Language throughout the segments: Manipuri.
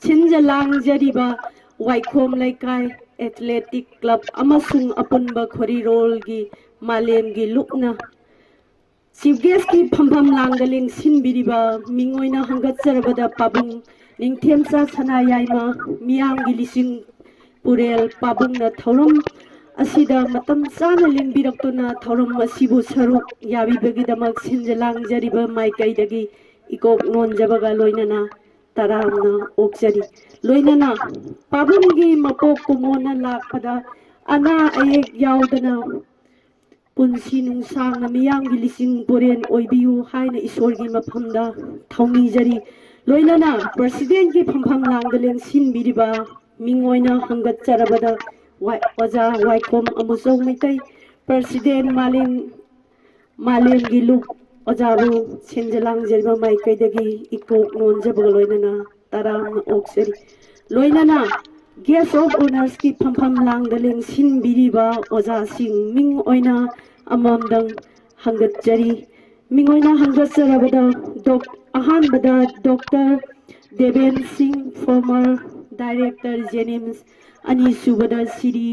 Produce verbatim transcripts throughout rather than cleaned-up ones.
ꯁꯤꯟꯖ ꯂꯥꯡꯖꯔꯤꯕ ꯋꯥꯏꯈꯣꯝ ꯂꯩꯀꯥꯏ ꯑꯦꯊꯂꯦꯇꯤꯛ ꯀ꯭ꯂꯕ ꯑꯃꯁꯨꯡ ꯑꯄꯨꯟꯕ ꯈꯣꯔꯤꯔꯣꯜꯒꯤ ꯃꯥꯂꯦꯝꯒꯤ ꯂꯨꯞꯅ ꯆꯤꯐ ꯒꯦꯁꯀꯤ ꯐꯝꯐꯝ ꯂꯥꯡꯗ ꯂꯦꯡꯁꯤꯟꯕꯤꯔꯤꯕ ꯃꯤꯡ ꯑꯣꯏꯅ ꯍꯪꯒꯠꯆꯔꯕꯗ ꯄꯥꯕꯨꯡ ꯅꯤꯡꯊꯦꯝꯆꯥ ꯁꯅꯥꯌꯥꯏꯃ ꯃꯤꯌꯥꯝꯒꯤ ꯂꯤꯁꯤꯡ ꯄꯨꯔꯦꯜ ꯄꯥꯕꯨꯡꯅ ꯊꯧꯔꯝ ꯑꯁꯤꯗ ꯃꯇꯝ ꯆꯥꯅ ꯂꯦꯡꯕꯤꯔꯛꯇꯨꯅ ꯊꯧꯔꯝ ꯑꯁꯤꯕꯨ ꯁꯔꯨꯛ ꯌꯥꯕꯤꯕꯒꯤꯗꯃꯛ ꯁꯤꯟꯖ ꯂꯥꯡꯖꯔꯤꯕ ꯃꯥꯏꯀꯩꯗꯒꯤ ꯏꯀꯣꯛ ꯅꯣꯟꯖꯕꯒ ꯂꯣꯏꯅꯅ ꯇꯔꯥꯝꯅ ꯑꯣꯛꯆꯔꯤ꯫ ꯂꯣꯏꯅꯅ ꯄꯥꯕꯨꯡꯒꯤ ꯃꯄꯣꯛ ꯀꯨꯝꯑꯣꯟꯅ ꯂꯥꯛꯄꯗ ꯑꯅꯥ ꯑꯌꯦꯛ ꯌꯥꯎꯗꯅ ꯄꯨꯟꯁꯤ ꯅꯨꯡꯁꯥꯡꯅ ꯃꯤꯌꯥꯝꯒꯤ ꯂꯤꯁꯤꯡ ꯄꯨꯔꯦꯟ ꯑꯣꯏꯕꯤꯌꯨ ꯍꯥꯏꯅ ꯏꯁꯣꯔꯒꯤ ꯃꯐꯝꯗ ꯊꯧꯅꯤꯖꯔꯤ꯫ ꯂꯣꯏꯅꯅ ꯄ꯭ꯔꯁꯤꯗꯦꯟꯒꯤ ꯐꯝꯐꯝ ꯂꯥꯡꯗ ꯂꯦꯡꯁꯤꯟꯕꯤꯔꯤꯕ ꯃꯤꯡ ꯑꯣꯏꯅ ꯍꯪꯒꯠꯆꯔꯕꯗ ꯋꯥꯏ-, ꯑꯣꯖꯥ ꯋꯥꯏꯈꯣꯝ ꯑꯃꯨꯆꯧ ꯃꯩꯇꯩ, ꯄ꯭ꯔꯁꯤꯗꯦꯟ ꯃꯥꯂꯦꯝ, ꯃꯥꯂꯦꯝꯒꯤ ꯂꯨꯞ ꯑꯣꯖꯥꯕꯨ ꯁꯤꯟꯖ ꯂꯥꯡꯖꯔꯤꯕ ꯃꯥꯏꯀꯩꯗꯒꯤ ꯏꯀꯣꯛ ꯅꯣꯟꯖꯕꯒ ꯂꯣꯏꯅꯅ ꯇꯔꯥꯝꯅ ꯑꯣꯛꯆꯔꯤ꯫ ꯂꯣꯏꯅꯅ ꯒꯦꯁ ꯑꯣꯐ ꯑꯣꯅꯔꯁꯀꯤ ꯐꯝꯐꯝ ꯂꯥꯡꯗ ꯂꯦꯡꯁꯤꯟꯕꯤꯔꯤꯕ ꯑꯣꯖꯥꯁꯤꯡ ꯃꯤꯡ ꯑꯣꯏꯅ ꯑꯃꯃꯝꯗꯪ ꯍꯪꯒꯠꯆꯔꯤ꯫ ꯃꯤꯡ ꯑꯣꯏꯅ ꯍꯪꯒꯠꯆꯔꯕꯗ ꯗꯣꯛ-, ꯑꯍꯥꯟꯕꯗ ꯗꯣꯛꯇꯔ ꯗꯦꯕꯦꯟ ꯁꯤꯡ, ꯐꯣꯔꯃꯔ ꯗꯥꯏꯔꯦꯛꯇꯔ ꯖꯦꯅꯤꯝꯁ, ꯑꯅꯤꯁꯨꯕꯗ ꯁꯤꯔꯤ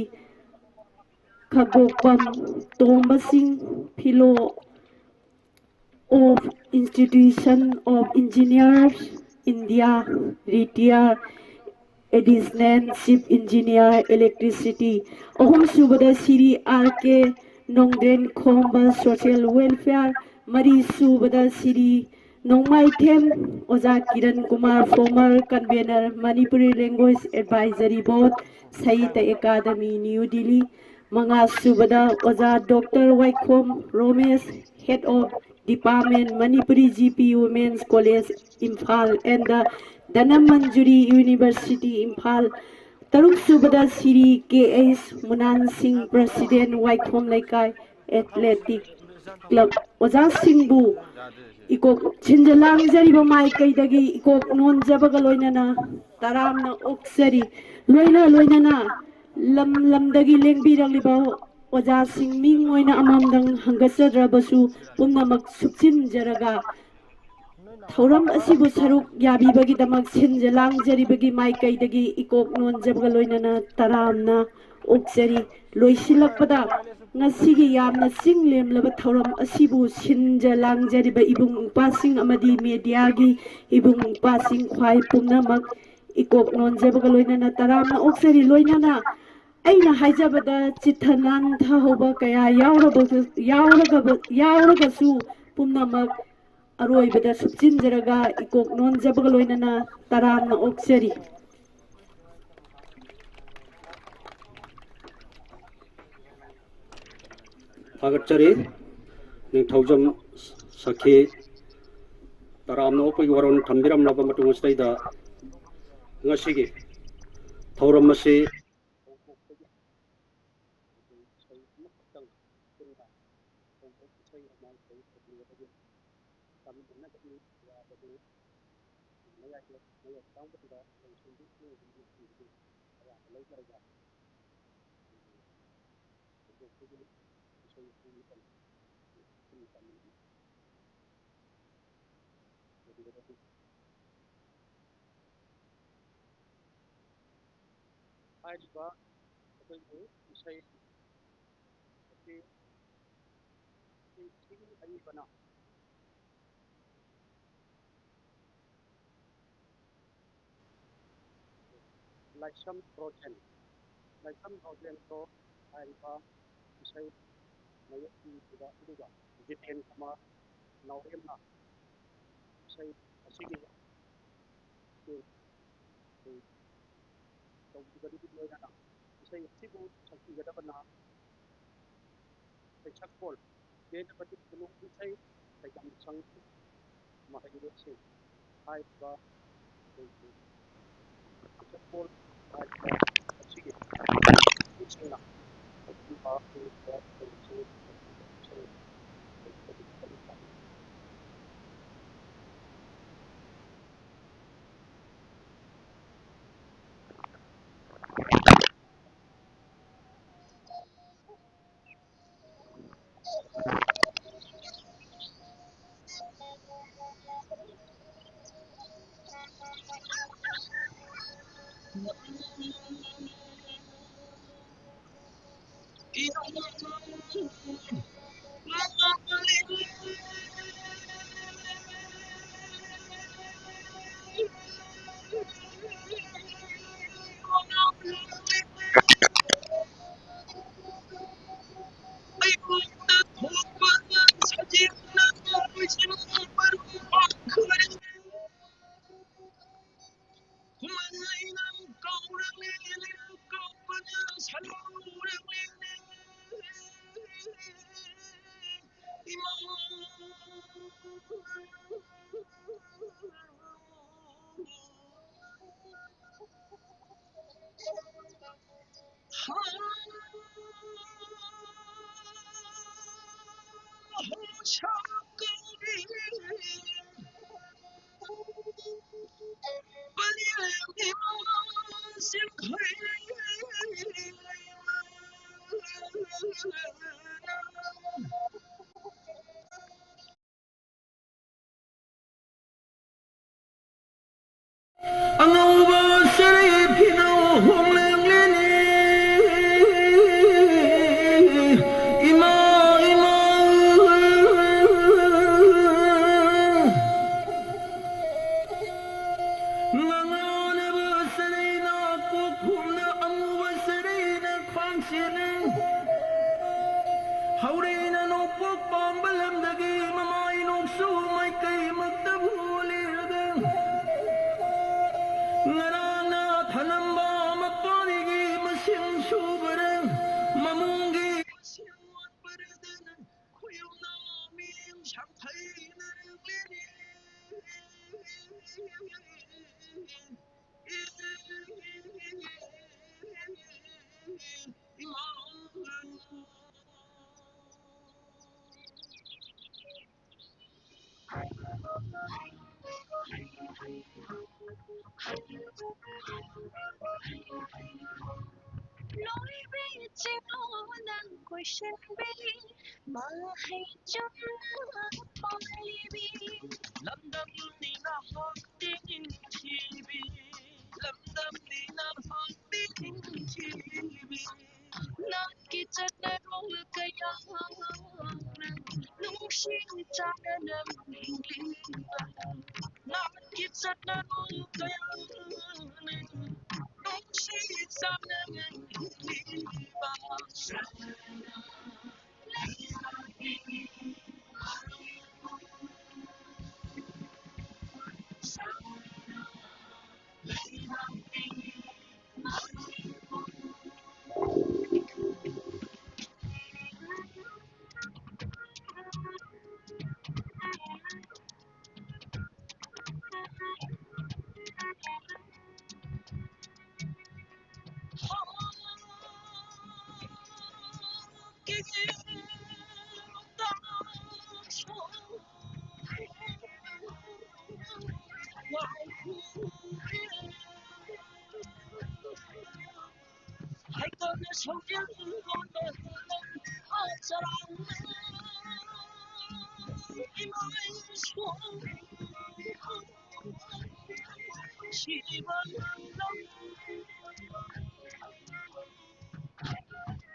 ꯈꯥꯒꯣꯛꯄꯝ ꯇꯣꯝꯕ ꯁꯤꯡ, ꯐꯤꯂꯣ of Institution of Engineers, India, retired, Additional Chief Engineer, Electricity, ꯑꯍꯨꯝꯁꯨꯕꯗ ꯁꯤꯔꯤ ꯑꯥꯔ ꯀꯦ ꯅꯣꯡꯗ꯭ꯔꯦꯟ ꯈꯣꯝꯕ, Social Welfare, ꯃꯔꯤꯁꯨꯕꯗ ꯁꯤꯔꯤ ꯅꯣꯡꯃꯥꯏꯊꯦꯝ ꯑꯣꯖꯥ Kiran Kumar, former convener, Manipuri Language Advisory Board, Sahitya Academy, New Delhi, ꯃꯉꯥꯁꯨꯕꯗ ꯑꯣꯖꯥ ꯗꯣꯛꯇꯔ ꯋꯥꯏꯈꯣꯝ ꯔꯣꯃꯦꯁ, Head of Department, Manipuri G P Women's College, Imphal, and the Dhanamanjuri University, Imphal, ꯇꯔꯨꯛꯁꯨꯕꯗ Shri K H Munan Singh, President, ꯋꯥꯏꯈꯣꯝ ꯂꯩꯀꯥꯏ ꯑꯦꯊꯂꯦꯇꯤꯛ ꯀ꯭ꯂꯕ꯫ ꯑꯣꯖꯥꯁꯤꯡꯕꯨ ꯏꯀꯣꯛ ꯁꯤꯟꯖ ꯂꯥꯡꯖꯔꯤꯕ ꯃꯥꯏꯀꯩꯗꯒꯤ ꯏꯀꯣꯛ ꯅꯣꯟꯖꯕꯒ ꯂꯣꯏꯅꯅ ꯇꯔꯥꯝꯅ ꯑꯣꯛꯆꯔꯤ꯫ ꯂꯣꯏꯅ ꯂꯣꯏꯅꯅ ꯂꯝ ꯂꯝꯗꯒꯤ ꯂꯦꯡꯕꯤꯔꯛꯂꯤꯕ ꯑꯣꯖꯥꯁꯤꯡ ꯃꯤꯡ ꯑꯣꯏꯅ ꯑꯃꯃꯝꯗꯪ ꯍꯪꯒꯠꯆꯗ꯭ꯔꯕꯁꯨ ꯄꯨꯝꯅꯃꯛ ꯁꯨꯞꯆꯤꯟꯖꯔꯒ ꯊꯧꯔꯝ ꯑꯁꯤꯕꯨ ꯁꯔꯨꯛ ꯌꯥꯕꯤꯕꯒꯤꯗꯃꯛ ꯁꯤꯟꯖ ꯂꯥꯡꯖꯔꯤꯕꯒꯤ ꯃꯥꯏꯀꯩꯗꯒꯤ ꯏꯀꯣꯛ ꯅꯣꯟꯖꯕꯒ ꯂꯣꯏꯅꯅ ꯇꯔꯥꯝꯅ ꯑꯣꯛꯆꯔꯤ꯫ ꯂꯣꯏꯁꯤꯜꯂꯛꯄꯗ, ꯉꯁꯤꯒꯤ ꯌꯥꯝꯅ ꯆꯤꯡ ꯂꯦꯝꯂꯕ ꯊꯧꯔꯝ ꯑꯁꯤꯕꯨ ꯁꯤꯟꯖ ꯂꯥꯡꯖꯔꯤꯕ ꯏꯕꯨꯡ ꯏꯄ꯭ꯋꯥꯁꯤꯡ ꯑꯃꯗꯤ ꯃꯦꯗꯤꯌꯥꯒꯤ ꯏꯕꯨꯡ ꯏꯄ꯭ꯋꯥꯁꯤꯡ ꯈ꯭ꯋꯥꯏ ꯄꯨꯝꯅꯃꯛ ꯏꯀꯣꯛ ꯅꯣꯟꯖꯕꯒ ꯂꯣꯏꯅꯅ ꯇꯔꯥꯝꯅ ꯑꯣꯛꯆꯔꯤ꯫ ꯂꯣꯏꯅꯅ ꯑꯩꯅ ꯍꯥꯏꯖꯕꯗ ꯆꯤꯠꯊ ꯅꯥꯟꯊꯍꯧꯕ ꯀꯌꯥ ꯌꯥꯎꯔꯕ-, ꯌꯥꯎꯔꯒꯕ-, ꯌꯥꯎꯔꯒꯁꯨ ꯄꯨꯝꯅꯃꯛ ꯑꯔꯣꯏꯕꯗ ꯁꯨꯞꯆꯤꯟꯖꯔꯒ ꯏꯀꯣꯛ ꯅꯣꯟꯖꯕꯒ ꯂꯣꯏꯅꯅ ꯇꯔꯥꯝꯅ ꯑꯣꯛꯆꯔꯤ꯫ ꯊꯥꯒꯠꯆꯔꯤ꯫ ꯅꯤꯡꯊꯧꯖꯝ ꯁꯈꯤ ꯇꯔꯥꯝꯅ ꯑꯣꯛꯄꯒꯤ ꯋꯥꯔꯣꯜ ꯊꯝꯕꯤꯔꯝꯂꯕ ꯃꯇꯨꯡ ꯑꯁꯤꯗꯩꯗ ꯉꯁꯤꯒꯤ ꯊꯧꯔꯝ ꯑꯁꯤ ꯍꯧꯗꯣꯛꯄꯒꯤ ꯏꯁꯩ ꯑꯃꯈꯛꯇꯪ ꯄꯨꯟꯅ ꯍꯧꯗꯣꯛ ꯏꯁꯩ ꯑꯃ ꯇꯧꯕꯤꯔꯒꯗꯤ ꯇꯝꯗꯅꯕꯒꯤ ꯌꯥꯕꯗꯨ ꯃꯌꯥꯏ ꯃꯌꯥꯏ ꯇꯥꯡꯕꯗꯨꯗ ꯂꯣꯏꯁꯤꯟꯕꯤ ꯏꯁꯩ ꯑꯗꯨꯒꯤ ꯑꯌꯥꯝꯕ ꯂꯧꯖꯔꯒ ꯍꯧꯗꯣꯛꯄꯒꯤ ꯏꯁꯩ ꯑꯁꯤ ꯄꯨꯟꯅ ꯇꯝꯃꯤꯟꯅꯩ꯫ ꯍꯥꯏꯔꯤꯕ ꯑꯩꯈꯣꯏꯒꯤ ꯏꯁꯩ ꯑꯁꯤ ꯏꯁꯩ ꯑꯏꯕꯅ ꯂꯥꯏꯁ꯭ꯔꯝ ꯔꯣꯖꯦꯟ, ꯂꯥꯏꯁ꯭ꯔꯝ ꯔꯣꯖꯦꯟꯗꯣ ꯍꯥꯏꯔꯤꯕ ꯏꯁꯩ ꯃꯥꯌꯣꯛꯄꯤꯈꯤꯕ ꯑꯗꯨꯒ ꯖꯤꯇꯦꯟ ꯀꯨꯃꯥꯔ ꯅꯥꯎꯔꯦꯝꯅ ꯏꯁꯩ ꯑꯁꯤꯒꯤ ꯇꯧꯈꯤꯕꯗꯨꯒꯤ ꯂꯣꯏꯅꯅ ꯏꯁꯩ ꯑꯁꯤꯕꯨ ꯁꯛꯄꯤꯒꯗꯕꯅ ꯁꯩꯁꯛꯄꯣꯜ ꯀꯦ ꯗꯕ꯭ꯂꯤꯎ ꯀꯣꯅꯨꯡ ꯏꯁꯩ ꯁꯩꯒꯝ ꯁꯪ ꯃꯍꯩꯔꯣꯏꯁꯤꯡ ꯍꯥꯏꯔꯤꯕ ꯑꯩꯈꯣꯏꯒꯤ ꯁꯩꯁꯛꯄꯣꯜ ꯍꯥꯏꯔꯤꯕ ꯑꯁꯤꯒꯤ ꯃꯤꯁꯤꯡꯅ ꯑꯗꯨꯒꯨꯝꯕ ꯑꯩꯈꯣꯏꯒꯤ ꯏꯁꯩ ꯑꯉꯧꯕ ꯁꯔꯩ ꯐꯤꯅꯧ ꯍꯣꯡꯂꯦꯡꯂꯦꯅꯤ꯫ ꯏꯃꯥ, ꯏꯃꯥ꯫ ꯉꯉꯥꯅꯕ ꯁꯔꯩꯅ ꯀꯣꯛ ꯈꯨꯝꯅ ꯑꯃꯨꯕ ꯁꯔꯩꯅ ꯈ꯭ꯋꯥꯡ ꯁꯦꯠꯂꯦ꯫ ꯍꯧꯔꯦꯅ ꯅꯣꯡꯄꯣꯛ ꯄꯥꯝꯕ ꯂꯝꯗꯒꯤ ꯃꯃꯥꯏ ꯅꯣꯡꯁꯨ ꯃꯥꯏꯀꯩꯃꯛꯇꯕꯨ ꯂꯤꯔꯒ ꯉꯔꯥꯡꯅ ꯊꯅꯝꯕ ꯃꯄꯥꯔꯤꯒꯤ ꯃꯁꯤꯡ ꯁꯨꯕꯔ ꯃꯃꯨꯡꯒꯤ ꯃꯁꯤꯡ ꯋꯥꯠꯄꯔꯗꯅ ꯈꯣꯏꯌꯧꯅ ꯃꯤꯌꯦꯡ ꯁꯥꯡꯊꯩꯅꯔꯛꯂꯦꯅꯦ꯫ ꯂꯣꯏꯕꯤ ꯆꯤꯡꯂꯣ ꯅꯪ ꯀꯣꯏꯁꯟꯕꯤ ꯃꯍꯩ ꯆꯨꯝꯅ ꯄꯥꯏꯕꯤ ꯂꯝꯗꯝꯅꯤ ꯅꯍꯥꯛ ꯇꯦꯡꯊꯤꯕꯤ ꯂꯝꯗꯝꯅꯤ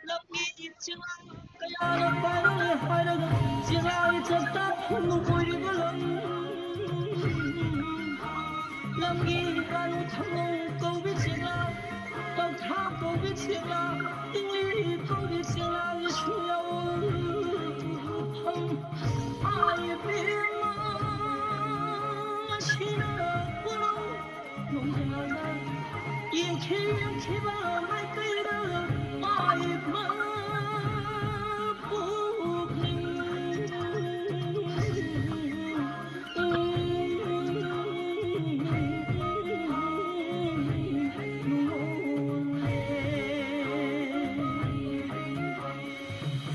ꯂꯝꯒꯤ ꯆꯤꯡꯂꯥ ꯀꯌꯥꯅ ꯄꯥꯏꯔꯝꯂꯦ ꯍꯥꯏꯔꯒ ꯆꯤꯡꯂꯥꯒꯤ ꯆꯥꯛꯇꯥ ꯐꯣꯡꯗꯣꯛꯄ ꯑꯣꯏꯔꯤꯕ ꯂꯝ꯫ ꯂꯝꯒꯤ ꯂꯥꯂꯨ ꯊꯥꯡꯒꯧ ꯀꯧꯕꯤ ꯆꯤꯡꯂꯥ, ꯇꯧꯊ꯭ꯔꯥ ꯀꯧꯕꯤ ꯆꯤꯡꯂꯥ, ꯏꯪꯂꯤ ꯀꯧꯕꯤ ꯆꯤꯡꯂꯥꯒꯤꯁꯨ ꯌꯥꯎ꯫ ꯑꯥꯏ ꯏꯕꯦꯝꯃ, ꯁꯤꯅ ꯀꯣꯅꯧ ꯅꯣꯡꯖꯥꯗ ꯌꯦꯡꯈꯤ ꯌꯦꯡꯈꯤꯕ ꯃꯥꯏꯀꯩꯗ ꯄꯥꯏꯕ ꯄꯨꯛꯅꯤꯡ ꯅꯣꯜꯂꯦ꯫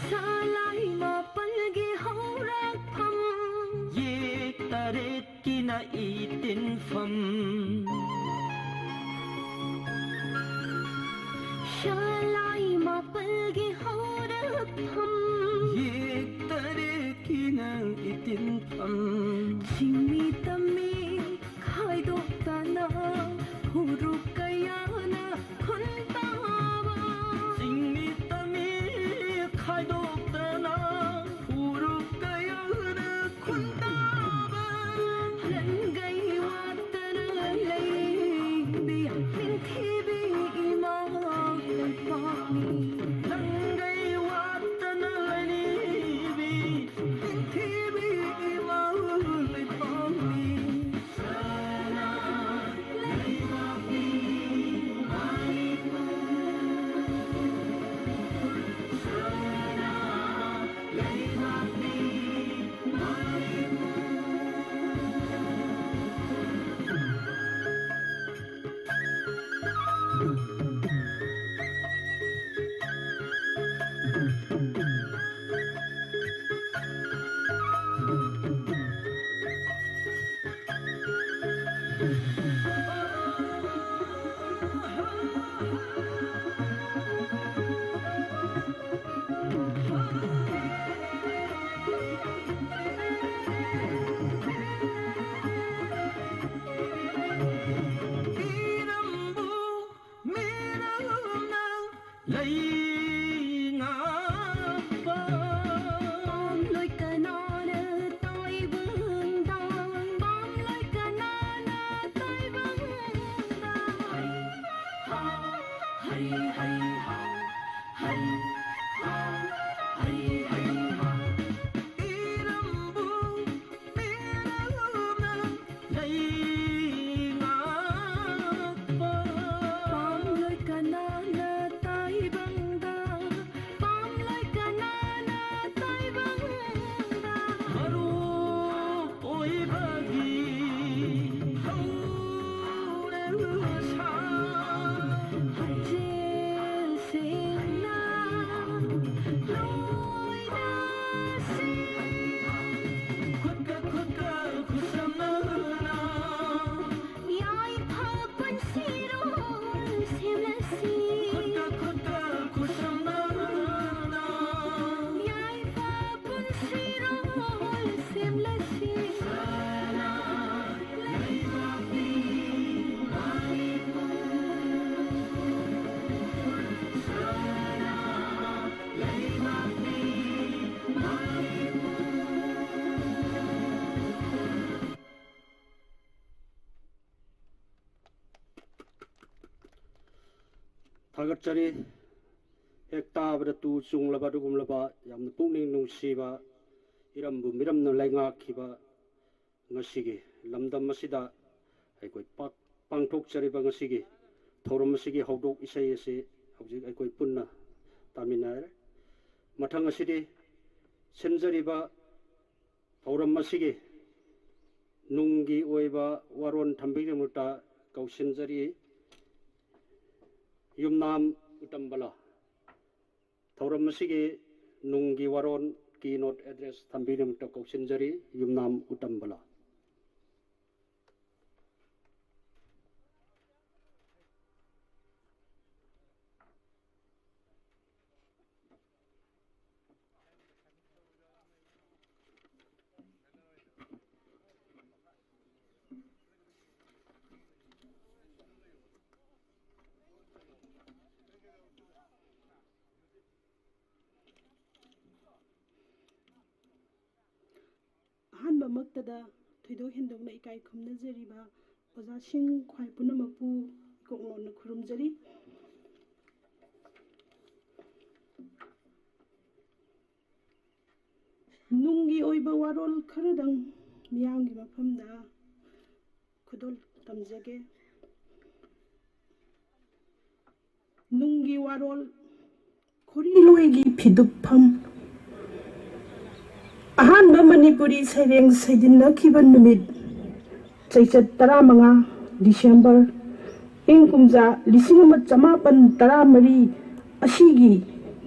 ꯁꯂꯥꯏ ꯃꯥꯄꯜꯒꯤ ꯍꯧꯔꯛꯐꯝ, ꯌꯦꯛ ꯇꯔꯦꯠꯀꯤꯅ ꯏꯇꯤꯟꯐꯝ꯫ ꯁꯂꯥꯏ ꯃꯥꯄꯜꯒꯤ ꯍꯧꯔꯛꯐꯝ, ꯌꯦꯛ ꯇꯔꯦꯠꯀꯤꯅ ꯏꯇꯤꯟꯐꯝ꯫ ꯆꯤꯡꯃꯤ ꯇꯝꯃꯤ ꯈꯥꯏꯗꯣꯛꯇꯅ ꯐꯨꯔꯨꯞ ꯀꯌꯥꯅ ꯈꯨꯟꯗꯥꯕ꯫ ꯆꯤꯡꯃꯤ ꯇꯝꯃꯤ ꯈꯥꯏꯗꯣꯛꯇꯅ ꯐꯨꯔꯨꯞ ꯀꯌꯥꯅ ꯈꯨꯟꯗꯥꯕ꯫ ꯂꯟꯒꯩ ꯋꯥꯠꯇꯅ ꯂꯩꯕꯤ ꯅꯤꯡꯊꯤꯕꯤ ꯏꯃꯥ ꯂꯩꯉꯥꯛꯄ ꯄꯥꯝꯂꯣꯏ ꯀꯅꯥꯅ ꯇꯥꯏꯕꯪꯗ? ꯄꯥꯝꯂꯣꯏ ꯀꯅꯥꯅ ꯇꯥꯏꯕꯪꯗ? ꯍꯩ ꯍꯥ, ꯍꯩ ꯍꯥ, ꯍꯩ ꯍꯥ, ꯍꯩ ꯍꯥ꯫ ꯏꯔꯝꯕꯨ ꯃꯤꯔꯝꯅ ꯂꯩꯉꯥꯛꯄ ꯄꯥꯝꯂꯣꯏ ꯀꯅꯥꯅ ꯇꯥꯏꯕꯪꯗ? ꯄꯥꯝꯂꯣꯏ ꯀꯅꯥꯅ ꯇꯥꯏꯕꯪꯗ? ꯃꯔꯨ ꯑꯣꯏꯕꯒꯤ ꯍꯧꯔꯦꯟꯁꯥ ꯍꯛꯆꯦꯜ ꯁꯦꯡꯅ ꯂꯣꯏꯅ ꯈꯨꯠꯀ ꯈꯨꯠꯀ ꯈꯨꯠꯁꯝꯅꯗꯨꯅ ꯌꯥꯏꯐ ꯄꯨꯟꯁꯤꯔꯣꯜ ꯁꯦꯝꯂꯁꯤ꯫ ꯈꯨꯠꯀ ꯈꯨꯠꯀ ꯈꯨꯠꯁꯝꯅꯗꯨꯅ ꯌꯥꯏꯐ ꯄꯨꯟꯁꯤꯔꯣꯜ ꯁꯦꯝꯂꯁꯤ꯫ ꯁꯅꯥ ꯂꯩꯕꯥꯛꯅꯤ ꯃꯅꯤꯄꯨꯔ, ꯁꯅꯥ ꯂꯩꯕꯥꯛꯅꯤ ꯃꯅꯤꯄꯨꯔ꯫ ꯊꯥꯒꯠꯆꯔꯤ꯫ ꯍꯦꯛ ꯇꯥꯕꯗ ꯇꯨ ꯆꯨꯡꯂꯕ ꯑꯗꯨꯒꯨꯝꯂꯕ ꯌꯥꯝꯅ ꯄꯨꯛꯅꯤꯡ ꯅꯨꯡꯁꯤꯕ, ꯏꯔꯝꯕꯨ ꯃꯤꯔꯝꯅ ꯂꯩꯉꯥꯛꯈꯤꯕ ꯉꯁꯤꯒꯤ ꯂꯝꯗꯝ ꯑꯁꯤꯗ ꯑꯩꯈꯣꯏ ꯄꯥꯛ-, ꯄꯥꯡꯊꯣꯛꯆꯔꯤꯕ ꯉꯁꯤꯒꯤ ꯊꯧꯔꯝ ꯑꯁꯤꯒꯤ ꯍꯧꯗꯣꯛ ꯏꯁꯩ ꯑꯁꯤ ꯍꯧꯖꯤꯛ ꯑꯩꯈꯣꯏ ꯄꯨꯟꯅ ꯇꯥꯃꯤꯟꯅꯔꯦ꯫ ꯃꯊꯪ ꯑꯁꯤꯗꯤ ꯁꯤꯟꯖꯔꯤꯕ ꯊꯧꯔꯝ ꯑꯁꯤꯒꯤ ꯅꯨꯡꯒꯤ ꯑꯣꯏꯕ ꯋꯥꯔꯣꯜ ꯊꯝꯕꯤꯅꯕ ꯀꯧꯁꯤꯟꯖꯔꯤ꯫ ꯌꯨꯝꯅꯥꯝ ꯎꯇꯝꯕꯂꯥ꯫ ꯊꯧꯔꯝ ꯑꯁꯤꯒꯤ ꯅꯨꯡꯒꯤ ꯋꯥꯔꯣꯜ, keynote address ꯊꯝꯕꯤꯅꯕ ꯀꯧꯁꯤꯟꯖꯔꯤ, ꯌꯨꯝꯅꯥꯝ ꯎꯇꯝꯕꯂꯥ꯫ ꯇꯗ ꯊꯣꯏꯗꯣꯛ ꯍꯦꯟꯗꯣꯛꯅ ꯏꯀꯥꯏ ꯈꯨꯝꯅꯖꯔꯤꯕ ꯑꯣꯖꯥꯁꯤꯡ ꯈ꯭ꯋꯥꯏ ꯄꯨꯝꯅꯃꯛꯄꯨ ꯏꯀꯣꯛ ꯅꯣꯟꯅ ꯈꯨꯔꯨꯝꯖꯔꯤ꯫ ꯅꯨꯡꯒꯤ ꯑꯣꯏꯕ ꯋꯥꯔꯣꯜ ꯈꯔꯗꯪ ꯃꯤꯌꯥꯝꯒꯤ ꯃꯐꯝꯗ ꯈꯨꯗꯣꯜ ꯇꯝꯖꯒꯦ꯫ ꯅꯨꯡꯒꯤ ꯋꯥꯔꯣꯜ, ꯈꯣꯔꯤꯂꯣꯏꯒꯤ ꯐꯤꯗꯨꯞꯐꯝ꯫ ꯑꯍꯥꯟꯕ ꯃꯅꯤꯄꯨꯔꯤ ꯁꯩꯔꯦꯡ ꯁꯩꯗꯤꯟꯅꯈꯤꯕ ꯅꯨꯃꯤꯠ, ꯆꯩꯆꯠ ꯇꯔꯥꯃꯉꯥ, ꯗꯤꯁꯦꯝꯕꯔ, ꯏꯪ ꯀꯨꯝꯖꯥ ꯂꯤꯁꯤꯡ ꯑꯃ ꯆꯃꯥꯄꯟ ꯇꯔꯥꯃꯔꯤ ꯑꯁꯤꯒꯤ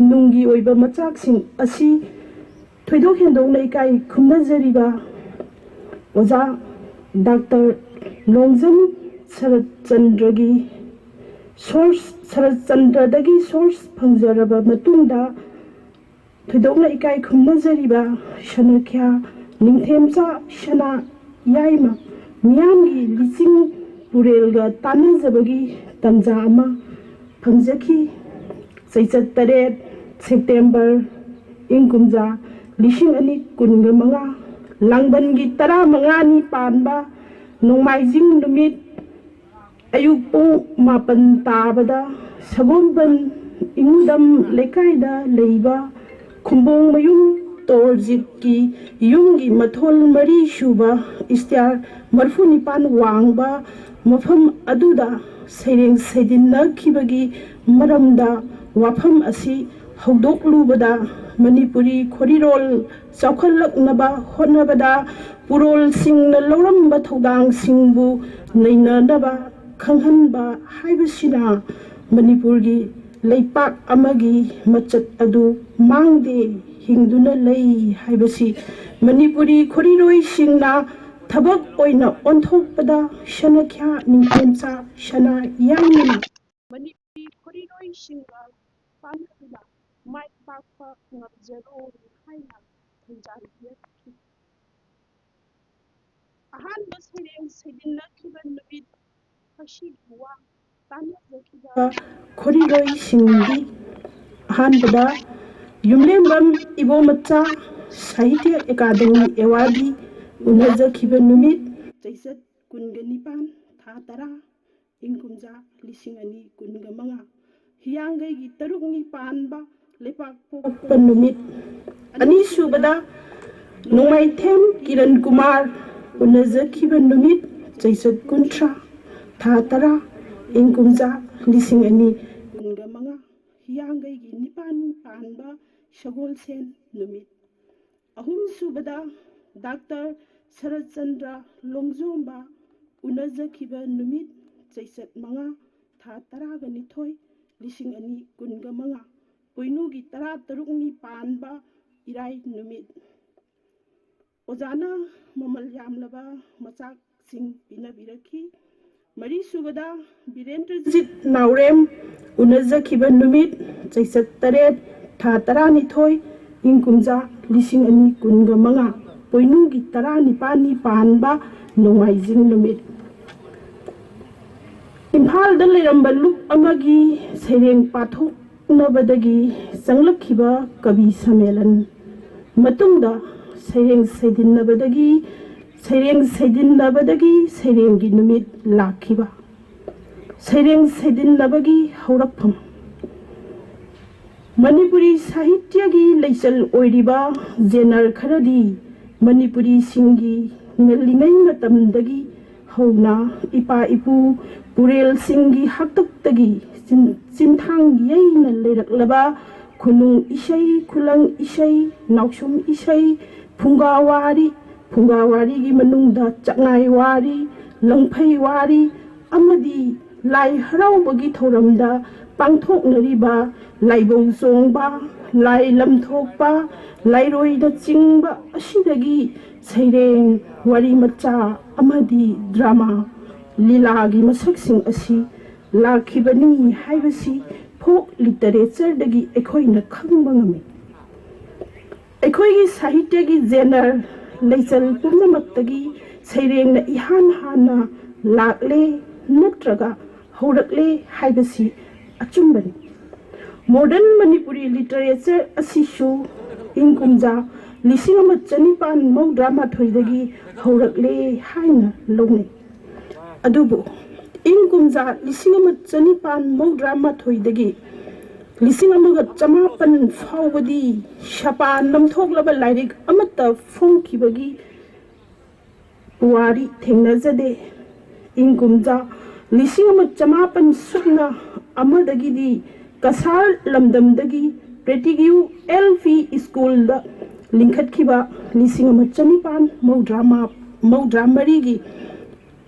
ꯅꯨꯡꯒꯤ ꯑꯣꯏꯕ ꯃꯆꯥꯛꯁꯤꯡ ꯑꯁꯤ ꯊꯣꯏꯗꯣꯛ ꯍꯦꯟꯗꯣꯛꯅ ꯏꯀꯥꯏ ꯈꯨꯝꯅꯖꯔꯤꯕ ꯑꯣꯖꯥ ꯗꯥꯛꯇꯔ ꯂꯣꯡꯖꯝ ꯁꯔꯠꯆꯟꯗ꯭ꯔꯒꯤ source, ꯁꯔꯠꯆꯟꯗ꯭ꯔꯗꯒꯤ source ꯐꯪꯖꯔꯕ ꯃꯇꯨꯡꯗ, ꯊꯣꯏꯗꯣꯛꯅ ꯏꯀꯥꯏ ꯈꯨꯝꯅꯖꯔꯤꯕ ꯁꯅꯈ꯭ꯌꯥ ꯅꯤꯡꯊꯦꯝꯆꯥ ꯁꯅꯥ ꯌꯥꯏꯃ ꯃꯤꯌꯥꯝꯒꯤ ꯂꯤꯆꯤꯡ ꯇꯨꯔꯦꯜꯒ ꯇꯥꯟꯅꯖꯕꯒꯤ ꯇꯟꯖꯥ ꯑꯃ ꯐꯪꯖꯈꯤ꯫ ꯆꯩꯆꯠ ꯇꯔꯦꯠ, ꯁꯦꯞꯇꯦꯝꯕꯔ, ꯏꯪ ꯀꯨꯝꯖꯥ ꯂꯤꯁꯤꯡ ꯑꯅꯤ ꯀꯨꯟꯒ ꯃꯉꯥ, ꯂꯥꯡꯕꯟꯒꯤ ꯇꯔꯥꯃꯉꯥꯅꯤ ꯄꯥꯟꯕ ꯅꯣꯡꯃꯥꯏꯖꯤꯡ ꯅꯨꯃꯤꯠ, ꯑꯌꯨꯛ ꯄꯨꯡ ꯃꯥꯄꯟ ꯇꯥꯕꯗ ꯁꯒꯣꯜꯕꯟ ꯏꯉꯨꯗꯝ ꯂꯩꯀꯥꯏꯗ ꯂꯩꯕ ꯈꯨꯝꯕꯣꯡꯃꯌꯨꯝ ꯇꯣꯔꯖꯤꯠꯀꯤ ꯌꯨꯝꯒꯤ ꯃꯊꯣꯜ ꯃꯔꯤ ꯁꯨꯕ ꯏꯁꯇꯤꯌꯥꯔ ꯃꯔꯤꯐꯨ ꯅꯤꯄꯥꯟ ꯋꯥꯡꯕ ꯃꯐꯝ ꯑꯗꯨꯗ ꯁꯩꯔꯦꯡ ꯁꯩꯗꯤꯟꯅꯈꯤꯕꯒꯤ ꯃꯔꯝꯗ ꯋꯥꯐꯝ ꯑꯁꯤ ꯍꯧꯗꯣꯛꯂꯨꯕꯗ, ꯃꯅꯤꯄꯨꯔꯤ ꯈꯣꯔꯤꯔꯣꯜ ꯆꯥꯎꯈꯠꯂꯛꯅꯕ ꯍꯣꯠꯅꯕꯗ ꯄꯨꯔꯣꯜꯁꯤꯡꯅ ꯂꯧꯔꯝꯕ ꯊꯧꯗꯥꯡꯁꯤꯡꯕꯨ ꯅꯩꯅꯅꯕ ꯈꯪꯍꯟꯕ ꯍꯥꯏꯕꯁꯤꯅ ꯃꯅꯤꯄꯨꯔꯒꯤ ꯂꯩꯄꯥꯛ ꯑꯃꯒꯤ ꯃꯆꯠ ꯑꯗꯨ ꯃꯥꯡꯗꯦ, ꯍꯤꯡꯗꯨꯅ ꯂꯩ ꯍꯥꯏꯕꯁꯤ ꯃꯅꯤꯄꯨꯔꯤ ꯈꯣꯔꯤꯔꯣꯏꯁꯤꯡꯅ ꯊꯕꯛ ꯑꯣꯏꯅ ꯑꯣꯟꯊꯣꯛꯄꯗ ꯁꯅꯈ꯭ꯌꯥ ꯅꯤꯡꯊꯦꯝꯆꯥ ꯁꯅꯥ ꯌꯥꯏꯃꯅ ꯃꯅꯤꯄꯨꯔꯤ ꯈꯣꯔꯤꯔꯣꯏꯁꯤꯡꯒ ꯄꯥꯡꯗꯨꯅ ꯃꯥꯏ ꯄꯥꯛꯄ ꯉꯝꯖꯔꯣ ꯍꯥꯏꯅ ꯈꯣꯡꯖꯥꯟ ꯄꯤꯔꯛꯈꯤ꯫ ꯑꯍꯥꯟꯕ ꯁꯩꯔꯦꯡ ꯁꯩꯗꯤꯟꯅꯈꯤꯕ ꯅꯨꯃꯤꯠ ꯑꯁꯤꯒꯤ ꯋꯥ ꯇꯥꯟꯅꯖꯈꯤꯕ ꯈꯣꯔꯤꯔꯣꯏꯁꯤꯡꯗꯤ ꯑꯍꯥꯟꯕꯗ ꯌꯨꯝꯂꯦꯝꯕꯝ ꯏꯕꯣꯃꯆꯥ ꯁꯥꯍꯤꯇ꯭ꯌ ꯑꯦꯀꯥꯗꯃꯤ ꯑꯦꯋꯥꯔꯗꯤ ꯎꯅꯖꯈꯤꯕ ꯅꯨꯃꯤꯠ, ꯆꯩꯆꯠ ꯀꯨꯟꯒ ꯅꯤꯄꯥꯟ, ꯊꯥ ꯇꯔꯥ, ꯏꯪ ꯀꯨꯝꯖꯥ ꯂꯤꯁꯤꯡ ꯑꯅꯤ ꯀꯨꯟꯒ ꯃꯉꯥ, ꯍꯤꯌꯥꯡꯒꯩꯒꯤ ꯇꯔꯨꯛꯅꯤ ꯄꯥꯟꯕ ꯂꯩꯄꯥꯛꯄꯣꯛꯄ ꯅꯨꯃꯤꯠ꯫ ꯑꯅꯤꯁꯨꯕꯗ, ꯅꯣꯡꯃꯥꯏꯊꯦꯝ ꯀꯤꯔꯟ ꯀꯨꯃꯥꯔ ꯎꯅꯖꯈꯤꯕ ꯅꯨꯃꯤꯠ, ꯆꯩꯆꯠ ꯀꯨꯟꯊ꯭ꯔꯥ, ꯊꯥ ꯇꯔꯥ, ꯏꯪ ꯀꯨꯝꯖꯥ ꯂꯤꯁꯤꯡ ꯑꯅꯤ ꯀꯨꯟꯒ ꯃꯉꯥ, ꯍꯤꯌꯥꯡꯒꯩꯒꯤ ꯅꯤꯄꯥꯟꯅꯤ ꯄꯥꯟꯕ ꯁꯒꯣꯜꯁꯦꯟ ꯅꯨꯃꯤꯠ꯫ ꯑꯍꯨꯝꯁꯨꯕꯗ, ꯗꯥꯛꯇꯔ ꯁꯔꯠꯆꯟꯗ꯭ꯔ ꯂꯣꯡꯖꯣꯝꯕ ꯎꯅꯖꯈꯤꯕ ꯅꯨꯃꯤꯠ, ꯆꯩꯆꯠ ꯃꯉꯥ, ꯊꯥ ꯇꯔꯥꯒ ꯅꯤꯊꯣꯏ, ꯂꯤꯁꯤꯡ ꯑꯅꯤ ꯀꯨꯟꯒ ꯃꯉꯥ, ꯄꯣꯏꯅꯨꯒꯤ ꯇꯔꯥ ꯇꯔꯨꯛꯅꯤ ꯄꯥꯟꯕ ꯏꯔꯥꯏ ꯅꯨꯃꯤꯠ꯫ ꯑꯣꯖꯥꯅ ꯃꯃꯜ ꯌꯥꯝꯂꯕ ꯃꯆꯥꯛꯁꯤꯡ ꯄꯤꯅꯕꯤꯔꯛꯈꯤ꯫ ꯃꯔꯤꯁꯨꯕꯗ, ꯕꯤꯔꯦꯟꯗ꯭ꯔꯖꯤꯠ ꯅꯥꯎꯔꯦꯝ ꯎꯅꯖꯈꯤꯕ ꯅꯨꯃꯤꯠ, ꯆꯩꯆꯠ ꯇꯔꯦꯠ, ꯊꯥ ꯇꯔꯥꯅꯤꯊꯣꯏ, ꯏꯪ ꯀꯨꯝꯖꯥ ꯂꯤꯁꯤꯡ ꯑꯅꯤ ꯀꯨꯟꯒ ꯃꯉꯥ, ꯄꯣꯏꯅꯨꯒꯤ ꯇꯔꯥꯅꯤꯄꯥꯟꯅꯤ ꯄꯥꯟꯕ ꯅꯣꯡꯃꯥꯏꯖꯤꯡ ꯅꯨꯃꯤꯠ꯫ ꯏꯝꯐꯥꯜꯗ ꯂꯩꯔꯝꯕ ꯂꯨꯞ ꯑꯃꯒꯤ ꯁꯩꯔꯦꯡ ꯄꯥꯊꯣꯛꯅꯕꯗꯒꯤ ꯆꯪꯂꯛꯈꯤꯕ ꯀꯕꯤ ꯁꯝꯃꯦꯂꯟ, ꯃꯇꯨꯡꯗ ꯁꯩꯔꯦꯡ ꯁꯩꯗꯤꯟꯅꯕꯗꯒꯤ, ꯁꯩꯔꯦꯡ ꯁꯩꯗꯤꯟꯅꯕꯗꯒꯤ ꯁꯩꯔꯦꯡꯒꯤ ꯅꯨꯃꯤꯠ ꯂꯥꯛꯈꯤꯕ꯫ ꯁꯩꯔꯦꯡ ꯁꯩꯗꯤꯟꯅꯕꯒꯤ ꯍꯧꯔꯛꯐꯝ꯫ ꯃꯅꯤꯄꯨꯔꯤ ꯁꯥꯍꯤꯇ꯭ꯌꯒꯤ ꯂꯩꯆꯜ ꯑꯣꯏꯔꯤꯕ ꯖꯦꯅꯔ ꯈꯔꯗꯤ ꯃꯅꯤꯄꯨꯔꯤꯁꯤꯡꯒꯤ ꯉꯜꯂꯤꯉꯩ ꯃꯇꯝꯗꯒꯤ ꯍꯧꯅ ꯏꯄꯥ ꯏꯄꯨ ꯄꯨꯔꯦꯜꯁꯤꯡꯒꯤ ꯍꯥꯛꯇꯛꯇꯒꯤ ꯆꯤꯟ-, ꯆꯤꯟꯊꯥꯡ ꯌꯩꯅ ꯂꯩꯔꯛꯂꯕ ꯈꯨꯅꯨꯡ ꯏꯁꯩ, ꯈꯨꯂꯪ ꯏꯁꯩ, ꯅꯥꯎꯁꯨꯝ ꯏꯁꯩ, ꯐꯨꯡꯒꯥ ꯋꯥꯔꯤ, ꯐꯨꯡꯒꯥ ꯋꯥꯔꯤꯒꯤ ꯃꯅꯨꯡꯗ ꯆꯛꯉꯥꯏ ꯋꯥꯔꯤ, ꯂꯪꯐꯩ ꯋꯥꯔꯤ ꯑꯃꯗꯤ ꯂꯥꯏ ꯍꯔꯥꯎꯕꯒꯤ ꯊꯧꯔꯝꯗ ꯄꯥꯡꯊꯣꯛꯅꯔꯤꯕ ꯂꯥꯏꯕꯧ ꯆꯣꯡꯕ, ꯂꯥꯏ ꯂꯝꯊꯣꯛꯄ, ꯂꯥꯏꯔꯣꯏꯅꯆꯤꯡꯕ ꯑꯁꯤꯗꯒꯤ ꯁꯩꯔꯦꯡ, ꯋꯥꯔꯤ ꯃꯆꯥ ꯑꯃꯗꯤ ꯗ꯭ꯔꯃꯥ, ꯂꯤꯂꯥꯒꯤ ꯃꯁꯛꯁꯤꯡ ꯑꯁꯤ ꯂꯥꯛꯈꯤꯕꯅꯤ ꯍꯥꯏꯕꯁꯤ ꯐꯣꯛ ꯂꯤꯇꯔꯦꯆꯔꯗꯒꯤ ꯑꯩꯈꯣꯏꯅ ꯈꯪꯕ ꯉꯝꯃꯤ꯫ ꯑꯩꯈꯣꯏꯒꯤ ꯁꯥꯍꯤꯇ꯭ꯌꯒꯤ ꯖꯦꯅꯔ ꯂꯩꯆꯜ ꯄꯨꯝꯅꯃꯛꯇꯒꯤ ꯁꯩꯔꯦꯡꯅ ꯏꯍꯥꯟ ꯍꯥꯟꯅ ꯂꯥꯛꯂꯦ ꯅꯠꯇ꯭ꯔꯒ ꯍꯧꯔꯛꯂꯦ ꯍꯥꯏꯕꯁꯤ ꯑꯆꯨꯝꯕꯅꯤ꯫ ꯃꯣꯗꯔꯟ ꯃꯅꯤꯄꯨꯔꯤ ꯂꯤꯇꯔꯦꯆꯔ ꯑꯁꯤꯁꯨ ꯏꯪ ꯀꯨꯝꯖꯥ ꯂꯤꯁꯤꯡ ꯑꯃ ꯆꯅꯤꯄꯥꯟ ꯃꯧꯗ꯭ꯔꯥ ꯃꯥꯊꯣꯏꯗꯒꯤ ꯍꯧꯔꯛꯂꯦ ꯍꯥꯏꯅ ꯂꯧꯅꯩ꯫ ꯑꯗꯨꯕꯨ ꯏꯪ ꯀꯨꯝꯖꯥ ꯂꯤꯁꯤꯡ ꯑꯃ ꯆꯅꯤꯄꯥꯟ ꯃꯧꯗ꯭ꯔꯥ ꯃꯥꯊꯣꯏꯗꯒꯤ ꯂꯤꯁꯤꯡ ꯑꯃꯒ ꯆꯃꯥꯄꯟ ꯐꯥꯎꯕꯗꯤ ꯁꯄꯥ ꯅꯝꯊꯣꯛꯂꯕ ꯂꯥꯏꯔꯤꯛ ꯑꯃꯠꯇ ꯐꯣꯡꯈꯤꯕꯒꯤ ꯄꯨꯋꯥꯔꯤ ꯊꯦꯡꯅꯖꯗꯦ꯫ ꯏꯪ ꯀꯨꯝꯖꯥ ꯂꯤꯁꯤꯡ ꯑꯃ ꯆꯃꯥꯄꯟ ꯁꯨꯞꯅ ꯑꯃꯗꯒꯤꯗꯤ ꯀꯁꯥꯔ ꯂꯝꯗꯝꯗꯒꯤ ꯄ꯭ꯔꯦꯇꯤꯒ꯭ꯌꯨ ꯑꯦꯜ ꯄꯤ ꯁ꯭ꯀꯨꯜꯗ ꯂꯤꯡꯈꯠꯈꯤꯕ ꯂꯤꯁꯤꯡ ꯑꯃ ꯆꯅꯤꯄꯥꯟ ꯃꯧꯗ꯭ꯔꯥ ꯃꯥ-, ꯃꯧꯗ꯭ꯔꯥ ꯃꯔꯤꯒꯤ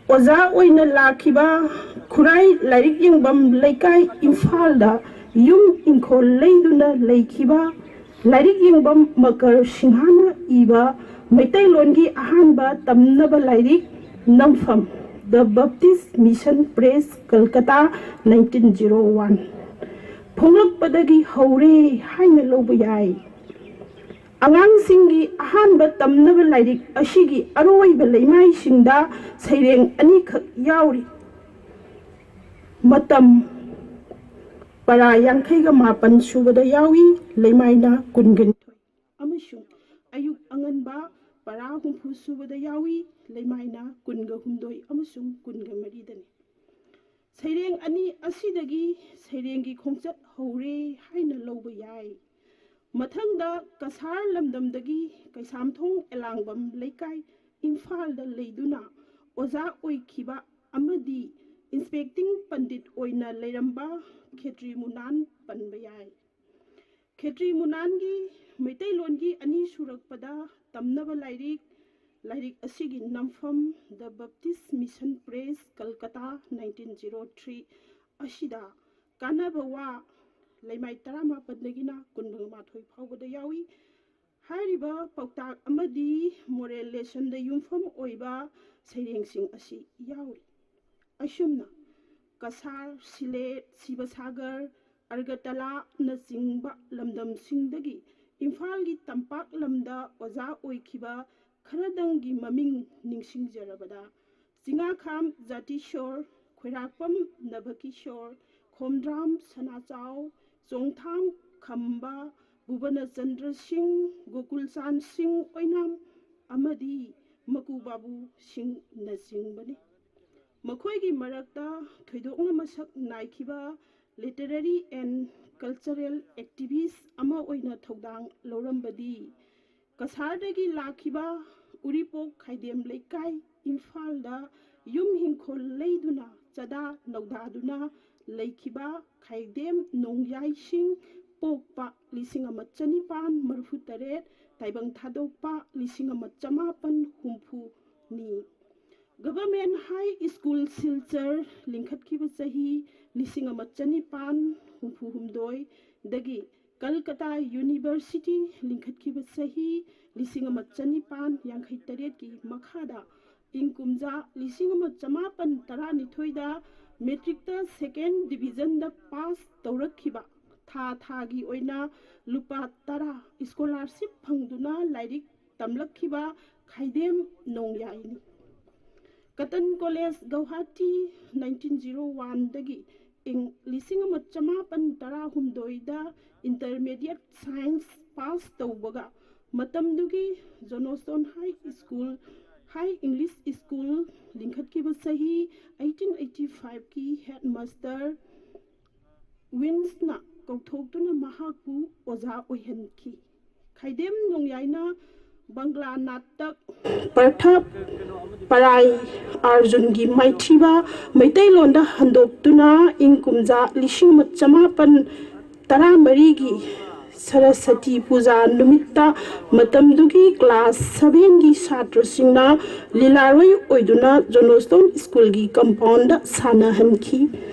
ꯑꯣꯖꯥ ꯑꯣꯏꯅ ꯂꯥꯛꯈꯤꯕ ꯈꯨꯔꯥꯏ ꯂꯥꯏꯔꯤꯛ ꯌꯦꯡꯐꯝ ꯂꯩꯀꯥꯏ ꯏꯝꯐꯥꯜꯗ ꯌꯨꯝ ꯏꯪꯈꯣꯜ ꯂꯩꯗꯨꯅ ꯂꯩꯈꯤꯕ ꯂꯥꯏꯔꯤꯛ ꯌꯦꯡꯐꯝ ꯃꯀꯔ ꯁꯤꯡꯍꯥꯅ ꯏꯕ ꯃꯩꯇꯩꯂꯣꯟꯒꯤ ꯑꯍꯥꯟꯕ ꯇꯝꯅꯕ ꯂꯥꯏꯔꯤꯛ ꯅꯝꯐꯝ The Baptist Mission Press, Kolkata, nineteen zero one ꯐꯣꯡꯂꯛꯄꯗꯒꯤ ꯍꯧꯔꯦ ꯍꯥꯏꯅ ꯂꯧꯕ ꯌꯥꯏ꯫ ꯑꯉꯥꯡꯁꯤꯡꯒꯤ ꯑꯍꯥꯟꯕ ꯇꯝꯅꯕ ꯂꯥꯏꯔꯤꯛ ꯑꯁꯤꯒꯤ ꯑꯔꯣꯏꯕ ꯂꯩꯃꯥꯏꯁꯤꯡꯗ ꯁꯩꯔꯦꯡ ꯑꯅꯤꯈꯛ ꯌꯥꯎꯔꯤ꯫ ꯃꯇꯝ ꯄꯔꯥ ꯌꯥꯡꯈꯩꯒ ꯃꯥꯄꯟ ꯁꯨꯕꯗ ꯌꯥꯎꯏ, ꯂꯩꯃꯥꯏꯅ ꯀꯨꯟꯒ ꯅꯤꯊꯣꯏ, ꯑꯃꯁꯨꯡ ꯑꯌꯨꯛ ꯑꯉꯟꯕ ꯄꯔꯥ ꯍꯨꯝꯐꯨ ꯁꯨꯕꯗ ꯌꯥꯎꯏ, ꯂꯩꯃꯥꯏꯅ ꯀꯨꯟꯒ ꯍꯨꯝꯗꯣꯏ ꯑꯃꯁꯨꯡ ꯀꯨꯟꯒ ꯃꯔꯤꯗꯅꯤ꯫ ꯁꯩꯔꯦꯡ ꯑꯅꯤ ꯑꯁꯤꯗꯒꯤ ꯁꯩꯔꯦꯡꯒꯤ ꯈꯣꯡꯆꯠ ꯍꯧꯔꯦ ꯍꯥꯏꯅ ꯂꯧꯕ ꯌꯥꯏ꯫ ꯃꯊꯪꯗ ꯀꯁꯥꯔ ꯂꯝꯗꯝꯗꯒꯤ ꯀꯩꯁꯥꯝꯊꯣꯡ ꯑꯦꯂꯥꯡꯕꯝ ꯂꯩꯀꯥꯏ, ꯏꯝꯐꯥꯜꯗ ꯂꯩꯗꯨꯅ ꯑꯣꯖꯥ ꯑꯣꯏꯈꯤꯕ ꯑꯃꯗꯤ ꯏꯟꯁꯄꯦꯛꯇꯤꯡ ꯄꯟꯗꯤꯠ ꯑꯣꯏꯅ ꯂꯩꯔꯝꯕ ꯈꯦꯇ꯭ꯔꯤ ꯃꯨꯅꯥꯟ ꯄꯟꯕ ꯌꯥꯏ꯫ ꯈꯦꯇ꯭ꯔꯤ ꯃꯨꯅꯥꯟꯒꯤ ꯃꯩꯇꯩꯂꯣꯟꯒꯤ ꯑꯅꯤ ꯁꯨꯔꯛꯄꯗ ꯇꯝꯅꯕ ꯂꯥꯏꯔꯤꯛ, ꯂꯥꯏꯔꯤꯛ ꯑꯁꯤꯒꯤ ꯅꯝꯐꯝ The Baptist Mission Press, Kolkata, nineteen zero three ꯑꯁꯤꯗ ꯀꯥꯟꯅꯕ ꯋꯥ ꯂꯩꯃꯥꯏ ꯇꯔꯥꯃꯥꯄꯟꯗꯒꯤꯅ ꯀꯨꯟꯃꯥꯊꯣꯏ ꯐꯥꯎꯕꯗ ꯌꯥꯎꯏ꯫ ꯍꯥꯏꯔꯤꯕ ꯄꯥꯎꯇꯥꯛ ꯑꯃꯗꯤ moral lessonꯗ ꯌꯨꯝꯐꯝ ꯑꯣꯏꯕ ꯁꯩꯔꯦꯡꯁꯤꯡ ꯑꯁꯤ ꯌꯥꯎꯔꯤ꯫ ꯑꯁꯨꯝꯅ ꯀꯁꯥꯔ, ꯁꯤꯂꯦꯠ, ꯁꯤꯕꯁꯥꯒꯔ, ꯑꯒꯔꯇꯂꯥꯅꯆꯤꯡꯕ ꯂꯝꯗꯝꯁꯤꯡꯗꯒꯤ ꯏꯝꯐꯥꯜꯒꯤ ꯇꯝꯄꯥꯛ ꯂꯝꯗ ꯑꯣꯖꯥ ꯑꯣꯏꯈꯤꯕ ꯈꯔꯗꯪꯒꯤ ꯃꯃꯤꯡ ꯅꯤꯡꯁꯤꯡꯖꯔꯕꯗ, ꯆꯤꯡꯉꯥꯈꯥꯝ ꯖꯥꯇꯤꯁꯣꯔ, ꯈꯣꯏꯔꯥꯛꯄꯝ ꯅꯕꯀꯤꯁꯣꯔ, ꯈꯣꯝꯗ꯭ꯔꯥꯝ ꯁꯅꯥꯆꯥꯎ, ꯆꯣꯡꯊꯥꯝ ꯈꯝꯕ, ꯚꯨꯕꯅꯆꯟꯗ꯭ꯔ ꯁꯤꯡ, ꯒꯣꯀꯨꯜꯆꯥꯟ ꯁꯤꯡ ꯑꯣꯏꯅꯥꯝ ꯑꯃꯗꯤ ꯃꯀꯨ ꯕꯥꯕꯨ ꯁꯤꯡꯅꯆꯤꯡꯕꯅꯤ꯫ ꯃꯈꯣꯏꯒꯤ ꯃꯔꯛꯇ ꯊꯣꯏꯗꯣꯛꯅ ꯃꯁꯛ ꯅꯥꯏꯈꯤꯕ literary and cultural activist ꯑꯃ ꯑꯣꯏꯅ ꯊꯧꯗꯥꯡ ꯂꯧꯔꯝꯕꯗꯤ ꯀꯁꯥꯔꯗꯒꯤ ꯂꯥꯛꯈꯤꯕ ꯎꯔꯤꯄꯣꯛ ꯈꯥꯏꯗꯦꯝ ꯂꯩꯀꯥꯏ, ꯏꯝꯐꯥꯜꯗ ꯌꯨꯝ ꯏꯪꯈꯣꯜ ꯂꯩꯗꯨꯅ ꯆꯥꯗꯥ ꯅꯧꯗꯥꯗꯨꯅ ꯂꯩꯈꯤꯕ ꯈꯥꯏꯗꯦꯝ ꯅꯣꯡꯌꯥꯏꯁꯤꯡ, ꯄꯣꯛꯄ ꯂꯤꯁꯤꯡ ꯑꯃ ꯆꯅꯤꯄꯥꯟ ꯃꯔꯤꯐꯨ ꯇꯔꯦꯠ, ꯇꯥꯏꯕꯪ ꯊꯥꯗꯣꯛꯄ ꯂꯤꯁꯤꯡ ꯑꯃ ꯆꯃꯥꯄꯟ ꯍꯨꯝꯐꯨꯅꯤ꯫ Government High School ꯁꯤꯜꯆꯔ ꯂꯤꯡꯈꯠꯈꯤꯕ ꯆꯍꯤ ꯂꯤꯁꯤꯡ ꯑꯃ ꯆꯅꯤꯄꯥꯟ ꯍꯨꯝꯐꯨ ꯍꯨꯝꯗꯣꯏꯗꯒꯤ ꯀꯜꯀꯇꯥ University ꯂꯤꯡꯈꯠꯈꯤꯕ ꯆꯍꯤ ꯂꯤꯁꯤꯡ ꯑꯃ ꯆꯅꯤꯄꯥꯟ ꯌꯥꯡꯈꯩ ꯇꯔꯦꯠꯀꯤ ꯃꯈꯥꯗ ꯏꯪ ꯀꯨꯝꯖꯥ ꯂꯤꯁꯤꯡ ꯑꯃ ꯆꯃꯥꯄꯟ ꯇꯔꯥꯅꯤꯊꯣꯏꯗ matricꯇ second divisionꯗ pass ꯇꯧꯔꯛꯈꯤꯕ, ꯊꯥ ꯊꯥꯒꯤ ꯑꯣꯏꯅ ꯂꯨꯄꯥ ꯇꯔꯥ scholarship ꯐꯪꯗꯨꯅ ꯂꯥꯏꯔꯤꯛ ꯇꯝꯂꯛꯈꯤꯕ ꯈꯥꯏꯗꯦꯝ ꯅꯣꯡꯌꯥꯏꯅꯤ꯫ Cotton College Guwahati, nineteen zero oneꯗꯒꯤ ꯏꯪ ꯂꯤꯁꯤꯡ ꯑꯃ ꯆꯃꯥꯄꯟ ꯇꯔꯥꯍꯨꯝꯗꯣꯏꯗ Intermediate Science pass ꯇꯧꯕꯒ ꯃꯇꯝꯗꯨꯒꯤ Johnstone High School, High English School ꯂꯤꯡꯈꯠꯈꯤꯕ ꯆꯍꯤ eighteen eighty fiveꯀꯤ headmaster ꯋꯤꯟꯁꯅ ꯀꯧꯊꯣꯛꯇꯨꯅ ꯃꯍꯥꯛꯄꯨ ꯑꯣꯖꯥ ꯑꯣꯏꯍꯟꯈꯤ꯫ ꯈꯥꯏꯗꯦꯝ ꯅꯣꯡꯌꯥꯏꯅ ꯕꯪꯒ꯭ꯂꯥ ꯅꯥꯇꯛ ꯄꯔꯊ ꯄꯔꯥꯏ ꯑꯥꯔꯖꯨꯟꯒꯤ ꯃꯥꯏꯊꯤꯕ ꯃꯩꯇꯩꯂꯣꯟꯗ ꯍꯟꯗꯣꯛꯇꯨꯅ ꯏꯪ ꯀꯨꯝꯖꯥ ꯂꯤꯁꯤꯡ ꯑꯃ ꯆꯃꯥꯄꯟ ꯇꯔꯥꯃꯔꯤꯒꯤ ꯁꯔꯁꯇꯤ ꯄꯨꯖꯥ ꯅꯨꯃꯤꯠꯇ ꯃꯇꯝꯗꯨꯒꯤ class sevenꯒꯤ ꯁꯥꯇ꯭ꯔꯁꯤꯡꯅ ꯂꯤꯂꯥꯔꯣꯏ ꯑꯣꯏꯗꯨꯅ Johnstone Schoolꯒꯤ compoundꯗ ꯁꯥꯟꯅꯍꯟꯈꯤ꯫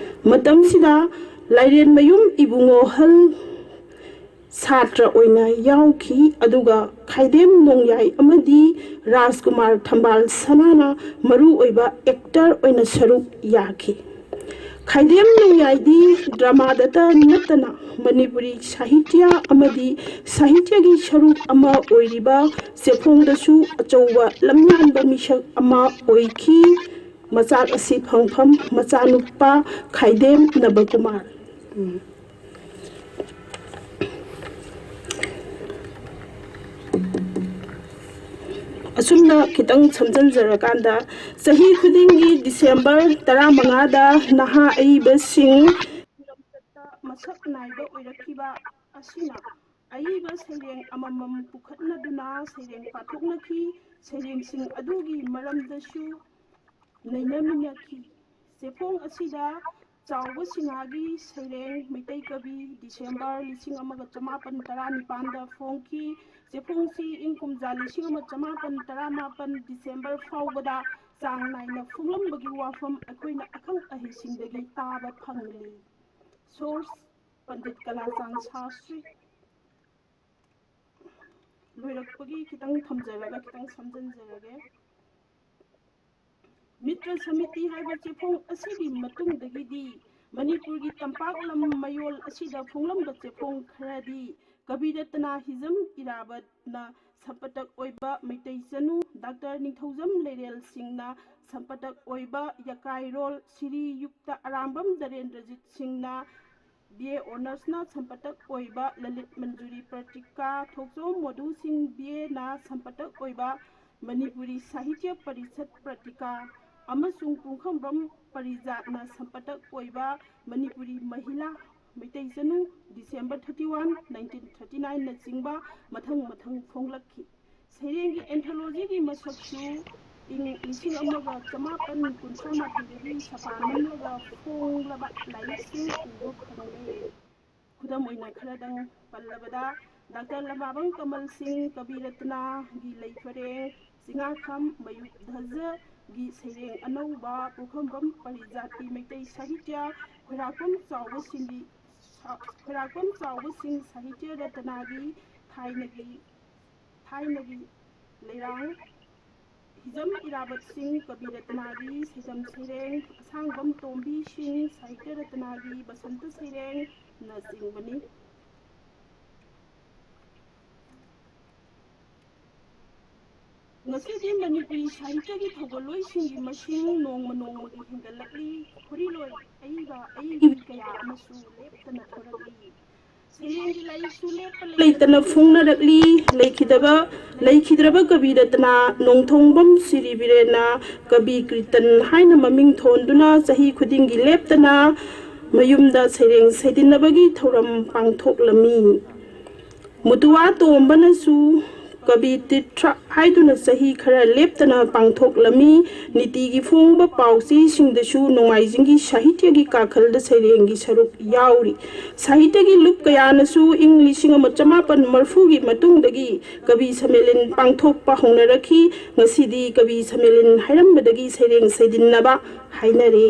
ꯃꯇꯝꯁꯤꯗ ꯂꯥꯏꯔꯦꯟꯃꯌꯨꯝ ꯏꯕꯨꯡꯉꯣꯍꯜ ꯁꯥꯇ꯭ꯔ ꯑꯣꯏꯅ ꯌꯥꯎꯈꯤ, ꯑꯗꯨꯒ ꯈꯥꯏꯗꯦꯝ ꯅꯣꯡꯌꯥꯏ ꯑꯃꯗꯤ ꯔꯥꯖꯀꯨꯃꯥꯔ ꯊꯝꯕꯥꯜ ꯁꯅꯥꯅ ꯃꯔꯨꯑꯣꯏꯕ actor ꯑꯣꯏꯅ ꯁꯔꯨꯛ ꯌꯥꯈꯤ꯫ ꯈꯥꯏꯗꯦꯝ ꯅꯣꯡꯌꯥꯏꯗꯤ dramaꯗꯇ ꯅꯠꯇꯅ ꯃꯅꯤꯄꯨꯔꯤ ꯁꯥꯍꯤꯇ꯭ꯌ ꯑꯃꯗꯤ ꯁꯥꯍꯤꯇ꯭ꯌꯒꯤ ꯁꯔꯨꯛ ꯑꯃ ꯑꯣꯏꯔꯤꯕ ꯆꯦꯐꯣꯡꯗꯁꯨ ꯑꯆꯧꯕ ꯂꯝꯌꯥꯟꯕ ꯃꯤꯁꯛ ꯑꯃ ꯑꯣꯏꯈꯤ꯫ ꯃꯆꯥꯛ ꯑꯁꯤ ꯐꯪꯐꯝ ꯃꯆꯥꯅꯨꯄꯥ ꯈꯥꯏꯗꯦꯝ ꯅꯕꯀꯨꯃꯥꯔ꯫ ꯎꯝ꯫ ꯑꯁꯨꯝꯅ ꯈꯤꯇꯪ ꯁꯝꯖꯤꯟꯖꯔꯀꯥꯟꯗ, ꯆꯍꯤ ꯈꯨꯗꯤꯡꯒꯤ ꯗꯤꯁꯦꯝꯕꯔ ꯇꯔꯥꯃꯉꯥꯗ ꯅꯍꯥ ꯑꯏꯕꯁꯤꯡ ꯃꯁꯛ ꯅꯥꯏꯕ ꯑꯣꯏꯔꯛꯈꯤꯕ ꯑꯁꯤꯅ ꯑꯏꯕ ꯁꯩꯔꯦꯡ ꯑꯃꯃꯝ ꯄꯨꯈꯠꯅꯗꯨꯅ ꯁꯩꯔꯦꯡ ꯄꯥꯊꯣꯛꯅꯈꯤ꯫ ꯁꯩꯔꯦꯡꯁꯤꯡ ꯑꯗꯨꯒꯤ ꯃꯔꯝꯗꯁꯨ ꯅꯩꯅꯃꯤꯟꯅꯈꯤ꯫ ꯆꯦꯐꯣꯡ ꯑꯁꯤꯗ ꯆꯥꯎꯕ ꯁꯤꯡꯍꯥꯒꯤ ꯁꯩꯔꯦꯡ ꯃꯩꯇꯩ ꯀꯕꯤ ꯗꯤꯁꯦꯝꯕꯔ ꯂꯤꯁꯤꯡ ꯑꯃꯒ ꯆꯃꯥꯄꯟ ꯇꯔꯥꯅꯤꯄꯥꯟꯗ ꯐꯣꯡꯈꯤ꯫ ꯆꯦꯐꯣꯡꯁꯤ ꯏꯪ ꯀꯨꯝꯖꯥ ꯂꯤꯁꯤꯡ ꯑꯃ ꯆꯃꯥꯄꯟ ꯇꯔꯥꯃꯥꯄꯟ ꯗꯤꯁꯦꯝꯕꯔ ꯐꯥꯎꯕꯗ ꯆꯥꯡ ꯅꯥꯏꯅ ꯐꯣꯡꯂꯝꯕꯒꯤ ꯋꯥꯐꯝ ꯑꯩꯈꯣꯏꯅ ꯑꯈꯪ ꯑꯍꯩꯁꯤꯡꯗꯒꯤ ꯇꯥꯕ ꯐꯪꯂꯤ꯫ Source: ꯄꯟꯗꯤꯠ ꯀꯂꯥꯆꯥꯟ ꯁꯥꯁꯇ꯭ꯔꯤ꯫ ꯂꯣꯏꯔꯛꯄꯒꯤ ꯈꯤꯇꯪ ꯊꯝꯖꯔꯒ ꯈꯤꯇꯪ ꯁꯝꯖꯤꯟꯖꯔꯒꯦ꯫ ꯃꯤꯇ꯭ꯔ ꯁꯃꯤꯇꯤ ꯍꯥꯏꯕ ꯆꯦꯐꯣꯡ ꯑꯁꯤꯒꯤ ꯃꯇꯨꯡꯗꯒꯤꯗꯤ ꯃꯅꯤꯄꯨꯔꯒꯤ ꯇꯝꯄꯥꯛ ꯂꯝ ꯃꯌꯣꯜ ꯑꯁꯤꯗ ꯐꯣꯡꯂꯝꯕ ꯆꯦꯐꯣꯡ ꯈꯔꯗꯤ ꯀꯕꯤꯔꯠꯇꯅꯥ ꯍꯤꯖꯝ ꯏꯔꯥꯕꯠꯅ ꯁꯝꯄꯇꯛ ꯑꯣꯏꯕ ꯃꯩꯇꯩ ꯆꯅꯨ, ꯗꯥꯛꯇꯔ ꯅꯤꯡꯊꯧꯖꯝ ꯂꯩꯔꯦꯜ ꯁꯤꯡꯅ ꯁꯝꯄꯇꯛ ꯑꯣꯏꯕ ꯌꯀꯥꯏꯔꯣꯜ, ꯁꯤꯔꯤ ꯌꯨꯛꯇ ꯑꯔꯥꯝꯕꯝ ꯗꯔꯦꯟꯗ꯭ꯔꯖꯤꯠ ꯁꯤꯡꯅ ꯕꯤ ꯑꯦ ꯑꯣꯅꯔꯁꯅ ꯁꯝꯄꯇꯛ ꯑꯣꯏꯕ ꯂꯂꯤꯠ ꯃꯟꯖꯨꯔꯤ ꯄ꯭ꯔꯇꯤꯀꯥ, ꯊꯣꯛꯆꯣꯝ ꯃꯣꯗꯨ ꯁꯤꯡ ꯕꯤ ꯑꯦꯅ ꯁꯝꯄꯇꯛ ꯑꯣꯏꯕ ꯃꯅꯤꯄꯨꯔꯤ ꯁꯥꯍꯤꯇ꯭ꯌ ꯄꯔꯤꯁꯠ ꯄ꯭ꯔꯇꯤꯀꯥ ꯑꯃꯁꯨꯡ ꯄꯨꯡꯈꯝꯕꯝ ꯄꯔꯤꯖꯥꯠꯅ ꯁꯝꯄꯇꯛ ꯑꯣꯏꯕ Manipuri Mahila Meitei Chanu, December thirty one, nineteen thirty ꯅꯥꯏꯟꯅꯆꯤꯡꯕ ꯃꯊꯪ ꯃꯊꯪ ꯐꯣꯡꯂꯛꯈꯤ꯫ ꯁꯩꯔꯦꯡꯒꯤ ꯑꯦꯟꯊꯣꯂꯣꯖꯤꯒꯤ ꯃꯁꯛꯁꯨ ꯏꯪ ꯂꯤꯁꯤꯡ ꯑꯃꯒ ꯆꯃꯥꯄꯟ ꯀꯨꯟꯊ꯭ꯔꯥ ꯃꯥꯊꯣꯏꯗꯒꯤ ꯁꯄꯥ ꯅꯝꯂꯒ ꯐꯣꯡꯂꯕ ꯂꯥꯏꯔꯤꯛꯁꯤꯡ ꯎꯕ ꯐꯪꯂꯦ꯫ ꯈꯨꯗꯝ ꯑꯣꯏꯅ ꯈꯔꯗꯪ ꯄꯜꯂꯕꯗ, ꯗꯥꯛꯇꯔ ꯂꯃꯥꯕꯝ ꯀꯃꯜ ꯁꯤꯡ ꯀꯕꯤꯔꯠꯇꯅꯥꯒꯤ ꯂꯩ ꯄꯔꯦꯡ, ꯆꯤꯡꯉꯥꯈꯝ ꯃꯌꯨꯛ ꯙꯖꯒꯤ ꯁꯩꯔꯦꯡ ꯑꯅꯧꯕ, ꯄꯨꯈꯝꯕꯝ ꯄꯔꯤꯖꯥꯠꯀꯤ ꯃꯩꯇꯩ ꯁꯥꯍꯤꯇ꯭ꯌ, ꯈꯣꯏꯔꯥꯛꯄꯝ ꯆꯥꯎꯕꯁꯤꯡꯒꯤ ꯁꯥ-, ꯈꯣꯏꯔꯥꯛꯄꯝ ꯆꯥꯎꯕꯁꯤꯡ ꯁꯥꯍꯤꯇ꯭ꯌ ꯔꯠꯇꯅꯥꯒꯤ ꯊꯥꯏꯅꯒꯤ ꯊꯥꯏꯅꯒꯤ ꯂꯩꯔꯥꯡ, ꯍꯤꯖꯝ ꯏꯔꯥꯕꯠꯁꯤꯡ ꯀꯕꯤ ꯔꯠꯇꯅꯥꯒꯤ ꯁꯩꯇꯝ ꯁꯩꯔꯦꯡ, ꯑꯁꯥꯡꯕꯝ ꯇꯣꯝꯕꯤꯁꯤꯡ ꯁꯥꯍꯤꯇ꯭ꯌ ꯔꯠꯇꯅꯥꯒꯤ ꯕꯁꯟꯇ ꯁꯩꯔꯦꯡꯅꯆꯤꯡꯕꯅꯤ꯫ ꯉꯁꯤꯗꯤ ꯃꯅꯤꯄꯨꯔꯤ ꯁꯥꯍꯤꯇ꯭ꯌꯒꯤ ꯊꯧꯒꯜꯂꯣꯏꯁꯤꯡꯒꯤ ꯃꯁꯤꯡ ꯅꯣꯡꯃ ꯅꯣꯡꯃꯒꯤ ꯍꯦꯟꯒꯠꯂꯛꯂꯤ꯫ ꯈꯣꯔꯤꯂꯣꯏ ꯑꯏꯕ ꯑꯏꯕꯤ ꯀꯌꯥ ꯑꯃꯁꯨ ꯂꯦꯞꯇꯅ ꯊꯣꯔꯛꯂꯤ꯫ ꯁꯩꯔꯦꯡꯒꯤ ꯂꯥꯏꯔꯤꯛꯁꯨ ꯂꯦꯞꯄ ꯂꯩꯇꯅ ꯐꯣꯡꯅꯔꯛꯂꯤ꯫ ꯂꯩꯈꯤꯗꯕ ꯂꯩꯈꯤꯗ꯭ꯔꯕ ꯀꯕꯤ ꯔꯇꯅꯥ ꯅꯣꯡꯊꯣꯡꯕꯝ ꯁꯤꯔꯤ ꯕꯤꯔꯦꯟꯅ ꯀꯕꯤ ꯀ꯭ꯔꯤꯇꯟ ꯍꯥꯏꯅ ꯃꯃꯤꯡ ꯊꯣꯟꯗꯨꯅ ꯆꯍꯤ ꯈꯨꯗꯤꯡꯒꯤ ꯂꯦꯞꯇꯅ ꯃꯌꯨꯝꯗ ꯁꯩꯔꯦꯡ ꯁꯩꯗꯤꯟꯅꯕꯒꯤ ꯊꯧꯔꯝ ꯄꯥꯡꯊꯣꯛꯂꯝꯃꯤ꯫ ꯃꯨꯇꯨꯋꯥ ꯇꯣꯝꯕꯅꯁꯨ ꯀꯕꯤ ꯇꯤꯊ꯭ꯔ ꯍꯥꯏꯗꯨꯅ ꯆꯍꯤ ꯈꯔ ꯂꯦꯞꯇꯅ ꯄꯥꯡꯊꯣꯛꯂꯝꯃꯤ꯫ ꯅꯤꯇꯤꯒꯤ ꯐꯣꯡꯕ ꯄꯥꯎꯆꯦꯁꯤꯡꯗꯁꯨ ꯅꯣꯡꯃꯥꯏꯖꯤꯡꯒꯤ ꯁꯥꯍꯤꯇ꯭ꯌꯒꯤ ꯀꯥꯈꯜꯗ ꯁꯩꯔꯦꯡꯒꯤ ꯁꯔꯨꯛ ꯌꯥꯎꯔꯤ꯫ ꯁꯥꯍꯤꯇ꯭ꯌꯒꯤ ꯂꯨꯞ ꯀꯌꯥꯅꯁꯨ ꯏꯪ ꯂꯤꯁꯤꯡ ꯑꯃ ꯆꯃꯥꯄꯟ ꯃꯔꯐꯨꯒꯤ ꯃꯇꯨꯡꯗꯒꯤ ꯀꯕꯤ ꯁꯝꯃꯦꯂꯟ ꯄꯥꯡꯊꯣꯛꯄ ꯍꯧꯅꯔꯛꯈꯤ꯫ ꯉꯁꯤꯗꯤ ꯀꯕꯤ ꯁꯝꯃꯦꯂꯟ ꯍꯥꯏꯔꯝꯕꯗꯒꯤ ꯁꯩꯔꯦꯡ ꯁꯩꯗꯤꯟꯅꯕ ꯍꯥꯏꯅꯔꯦ꯫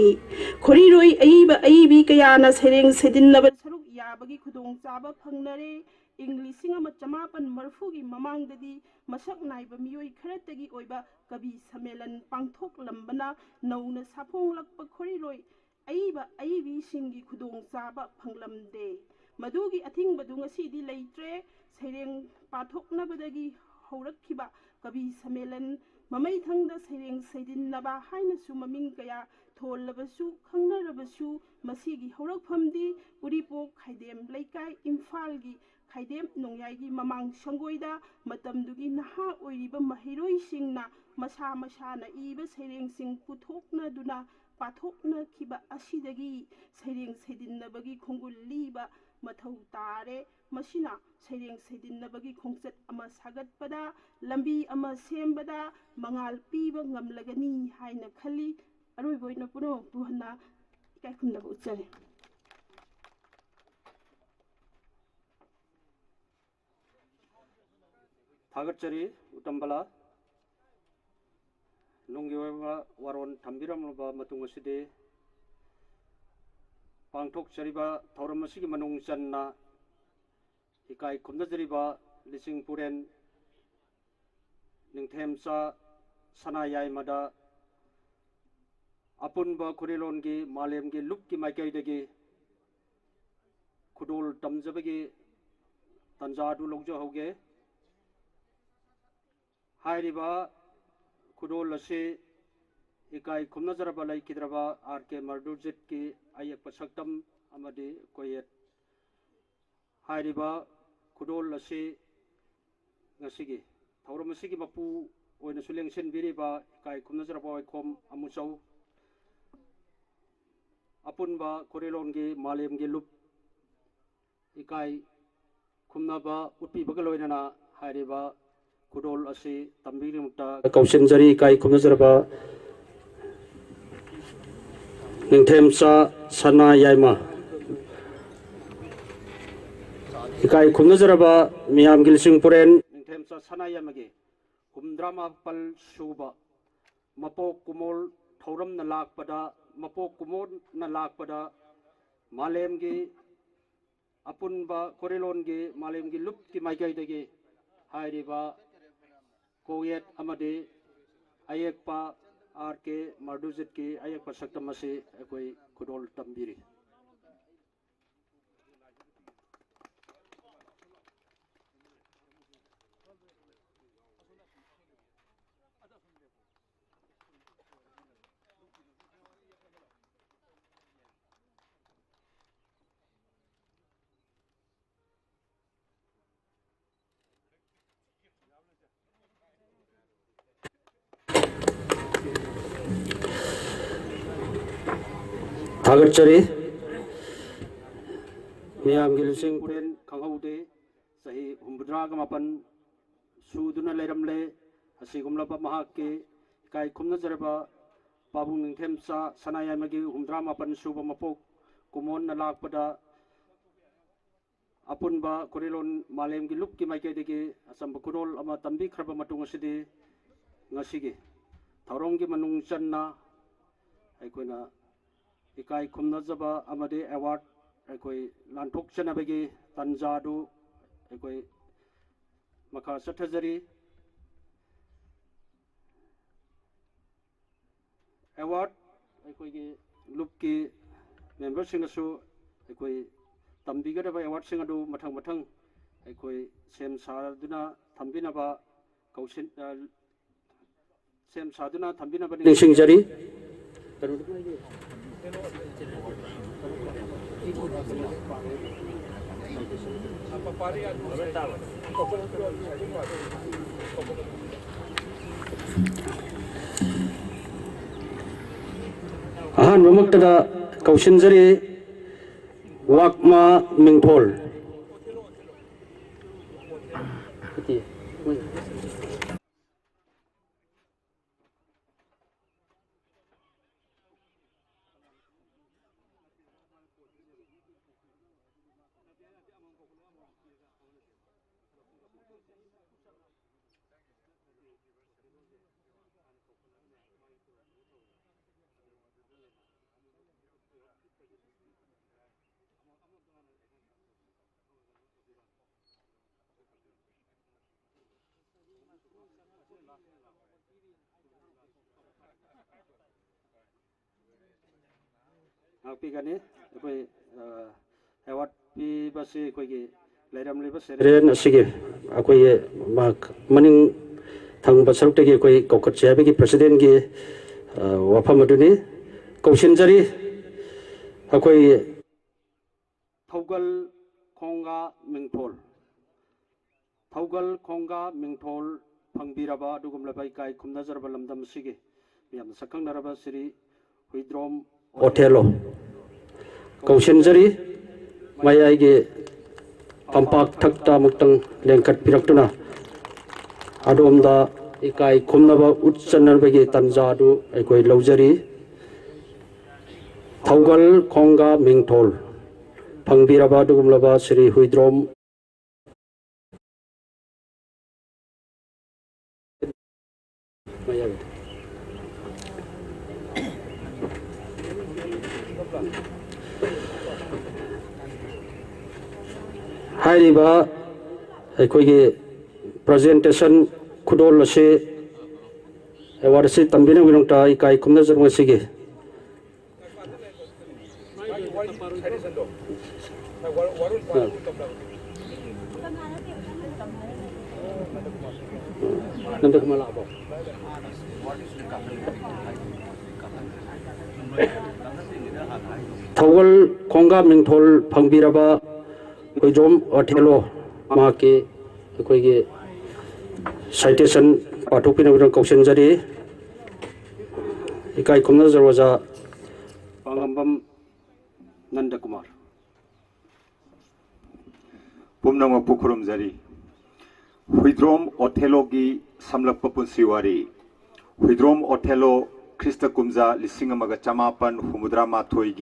ꯈꯣꯔꯤꯔꯣꯏ ꯑꯏꯕ ꯑꯏꯕꯤ ꯀꯌꯥꯅ ꯁꯩꯔꯦꯡ ꯁꯩꯗꯤꯟꯅꯕ ꯁꯔꯨꯛ ꯌꯥꯕꯒꯤ ꯈꯨꯗꯣꯡꯆꯥꯕ ꯐꯪꯅꯔꯦ꯫ ꯏꯪ ꯂꯤꯁꯤꯡ ꯑꯃ ꯆꯃꯥꯄꯟ ꯃꯔꯐꯨꯒꯤ ꯃꯃꯥꯡꯗꯗꯤ ꯃꯁꯛ ꯅꯥꯏꯕ ꯃꯤꯑꯣꯏ ꯈꯔꯇꯒꯤ ꯑꯣꯏꯕ ꯀꯕꯤ ꯁꯝꯃꯦꯂꯟ ꯄꯥꯡꯊꯣꯛꯂꯝꯕꯅ ꯅꯧꯅ ꯁꯥꯐꯣꯡꯂꯛꯄ ꯈꯣꯔꯤꯔꯣꯏ ꯑꯏꯕ ꯑꯏꯕꯤꯁꯤꯡꯒꯤ ꯈꯨꯗꯣꯡꯆꯥꯕ ꯐꯪꯂꯝꯗꯦ꯫ ꯃꯗꯨꯒꯤ ꯑꯊꯤꯡꯕꯗꯨ ꯉꯁꯤꯗꯤ ꯂꯩꯇ꯭ꯔꯦ꯫ ꯁꯩꯔꯦꯡ ꯄꯥꯊꯣꯛꯅꯕꯗꯒꯤ ꯍꯧꯔꯛꯈꯤꯕ ꯀꯕꯤ ꯁꯝꯃꯦꯂꯟ, ꯃꯃꯩꯊꯪꯗ ꯁꯩꯔꯦꯡ ꯁꯩꯗꯤꯟꯅꯕ ꯍꯥꯏꯅꯁꯨ ꯃꯃꯤꯡ ꯀꯌꯥ ꯊꯣꯜꯂꯕꯁꯨ, ꯈꯪꯅꯔꯕꯁꯨ, ꯃꯁꯤꯒꯤ ꯍꯧꯔꯛꯐꯝꯗꯤ ꯎꯔꯤꯄꯣꯛ ꯈꯥꯏꯗꯦꯝ ꯂꯩꯀꯥꯏ, ꯏꯝꯐꯥꯜꯒꯤ ꯈꯥꯏꯗꯦꯝ ꯅꯣꯡꯌꯥꯏꯒꯤ ꯃꯃꯥꯡ ꯁꯪꯒꯣꯏꯗ ꯃꯇꯝꯗꯨꯒꯤ ꯅꯍꯥ ꯑꯣꯏꯔꯤꯕ ꯃꯍꯩꯔꯣꯏꯁꯤꯡꯅ ꯃꯁꯥ ꯃꯁꯥꯅ ꯏꯕ ꯁꯩꯔꯦꯡꯁꯤꯡ ꯄꯨꯊꯣꯛꯅꯗꯨꯅ ꯄꯥꯊꯣꯛꯅꯈꯤꯕ ꯑꯁꯤꯗꯒꯤ ꯁꯩꯔꯦꯡ ꯁꯩꯗꯤꯟꯅꯕꯒꯤ ꯈꯣꯡꯒꯨꯜ ꯂꯤꯕ ꯃꯊꯧ ꯇꯥꯔꯦ꯫ ꯃꯁꯤꯅ ꯁꯩꯔꯦꯡ ꯁꯩꯗꯤꯟꯅꯕꯒꯤ ꯈꯣꯡꯆꯠ ꯑꯃ ꯁꯥꯒꯠꯄꯗ, ꯂꯝꯕꯤ ꯑꯃ ꯁꯦꯝꯕꯗ ꯃꯉꯥꯜ ꯄꯤꯕ ꯉꯝꯂꯒꯅꯤ ꯍꯥꯏꯅ ꯈꯜꯂꯤ꯫ ꯑꯔꯣꯏꯕ ꯑꯣꯏꯅ ꯄꯨꯝꯅꯃꯛꯄꯨ ꯍꯟꯅ ꯏꯀꯥꯏ ꯈꯨꯝꯅꯕ ꯎꯠꯆꯔꯤ꯫ ꯊꯥꯒꯠꯆꯔꯤ ꯎꯇꯝꯕꯂꯥ꯫ ꯅꯨꯡꯒꯤ ꯑꯣꯏꯕ ꯋꯥꯔꯣꯜ ꯊꯝꯕꯤꯔꯝꯂꯕ ꯃꯇꯨꯡ ꯑꯁꯤꯗꯤ ꯄꯥꯡꯊꯣꯛꯆꯔꯤꯕ ꯊꯧꯔꯝ ꯑꯁꯤꯒꯤ ꯃꯅꯨꯡ ꯆꯟꯅ ꯏꯀꯥꯏ ꯈꯨꯝꯅꯖꯔꯤꯕ ꯂꯤꯁꯤꯡ ꯄꯨꯔꯦꯟ ꯅꯤꯡꯊꯦꯝꯆꯥ ꯁꯅꯥ ꯌꯥꯏꯃꯗ ꯑꯄꯨꯟꯕ ꯈꯨꯔꯤꯂꯣꯟꯒꯤ ꯃꯥꯂꯦꯝꯒꯤ ꯂꯨꯞꯀꯤ ꯃꯥꯏꯀꯩꯗꯒꯤ ꯈꯨꯗꯣꯜ ꯇꯝꯖꯕꯒꯤ ꯇꯥꯟꯖꯥ ꯑꯗꯨ ꯂꯧꯖꯍꯧꯒꯦ꯫ ꯍꯥꯏꯔꯤꯕ ꯈꯨꯗꯣꯜ ꯑꯁꯤ ꯏꯀꯥꯏ ꯈꯨꯝꯅꯖꯔꯕ ꯂꯩꯈꯤꯗ꯭ꯔꯕ ꯑꯥꯔ ꯀꯦ ꯃꯔꯗꯨꯖꯤꯠꯀꯤ ꯑꯌꯦꯛꯄ ꯁꯛꯇꯝ ꯑꯃꯗꯤ ꯀꯣꯌꯦꯠ꯫ ꯍꯥꯏꯔꯤꯕ ꯈꯨꯗꯣꯜ ꯑꯁꯤ ꯉꯁꯤꯒꯤ ꯊꯧꯔꯝ ꯑꯁꯤꯒꯤ ꯃꯄꯨ ꯑꯣꯏꯅꯁꯨ ꯂꯦꯡꯁꯤꯟꯕꯤꯔꯤꯕ ꯏꯀꯥꯏ ꯈꯨꯝꯅꯖꯔꯕ ꯋꯥꯏꯈꯣꯝ ꯑꯃꯨꯆꯧ, ꯑꯄꯨꯟꯕ ꯀꯣꯔꯤꯂꯣꯟꯒꯤ ꯃꯥꯂꯦꯝꯒꯤ ꯂꯨꯞ ꯏꯀꯥꯏ ꯈꯨꯝꯅꯕ ꯎꯠꯄꯤꯕꯒ ꯂꯣꯏꯅꯅ ꯍꯥꯏꯔꯤꯕ ꯈꯨꯗꯣꯜ ꯑꯁꯤ ꯇꯝꯕꯤꯔꯤꯃꯛꯇ ꯀꯧꯁꯤꯟꯖꯔꯤ꯫ ꯏꯀꯥꯏ ꯈꯨꯝꯅꯖꯔꯕ ꯅꯤꯡꯊꯦꯝꯆꯥ ꯁꯅꯥ ꯌꯥꯏꯃ꯫ ꯏꯀꯥꯏ ꯈꯨꯝꯅꯖꯔꯕ ꯃꯤꯌꯥꯝꯒꯤ ꯂꯤꯁꯤꯡ ꯄꯨꯔꯦꯟ ꯅꯤꯡꯊꯦꯝꯆꯥ ꯁꯅꯥ ꯌꯥꯏꯃꯒꯤ ꯍꯨꯝꯗ꯭ꯔꯥ ꯃꯥꯄꯜ ꯁꯨꯕ ꯃꯄꯣꯛ ꯀꯨꯃꯣꯜ ꯊꯧꯔꯝꯅ ꯂꯥꯛꯄꯗ, ꯃꯄꯣꯛ ꯀꯨꯃꯣꯜꯅ ꯂꯥꯛꯄꯗ ꯃꯥꯂꯦꯝꯒꯤ ꯑꯄꯨꯟꯕ ꯀꯣꯔꯤꯂꯣꯟꯒꯤ ꯃꯥꯂꯦꯝꯒꯤ ꯂꯨꯞꯀꯤ ꯃꯥꯏꯀꯩꯗꯒꯤ ꯍꯥꯏꯔꯤꯕ ꯀꯣꯛꯌꯦꯠ ꯑꯃꯗꯤ ꯑꯌꯦꯛꯄ ꯑꯥꯔ ꯀꯦ ꯃꯔꯗꯨꯖꯤꯠꯀꯤ ꯑꯌꯦꯛꯄ ꯁꯛꯇꯝ ꯑꯁꯤ ꯑꯩꯈꯣꯏ ꯈꯨꯗꯣꯜ ꯇꯝꯕꯤꯔꯤ꯫ ꯊꯥꯒꯠꯆꯔꯤ꯫ ꯃꯤꯌꯥꯝꯒꯤ ꯂꯨꯆꯤꯡ ꯄꯨꯔꯦꯟ ꯈꯪꯍꯧꯗꯦ, ꯆꯍꯤ ꯍꯨꯝꯐꯨꯇꯔꯥꯒ ꯃꯥꯄꯟ ꯁꯨꯗꯨꯅ ꯂꯩꯔꯝꯂꯦ꯫ ꯑꯁꯤꯒꯨꯝꯂꯕ ꯃꯍꯥꯛꯀꯤ ꯏꯀꯥꯏ ꯈꯨꯝꯅꯖꯔꯕ ꯄꯥꯕꯨꯡ ꯅꯤꯡꯊꯦꯝꯆꯥ ꯁꯅꯥꯌꯥꯏꯃꯒꯤ ꯍꯨꯝꯐꯨꯇꯔꯥ ꯃꯥꯄꯟ ꯁꯨꯕ ꯃꯄꯣꯛ ꯀꯨꯝꯑꯣꯟꯅ ꯂꯥꯛꯄꯗ ꯑꯄꯨꯟꯕ ꯀꯣꯔꯤꯂꯣꯟ ꯃꯥꯂꯦꯝꯒꯤ ꯂꯨꯞꯀꯤ ꯃꯥꯏꯀꯩꯗꯒꯤ ꯑꯆꯝꯕ ꯈꯨꯗꯣꯜ ꯑꯃ ꯇꯝꯕꯤꯈ꯭ꯔꯕ ꯃꯇꯨꯡ ꯑꯁꯤꯗꯤ ꯉꯁꯤꯒꯤ ꯊꯧꯔꯝꯒꯤ ꯃꯅꯨꯡ ꯆꯟꯅ ꯑꯩꯈꯣꯏꯅ ꯏꯀꯥꯏ ꯈꯨꯝꯅꯖꯕ ꯑꯃꯗꯤ ꯑꯦꯋꯥꯔꯗ ꯑꯩꯈꯣꯏ ꯂꯥꯟꯊꯣꯛꯆꯅꯕꯒꯤ ꯇꯥꯟꯖꯥꯗꯨ ꯑꯩꯈꯣꯏ ꯃꯈꯥ ꯆꯠꯊꯖꯔꯤ꯫ ꯑꯦꯋꯥꯔꯗ ꯑꯩꯈꯣꯏꯒꯤ ꯂꯨꯞꯀꯤ ꯃꯦꯝꯕꯔꯁꯤꯡꯅꯁꯨ ꯑꯩꯈꯣꯏ ꯇꯝꯕꯤꯒꯗꯕ ꯑꯦꯋꯥꯔꯗꯁꯤꯡ ꯑꯗꯨ ꯃꯊꯪ ꯃꯊꯪ ꯑꯩꯈꯣꯏ ꯁꯦꯝ ꯁꯥꯗꯨꯅ ꯊꯝꯕꯤꯅꯕ ꯀꯧꯁꯤꯟ-, ꯑ, ꯁꯦꯝ ꯁꯥꯗꯨꯅ ꯊꯝꯕꯤꯅꯕ ꯅꯤꯡꯁꯤꯡꯖꯔꯤ꯫ ꯑꯍꯥꯟꯕꯃꯛꯇꯗ ꯀꯧꯁꯤꯟꯖꯔꯤ ꯋꯥꯛꯃꯥ ꯃꯤꯡꯊꯣꯜ꯫ ꯉꯥꯛꯄꯤꯒꯅꯤ꯫ ꯑꯩꯈꯣꯏ, ꯑ, ꯑꯦꯋꯥꯔꯗ ꯄꯤꯕꯁꯤ ꯑꯩꯈꯣꯏꯒꯤ ꯂꯩꯔꯝꯂꯤꯕ ꯁꯦꯔꯦꯟ ꯑꯁꯤꯒꯤ ꯑꯩꯈꯣꯏꯒꯤ ꯃꯍꯥꯛ ꯃꯅꯤꯡ ꯊꯪꯕ ꯁꯔꯨꯛꯇꯒꯤ ꯑꯩꯈꯣꯏ ꯀꯧꯈꯠꯁꯤ ꯍꯥꯏꯕꯒꯤ ꯄ꯭ꯔꯁꯤꯗꯦꯟꯒꯤ, ꯑ, ꯋꯥꯐꯝ ꯑꯗꯨꯅꯤ꯫ ꯀꯧꯁꯤꯟꯖꯔꯤ ꯑꯩꯈꯣꯏ ꯊꯧꯒꯜ ꯈꯣꯡꯒꯥ ꯃꯤꯡꯊꯣꯜ꯫ ꯊꯧꯒꯜ ꯈꯣꯡꯒꯥ ꯃꯤꯡꯊꯣꯜ ꯐꯪꯕꯤꯔꯕ ꯑꯗꯨꯒꯨꯝꯂꯕ ꯏꯀꯥꯏ ꯈꯨꯝꯅꯖꯔꯕ ꯂꯝꯗꯝ ꯑꯁꯤꯒꯤ ꯃꯤꯌꯥꯝꯅ ꯁꯛꯈꯪꯅꯔꯕ ꯁ꯭ꯔꯤ ꯍꯨꯏꯗ꯭ꯔꯣꯝ ꯑꯣꯊꯦꯂꯣ ꯀꯧꯁꯤꯟꯖꯔꯤ꯫ ꯃꯌꯥꯏꯒꯤ ꯐꯝꯄꯥꯛ ꯊꯛꯇ ꯑꯃꯨꯛꯇꯪ ꯂꯦꯡꯈꯠꯄꯤꯔꯛꯇꯨꯅ ꯑꯗꯣꯝꯗ ꯏꯀꯥꯏ ꯈꯨꯝꯅꯕ ꯎꯠꯆꯅꯕꯒꯤ ꯇꯥꯟꯖꯥ ꯑꯗꯨ ꯑꯩꯈꯣꯏ ꯂꯧꯖꯔꯤ꯫ ꯊꯧꯒꯜ ꯈꯣꯡꯒꯥ ꯃꯤꯡꯊꯣꯜ ꯐꯪꯕꯤꯔꯕ ꯑꯗꯨꯒꯨꯝꯂꯕ ꯁ꯭ꯔꯤ ꯍꯨꯏꯗ꯭ꯔꯣꯝ ꯍꯥꯏꯔꯤꯕ ꯑꯩꯈꯣꯏꯒꯤ ꯄ꯭ꯔꯖꯦꯟꯇꯦꯁꯟ ꯈꯨꯗꯣꯜ ꯑꯁꯤ, ꯑꯦꯋꯥꯔꯗ ꯑꯁꯤ ꯇꯝꯕꯤꯅꯕꯒꯤꯗꯃꯛꯇ ꯏꯀꯥꯏ ꯈꯨꯝꯅꯖꯕ ꯑꯁꯤꯒꯤ ꯊꯧꯒꯜ ꯈꯣꯡꯒꯥ ꯃꯤꯡꯊꯣꯜ ꯐꯪꯕꯤꯔꯕ ꯍꯨꯏꯗ꯭ꯔꯣꯝ ꯑꯣꯊꯦꯂꯣ ꯃꯍꯥꯛꯀꯤ ꯑꯩꯈꯣꯏꯒꯤ citation ꯄꯥꯊꯣꯛꯄꯤꯅꯕ ꯀꯧꯁꯤꯟꯖꯔꯤ꯫ ꯏꯀꯥꯏ ꯈꯨꯝꯅꯖꯔ ꯑꯣꯖꯥ ꯄꯥꯉꯝꯕꯝ ꯅꯟꯗꯀꯨꯃꯥꯔ꯫ ꯄꯨꯝꯅꯃꯛꯄꯨ ꯈꯨꯔꯨꯝꯖꯔꯤ꯫ ꯍꯨꯏꯗ꯭ꯔꯣꯝ ꯑꯣꯊꯦꯂꯣꯒꯤ ꯁꯝꯂꯛꯄ ꯄꯨꯟꯁꯤ ꯋꯥꯔꯤ꯫ ꯍꯨꯏꯗ꯭ꯔꯣꯝ ꯑꯣꯊꯦꯂꯣ ꯈ꯭ꯔꯤꯁꯇ ꯀꯨꯝꯖꯥ ꯂꯤꯁꯤꯡ ꯑꯃꯒ ꯆꯃꯥꯄꯟ ꯍꯨꯝꯐꯨꯇꯔꯥ ꯃꯥꯊꯣꯏꯒꯤ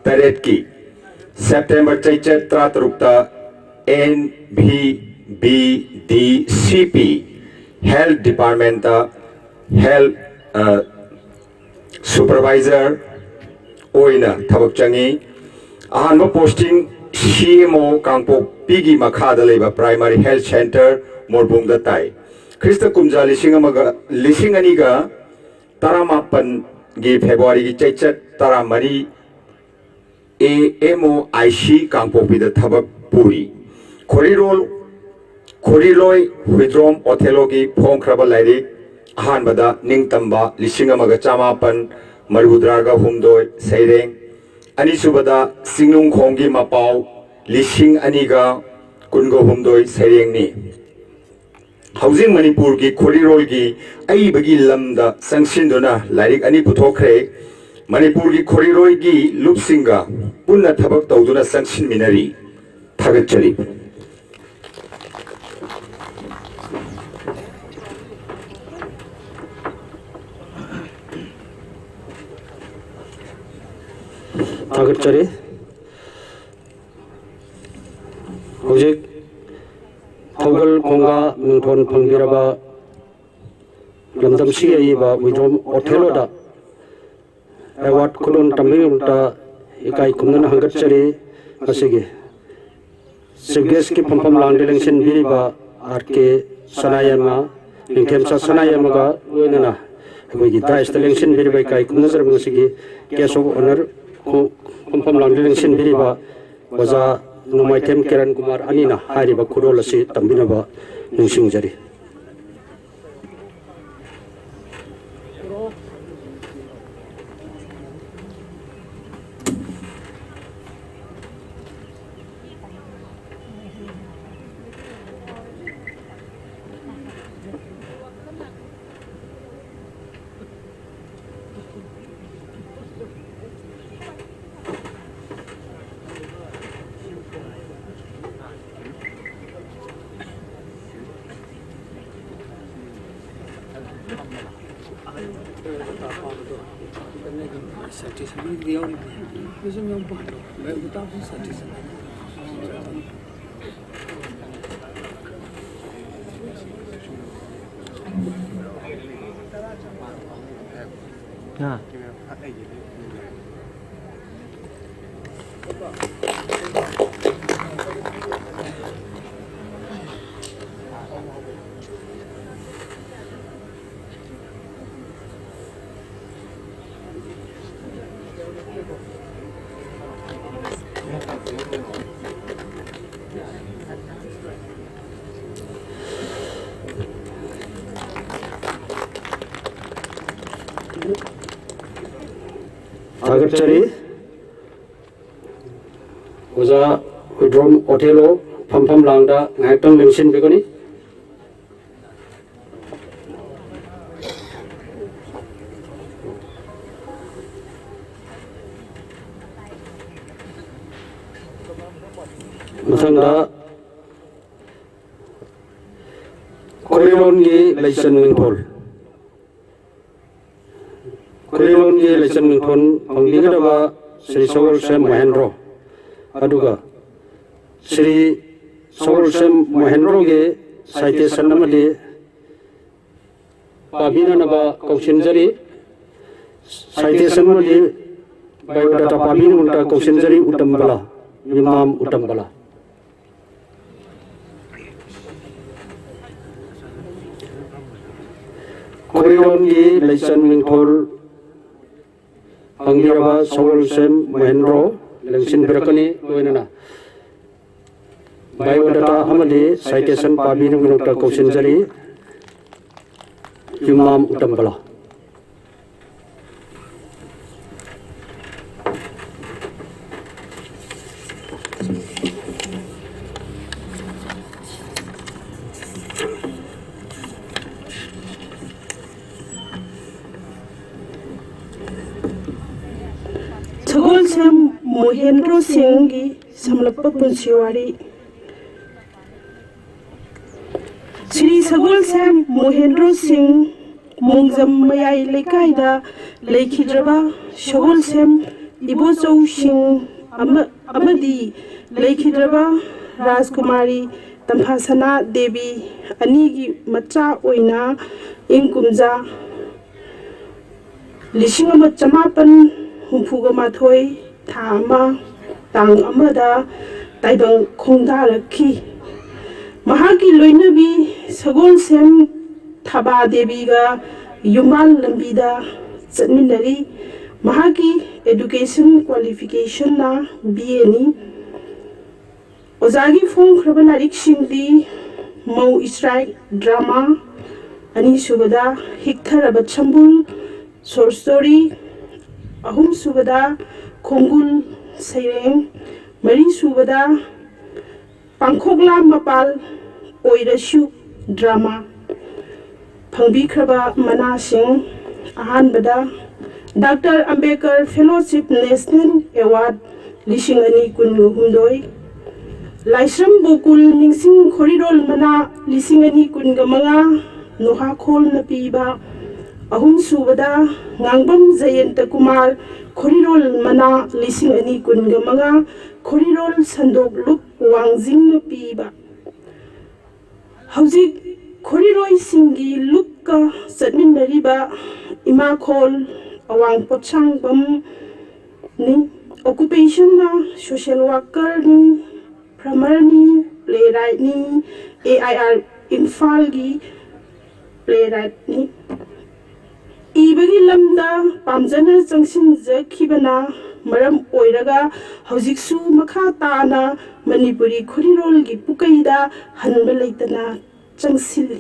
ꯇꯔꯦꯠꯀꯤ ꯁꯦꯞꯇꯦꯝꯕꯔ ꯆꯩꯆꯠ ꯇꯔꯥꯇꯔꯨꯛꯇ ꯑꯦꯟ ꯚꯤ ꯕꯤ ꯗꯤ ꯁꯤ ꯄꯤ ꯍꯦꯜꯊ ꯗꯤꯄꯥꯔꯠꯃꯦꯟꯇ ꯍꯦꯜꯊ ꯁꯨꯄꯔꯚꯥꯏꯖꯔ ꯑꯣꯏꯅ ꯊꯕꯛ ꯆꯪꯉꯤ꯫ ꯑꯍꯥꯟꯕ ꯄꯣꯁꯇꯤꯡ ꯁꯤ ꯑꯦꯝ ꯑꯣ ꯀꯥꯡꯄꯣꯛꯄꯤꯒꯤ ꯃꯈꯥꯗ ꯂꯩꯕ ꯄ꯭ꯔꯥꯏꯃꯥꯔꯤ ꯍꯦꯜꯊ ꯁꯦꯟꯇꯔ ꯃꯣꯔꯕꯨꯡꯗ ꯇꯥꯏ꯫ ꯈ꯭ꯔꯤꯁꯇ ꯀꯨꯝꯖꯥ ꯂꯤꯁꯤꯡ ꯑꯃꯒ ꯂꯤꯁꯤꯡ ꯑꯅꯤꯒ ꯇꯔꯥꯃꯥꯄꯟꯒꯤ ꯐꯦꯕ꯭ꯔꯨꯋꯥꯔꯤꯒꯤ ꯆꯩꯆꯠ ꯇꯔꯥꯃꯔꯤ A M O I C ꯀꯥꯡꯄꯣꯛꯄꯤꯗ ꯊꯕꯛ ꯄꯨꯔꯤ꯫ ꯈꯣꯔꯤꯔꯣꯜ ꯈꯣꯔꯤꯂꯣꯏ ꯍꯨꯏꯗ꯭ꯔꯣꯝ ꯑꯣꯊꯦꯂꯣꯒꯤ ꯐꯣꯡꯈ꯭ꯔꯕ ꯂꯥꯏꯔꯤꯛ ꯑꯍꯥꯟꯕꯗ ꯅꯤꯡꯇꯝꯕ ꯂꯤꯁꯤꯡ ꯑꯃꯒ ꯆꯃꯥꯄꯟ ꯃꯔꯤꯐꯨꯇꯔꯥꯒ ꯍꯨꯝꯗꯣꯏ ꯁꯩꯔꯦꯡ, ꯑꯅꯤꯁꯨꯕꯗ ꯆꯤꯡꯅꯨꯡꯈꯣꯡꯒꯤ ꯃꯄꯥꯎ ꯂꯤꯁꯤꯡ ꯑꯅꯤꯒ ꯀꯨꯟꯒ ꯍꯨꯝꯗꯣꯏ ꯁꯩꯔꯦꯡꯅꯤ꯫ ꯍꯧꯖꯤꯛ ꯃꯅꯤꯄꯨꯔꯒꯤ ꯈꯣꯔꯤꯔꯣꯜꯒꯤ ꯑꯏꯕꯒꯤ ꯂꯝꯗ ꯆꯪꯁꯤꯟꯗꯨꯅ ꯂꯥꯏꯔꯤꯛ ꯑꯅꯤ ꯄꯨꯊꯣꯛꯈ꯭ꯔꯦ꯫ ꯃꯅꯤꯄꯨꯔꯒꯤ ꯈꯣꯔꯤꯔꯣꯏꯒꯤ ꯂꯨꯞꯁꯤꯡꯒ ꯄꯨꯟꯅ ꯊꯕꯛ ꯇꯧꯗꯨꯅ ꯆꯪꯁꯤꯟꯃꯤꯟꯅꯔꯤ꯫ ꯊꯥꯒꯠꯆꯔꯤ꯫ ꯊꯥꯒꯠꯆꯔꯤ꯫ ꯍꯧꯖꯤꯛ ꯊꯧꯒꯜ ꯈꯣꯡꯒꯥ ꯃꯤꯡꯊꯣꯟ ꯐꯪꯕꯤꯔꯕ ꯂꯝꯗꯝꯁꯤꯒꯤ ꯑꯏꯕ ꯋꯤꯗ꯭ꯔꯣꯝ ꯑꯣꯊꯦꯂꯣꯗ ꯑꯦꯋꯥꯔꯗ ꯈꯨꯗꯣꯜ ꯇꯝꯕꯒꯤꯗꯃꯛꯇ ꯏꯀꯥꯏ ꯈꯨꯝꯅꯅ ꯍꯪꯒꯠꯆꯔꯤ꯫ ꯉꯁꯤꯒꯤ ꯆꯤꯐ ꯒꯦꯁꯀꯤ ꯐꯝꯐꯝ ꯂꯥꯡꯗ ꯂꯦꯡꯁꯤꯟꯕꯤꯔꯤꯕ ꯑꯥꯔ ꯀꯦ ꯁꯅꯥꯌꯥꯏꯃ, ꯅꯤꯡꯊꯦꯝꯆꯥ ꯁꯅꯥꯌꯥꯏꯃꯒ ꯂꯣꯏꯅꯅ ꯑꯩꯈꯣꯏꯒꯤ ꯗꯥꯏꯁꯇ ꯂꯦꯡꯁꯤꯟꯕꯤꯔꯤꯕ ꯏꯀꯥꯏ ꯈꯨꯝꯅꯖꯔꯕ ꯉꯁꯤꯒꯤ ꯒꯦꯁ ꯑꯣꯐ ꯑꯣꯅꯔ ꯐꯝꯐꯝ ꯂꯥꯡꯗ ꯂꯦꯡꯁꯤꯟꯕꯤꯔꯤꯕ ꯑꯣꯖꯥ ꯅꯣꯡꯃꯥꯏꯊꯦꯝ ꯀꯤꯔꯟ ꯀꯨꯃꯥꯔ ꯑꯅꯤꯅ ꯍꯥꯏꯔꯤꯕ ꯈꯨꯗꯣꯜ ꯑꯁꯤ ꯇꯝꯕꯤꯅꯕ ꯅꯤꯡꯁꯤꯡꯖꯔꯤ꯫ ꯊꯥꯒꯠꯆꯔꯤ꯫ ꯑꯣꯖꯥ ꯋꯤꯗ꯭ꯔꯣꯝ ꯑꯣꯊꯦꯂꯣ, ꯐꯝꯐꯝ ꯂꯥꯡꯗ ꯉꯥꯏꯍꯥꯛꯇꯪ ꯂꯦꯡꯁꯤꯟꯕꯤꯒꯅꯤ꯫ ꯃꯊꯪꯗ ꯈꯣꯏꯔꯣꯟꯒꯤ ꯂꯩꯆꯟ ꯃꯤꯡꯊꯣꯜ꯫ ꯈꯣꯏꯔꯣꯟꯒꯤ ꯂꯩꯆꯟ ꯃꯤꯡꯊꯣꯜ ꯐꯪꯕꯤꯒꯗꯕ ꯁ꯭ꯔꯤ ꯁꯒꯣꯜꯁꯦꯝ ꯃꯍꯦꯟꯗ꯭ꯔꯣ, ꯑꯗꯨꯒ ꯁ꯭ꯔꯤ ꯁꯒꯣꯜꯁꯦꯝ ꯃꯍꯦꯟꯗ꯭ꯔꯣꯒꯤ citation ꯑꯃꯗꯤ ꯄꯥꯕꯤꯅꯅꯕ ꯀꯧꯁꯤꯟꯖꯔꯤ꯫ Citation ꯑꯃꯗꯤ biodata ꯄꯥꯕꯤꯅꯕ ꯀꯧꯁꯤꯟꯖꯔꯤ, ꯎꯇꯝꯕꯂꯥ, ꯌꯨꯝꯅꯥꯝ ꯎꯇꯝꯕꯂꯥ꯫ ꯈꯣꯏꯔꯣꯟꯒꯤ ꯂꯩꯆꯟ ꯃꯤꯡꯊꯣꯜ ꯐꯪꯕꯤꯔꯕ ꯁꯒꯣꯜꯁꯦꯝ ꯃꯍꯦꯟꯗ꯭ꯔꯣ ꯂꯦꯡꯁꯤꯟꯕꯤꯔꯛꯀꯅꯤ꯫ ꯂꯣꯏꯅꯅ biodata ꯑꯃꯗꯤ citation ꯄꯥꯕꯤꯅꯕꯒꯤꯗꯃꯛꯇ ꯀꯧꯁꯤꯟꯖꯔꯤ꯫ ꯌꯨꯝꯅꯥꯝ ꯎꯇꯝꯕꯂꯥ꯫ ꯁꯒꯣꯜꯁꯦꯝ ꯃꯣꯍꯦꯟꯗ꯭ꯔꯣ ꯁꯤꯡꯒꯤ ꯁꯝꯂꯞꯄ ꯄꯨꯟꯁꯤ ꯋꯥꯔꯤ꯫ ꯁ꯭ꯔꯤ ꯁꯒꯣꯜꯁꯦꯝ ꯃꯣꯍꯦꯟꯗ꯭ꯔꯣ ꯁꯤꯡ, ꯃꯣꯡꯖꯝ ꯃꯌꯥꯏ ꯂꯩꯀꯥꯏꯗ ꯂꯩꯈꯤꯗ꯭ꯔꯕ ꯁꯒꯣꯜꯁꯦꯝ ꯏꯕꯣꯆꯧꯁꯤꯡ ꯑꯃ-, ꯑꯃꯗꯤ ꯂꯩꯈꯤꯗ꯭ꯔꯕ ꯔꯥꯖꯀꯨꯃꯥꯔꯤ ꯇꯝꯐꯥꯁꯅꯥ ꯗꯦꯕꯤ ꯑꯅꯤꯒꯤ ꯃꯆꯥ ꯑꯣꯏꯅ ꯏꯪ ꯀꯨꯝꯖꯥ ꯂꯤꯁꯤꯡ ꯑꯃ ꯆꯃꯥꯄꯟ ꯍꯨꯝꯐꯨꯒ ꯃꯥꯊꯣꯏ ꯊꯥ ꯑꯃ ꯇꯥꯡ ꯑꯃꯗ ꯇꯥꯏꯕꯪ ꯈꯣꯡꯗꯥꯔꯛꯈꯤ꯫ ꯃꯍꯥꯛꯀꯤ ꯂꯣꯏꯅꯕꯤ ꯁꯒꯣꯜꯁꯦꯝ ꯊꯕꯥ ꯗꯦꯕꯤꯒ ꯌꯨꯝꯕꯥꯜ ꯂꯝꯕꯤꯗ ꯆꯠꯃꯤꯟꯅꯔꯤ꯫ ꯃꯍꯥꯛꯀꯤ education qualificationꯅ B A ꯅꯤ꯫ ꯑꯣꯖꯥꯒꯤ ꯐꯣꯡꯈ꯭ꯔꯕ ꯂꯥꯏꯔꯤꯛꯁꯤꯡꯗꯤ ꯃꯧ ꯏꯁ꯭ꯔꯥꯏ drama, ꯑꯅꯤꯁꯨꯕꯗ ꯍꯤꯛꯊꯔꯕ ꯁꯝꯕꯨꯜ, short story, ꯑꯍꯨꯝꯁꯨꯕꯗ ꯈꯣꯡꯒꯨꯜ ꯁꯩꯔꯦꯡ, ꯃꯔꯤꯁꯨꯕꯗ ꯄꯥꯡꯈꯣꯛꯂꯥ ꯃꯄꯥꯜ ꯑꯣꯏꯔꯁꯨ ꯗ꯭ꯔꯃꯥ ꯐꯪꯕꯤꯈ꯭ꯔꯕ ꯃꯅꯥꯁꯤꯡ, ꯑꯍꯥꯟꯕꯗ doctor Ambedkar fellowship national award ꯂꯤꯁꯤꯡ ꯑꯅꯤ ꯀꯨꯟꯒ ꯍꯨꯝꯗꯣꯏ, ꯂꯥꯏꯁ꯭ꯔꯝ ꯒꯣꯀꯨꯜ ꯅꯤꯡꯁꯤꯡ ꯈꯣꯔꯤꯔꯣꯜ ꯃꯅꯥ ꯂꯤꯁꯤꯡ ꯑꯅꯤ ꯀꯨꯟꯒ ꯃꯉꯥ, ꯅꯣꯍꯥꯈꯣꯜꯅ ꯄꯤꯕ, ꯑꯍꯨꯝꯁꯨꯕꯗ ꯉꯥꯡꯕꯝ ꯖꯌꯟꯇ ꯀꯨꯃꯥꯔ ꯈꯣꯔꯤꯔꯣꯜ ꯃꯅꯥ ꯂꯤꯁꯤꯡ ꯑꯅꯤ ꯀꯨꯟꯒ ꯃꯉꯥ, ꯈꯣꯔꯤꯔꯣꯜ ꯁꯟꯗꯣꯛ ꯂꯨꯞ ꯋꯥꯡꯖꯤꯡꯅ ꯄꯤꯕ꯫ ꯍꯧꯖꯤꯛ ꯈꯣꯔꯤꯔꯣꯏꯁꯤꯡꯒꯤ ꯂꯨꯞꯀ ꯆꯠꯃꯤꯟꯅꯔꯤꯕ ꯏꯃꯥꯈꯣꯜ ꯑꯋꯥꯡ ꯄꯣꯠꯁꯥꯡꯕꯝꯅꯤ꯫ ꯑꯣꯀꯨꯄꯦꯁꯟꯅ ꯁꯣꯁꯤꯌꯦꯜ ꯋꯥꯔꯀꯔꯅꯤ, ꯐꯥꯔꯃꯔꯅꯤ, ꯄ꯭ꯂꯦꯔꯥꯏꯠꯅꯤ, ꯑꯦ ꯑꯥꯏ ꯑꯥꯔ ꯏꯝꯐꯥꯜꯒꯤ ꯄ꯭ꯂꯦꯔꯥꯏꯠꯅꯤ꯫ ꯏꯕꯒꯤ ꯂꯝꯗ ꯄꯥꯝꯖꯅ ꯆꯪꯁꯤꯟꯖꯈꯤꯕꯅ ꯃꯔꯝ ꯑꯣꯏꯔꯒ ꯍꯧꯖꯤꯛꯁꯨ ꯃꯈꯥ ꯇꯥꯅ ꯃꯅꯤꯄꯨꯔꯤ ꯈꯨꯔꯤꯔꯣꯜꯒꯤ ꯄꯨꯀꯩꯗ ꯍꯟꯕ ꯂꯩꯇꯅ ꯆꯪꯁꯤꯜꯂꯤ꯫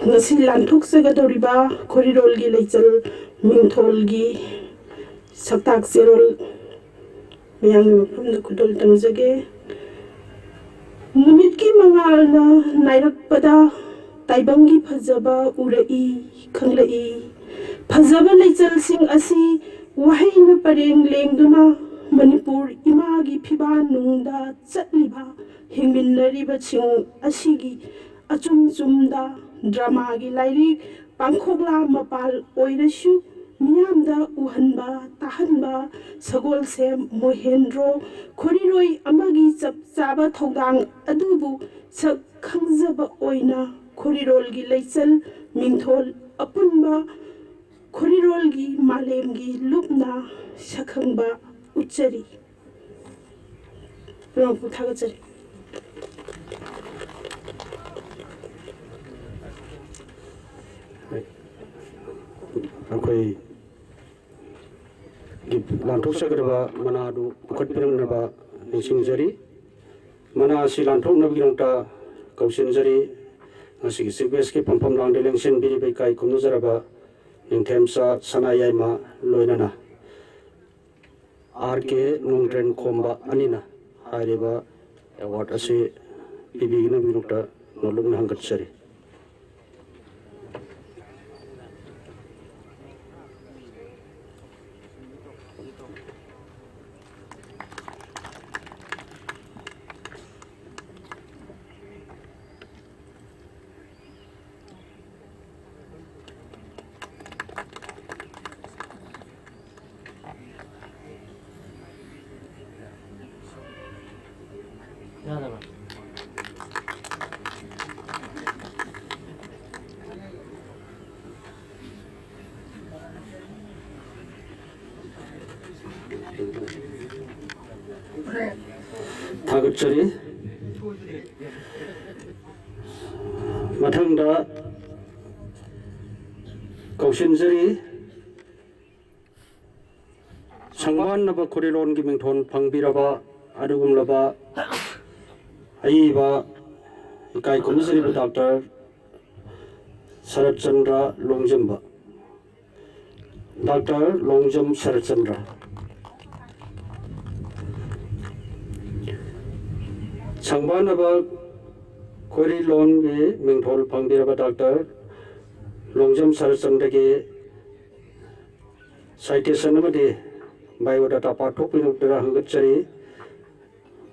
ꯉꯁꯤ ꯂꯥꯟꯊꯣꯛꯆꯒꯗꯧꯔꯤꯕ ꯈꯣꯔꯤꯔꯣꯜꯒꯤ ꯂꯩꯆꯜ ꯃꯤꯡꯊꯣꯜꯒꯤ ꯁꯛꯇꯥꯛ ꯆꯦꯔꯣꯜ ꯃꯌꯥꯝꯒꯤ ꯃꯐꯝꯗ ꯈꯨꯗꯣꯜ ꯇꯝꯖꯒꯦ꯫ ꯅꯨꯃꯤꯠꯀꯤ ꯃꯉꯥꯜꯅ ꯅꯥꯏꯔꯛꯄꯗ ꯇꯥꯏꯕꯪꯒꯤ ꯐꯖꯕ ꯎꯔꯛꯏ, ꯈꯪꯂꯛꯏ꯫ ꯐꯖꯕ ꯂꯩꯆꯜꯁꯤꯡ ꯑꯁꯤ ꯋꯥꯍꯩꯅ ꯄꯔꯦꯡ ꯂꯦꯡꯗꯨꯅ ꯃꯅꯤꯄꯨꯔ ꯏꯃꯥꯒꯤ ꯐꯤꯕꯥꯟꯅꯨꯡꯗ ꯆꯠꯂꯤꯕ, ꯍꯤꯡꯃꯤꯟꯅꯔꯤꯕꯁꯤꯡ ꯑꯁꯤꯒꯤ ꯑꯆꯨꯝ ꯆꯨꯝꯗ ꯗ꯭ꯔꯃꯥꯒꯤ ꯂꯥꯏꯔꯤꯛ ꯄꯥꯡꯈꯣꯛꯂꯥ ꯃꯄꯥꯜ ꯑꯣꯏꯔꯁꯨ ꯃꯤꯌꯥꯝꯗ ꯎꯍꯟꯕ, ꯇꯥꯍꯟꯕ, ꯁꯒꯣꯜꯁꯦꯝ ꯃꯣꯍꯦꯟꯗ꯭ꯔꯣ ꯈꯣꯔꯤꯔꯣꯏ ꯑꯃꯒꯤ ꯆꯞ ꯆꯥꯕ ꯊꯧꯗꯥꯡ ꯑꯗꯨꯕꯨ ꯁꯛ ꯈꯪꯖꯕ ꯑꯣꯏꯅ ꯈꯣꯔꯤꯔꯣꯜꯒꯤ ꯂꯩꯆꯜ ꯃꯤꯡꯊꯣꯜ ꯑꯄꯨꯟꯕ ꯈꯣꯔꯤꯔꯣꯜꯒꯤ ꯃꯥꯂꯦꯝꯒꯤ ꯂꯨꯞꯅ ꯁꯛꯈꯪꯕ ꯎꯠꯆꯔꯤ꯫ ꯄꯨꯝꯅꯃꯛꯄꯨ ꯊꯥꯒꯠꯆꯔꯤ꯫ ꯑꯩꯈꯣꯏ ꯂꯥꯟꯊꯣꯛꯆꯒꯗꯕ ꯃꯅꯥ ꯑꯗꯨ ꯄꯨꯈꯠꯄꯤꯔꯛꯅꯕ ꯅꯤꯡꯁꯤꯡꯖꯔꯤ꯫ ꯃꯅꯥ ꯑꯁꯤ ꯂꯥꯟꯊꯣꯛꯅꯕꯒꯤꯗꯃꯛꯇ ꯀꯧꯁꯤꯟꯖꯔꯤ꯫ ꯉꯁꯤꯒꯤ ꯆꯤꯐ ꯒꯦꯁꯀꯤ ꯐꯝꯐꯝ ꯂꯥꯡꯗ ꯂꯦꯡꯁꯤꯟꯕꯤꯔꯤꯕ ꯏꯀꯥꯏ ꯈꯨꯝꯅꯖꯔꯕ ꯅꯤꯡꯊꯦꯝꯆꯥ ꯁꯅꯥꯌꯥꯏꯃ ꯂꯣꯏꯅꯅ ꯑꯥꯔ ꯀꯦ ꯅꯣꯡꯗ꯭ꯔꯦꯟ ꯈꯣꯝꯕ ꯑꯅꯤꯅ ꯍꯥꯏꯔꯤꯕ ꯑꯦꯋꯥꯔꯗ ꯑꯁꯤ ꯄꯤꯕꯤꯅꯕꯒꯤꯗꯃꯛꯇ ꯅꯣꯂꯨꯛꯅ ꯍꯪꯒꯠꯆꯔꯤ꯫ ꯊꯥꯒꯠꯆꯔꯤ꯫ ꯃꯊꯪꯗ ꯀꯧꯁꯤꯟꯖꯔꯤ, ꯁꯪꯕꯥꯟꯅꯕ ꯈꯣꯔꯤꯂꯣꯟꯒꯤ ꯃꯤꯡꯊꯣꯜ ꯐꯪꯕꯤꯔꯕ ꯑꯗꯨꯒꯨꯝꯂꯕ ꯑꯏꯕ ꯏꯀꯥꯏ ꯈꯨꯝꯅꯖꯔꯤꯕ ꯗꯥꯛꯇꯔ ꯁꯔꯠꯆꯟꯗ꯭ꯔ ꯂꯣꯡꯖꯝꯕ꯫ ꯗꯥꯛꯇꯔ ꯂꯣꯡꯖꯝ ꯁꯔꯠꯆꯟꯗ꯭ꯔ꯫ ꯁꯪꯕꯥꯟꯅꯕ ꯈꯣꯔꯤꯂꯣꯟꯒꯤ ꯃꯤꯡꯊꯣꯜ ꯐꯪꯕꯤꯔꯕ ꯗꯥꯛꯇꯔ ꯂꯣꯡꯖꯝ ꯁꯔꯠꯆꯟꯗ꯭ꯔꯒꯤ ꯁꯥꯏꯇꯦꯁꯟ ꯑꯃꯗꯤ ꯕꯥꯏꯑꯣꯗꯥꯇꯥ ꯄꯥꯊꯣꯛꯄꯤꯔꯛꯇꯨꯅ ꯍꯪꯒꯠꯆꯔꯤ꯫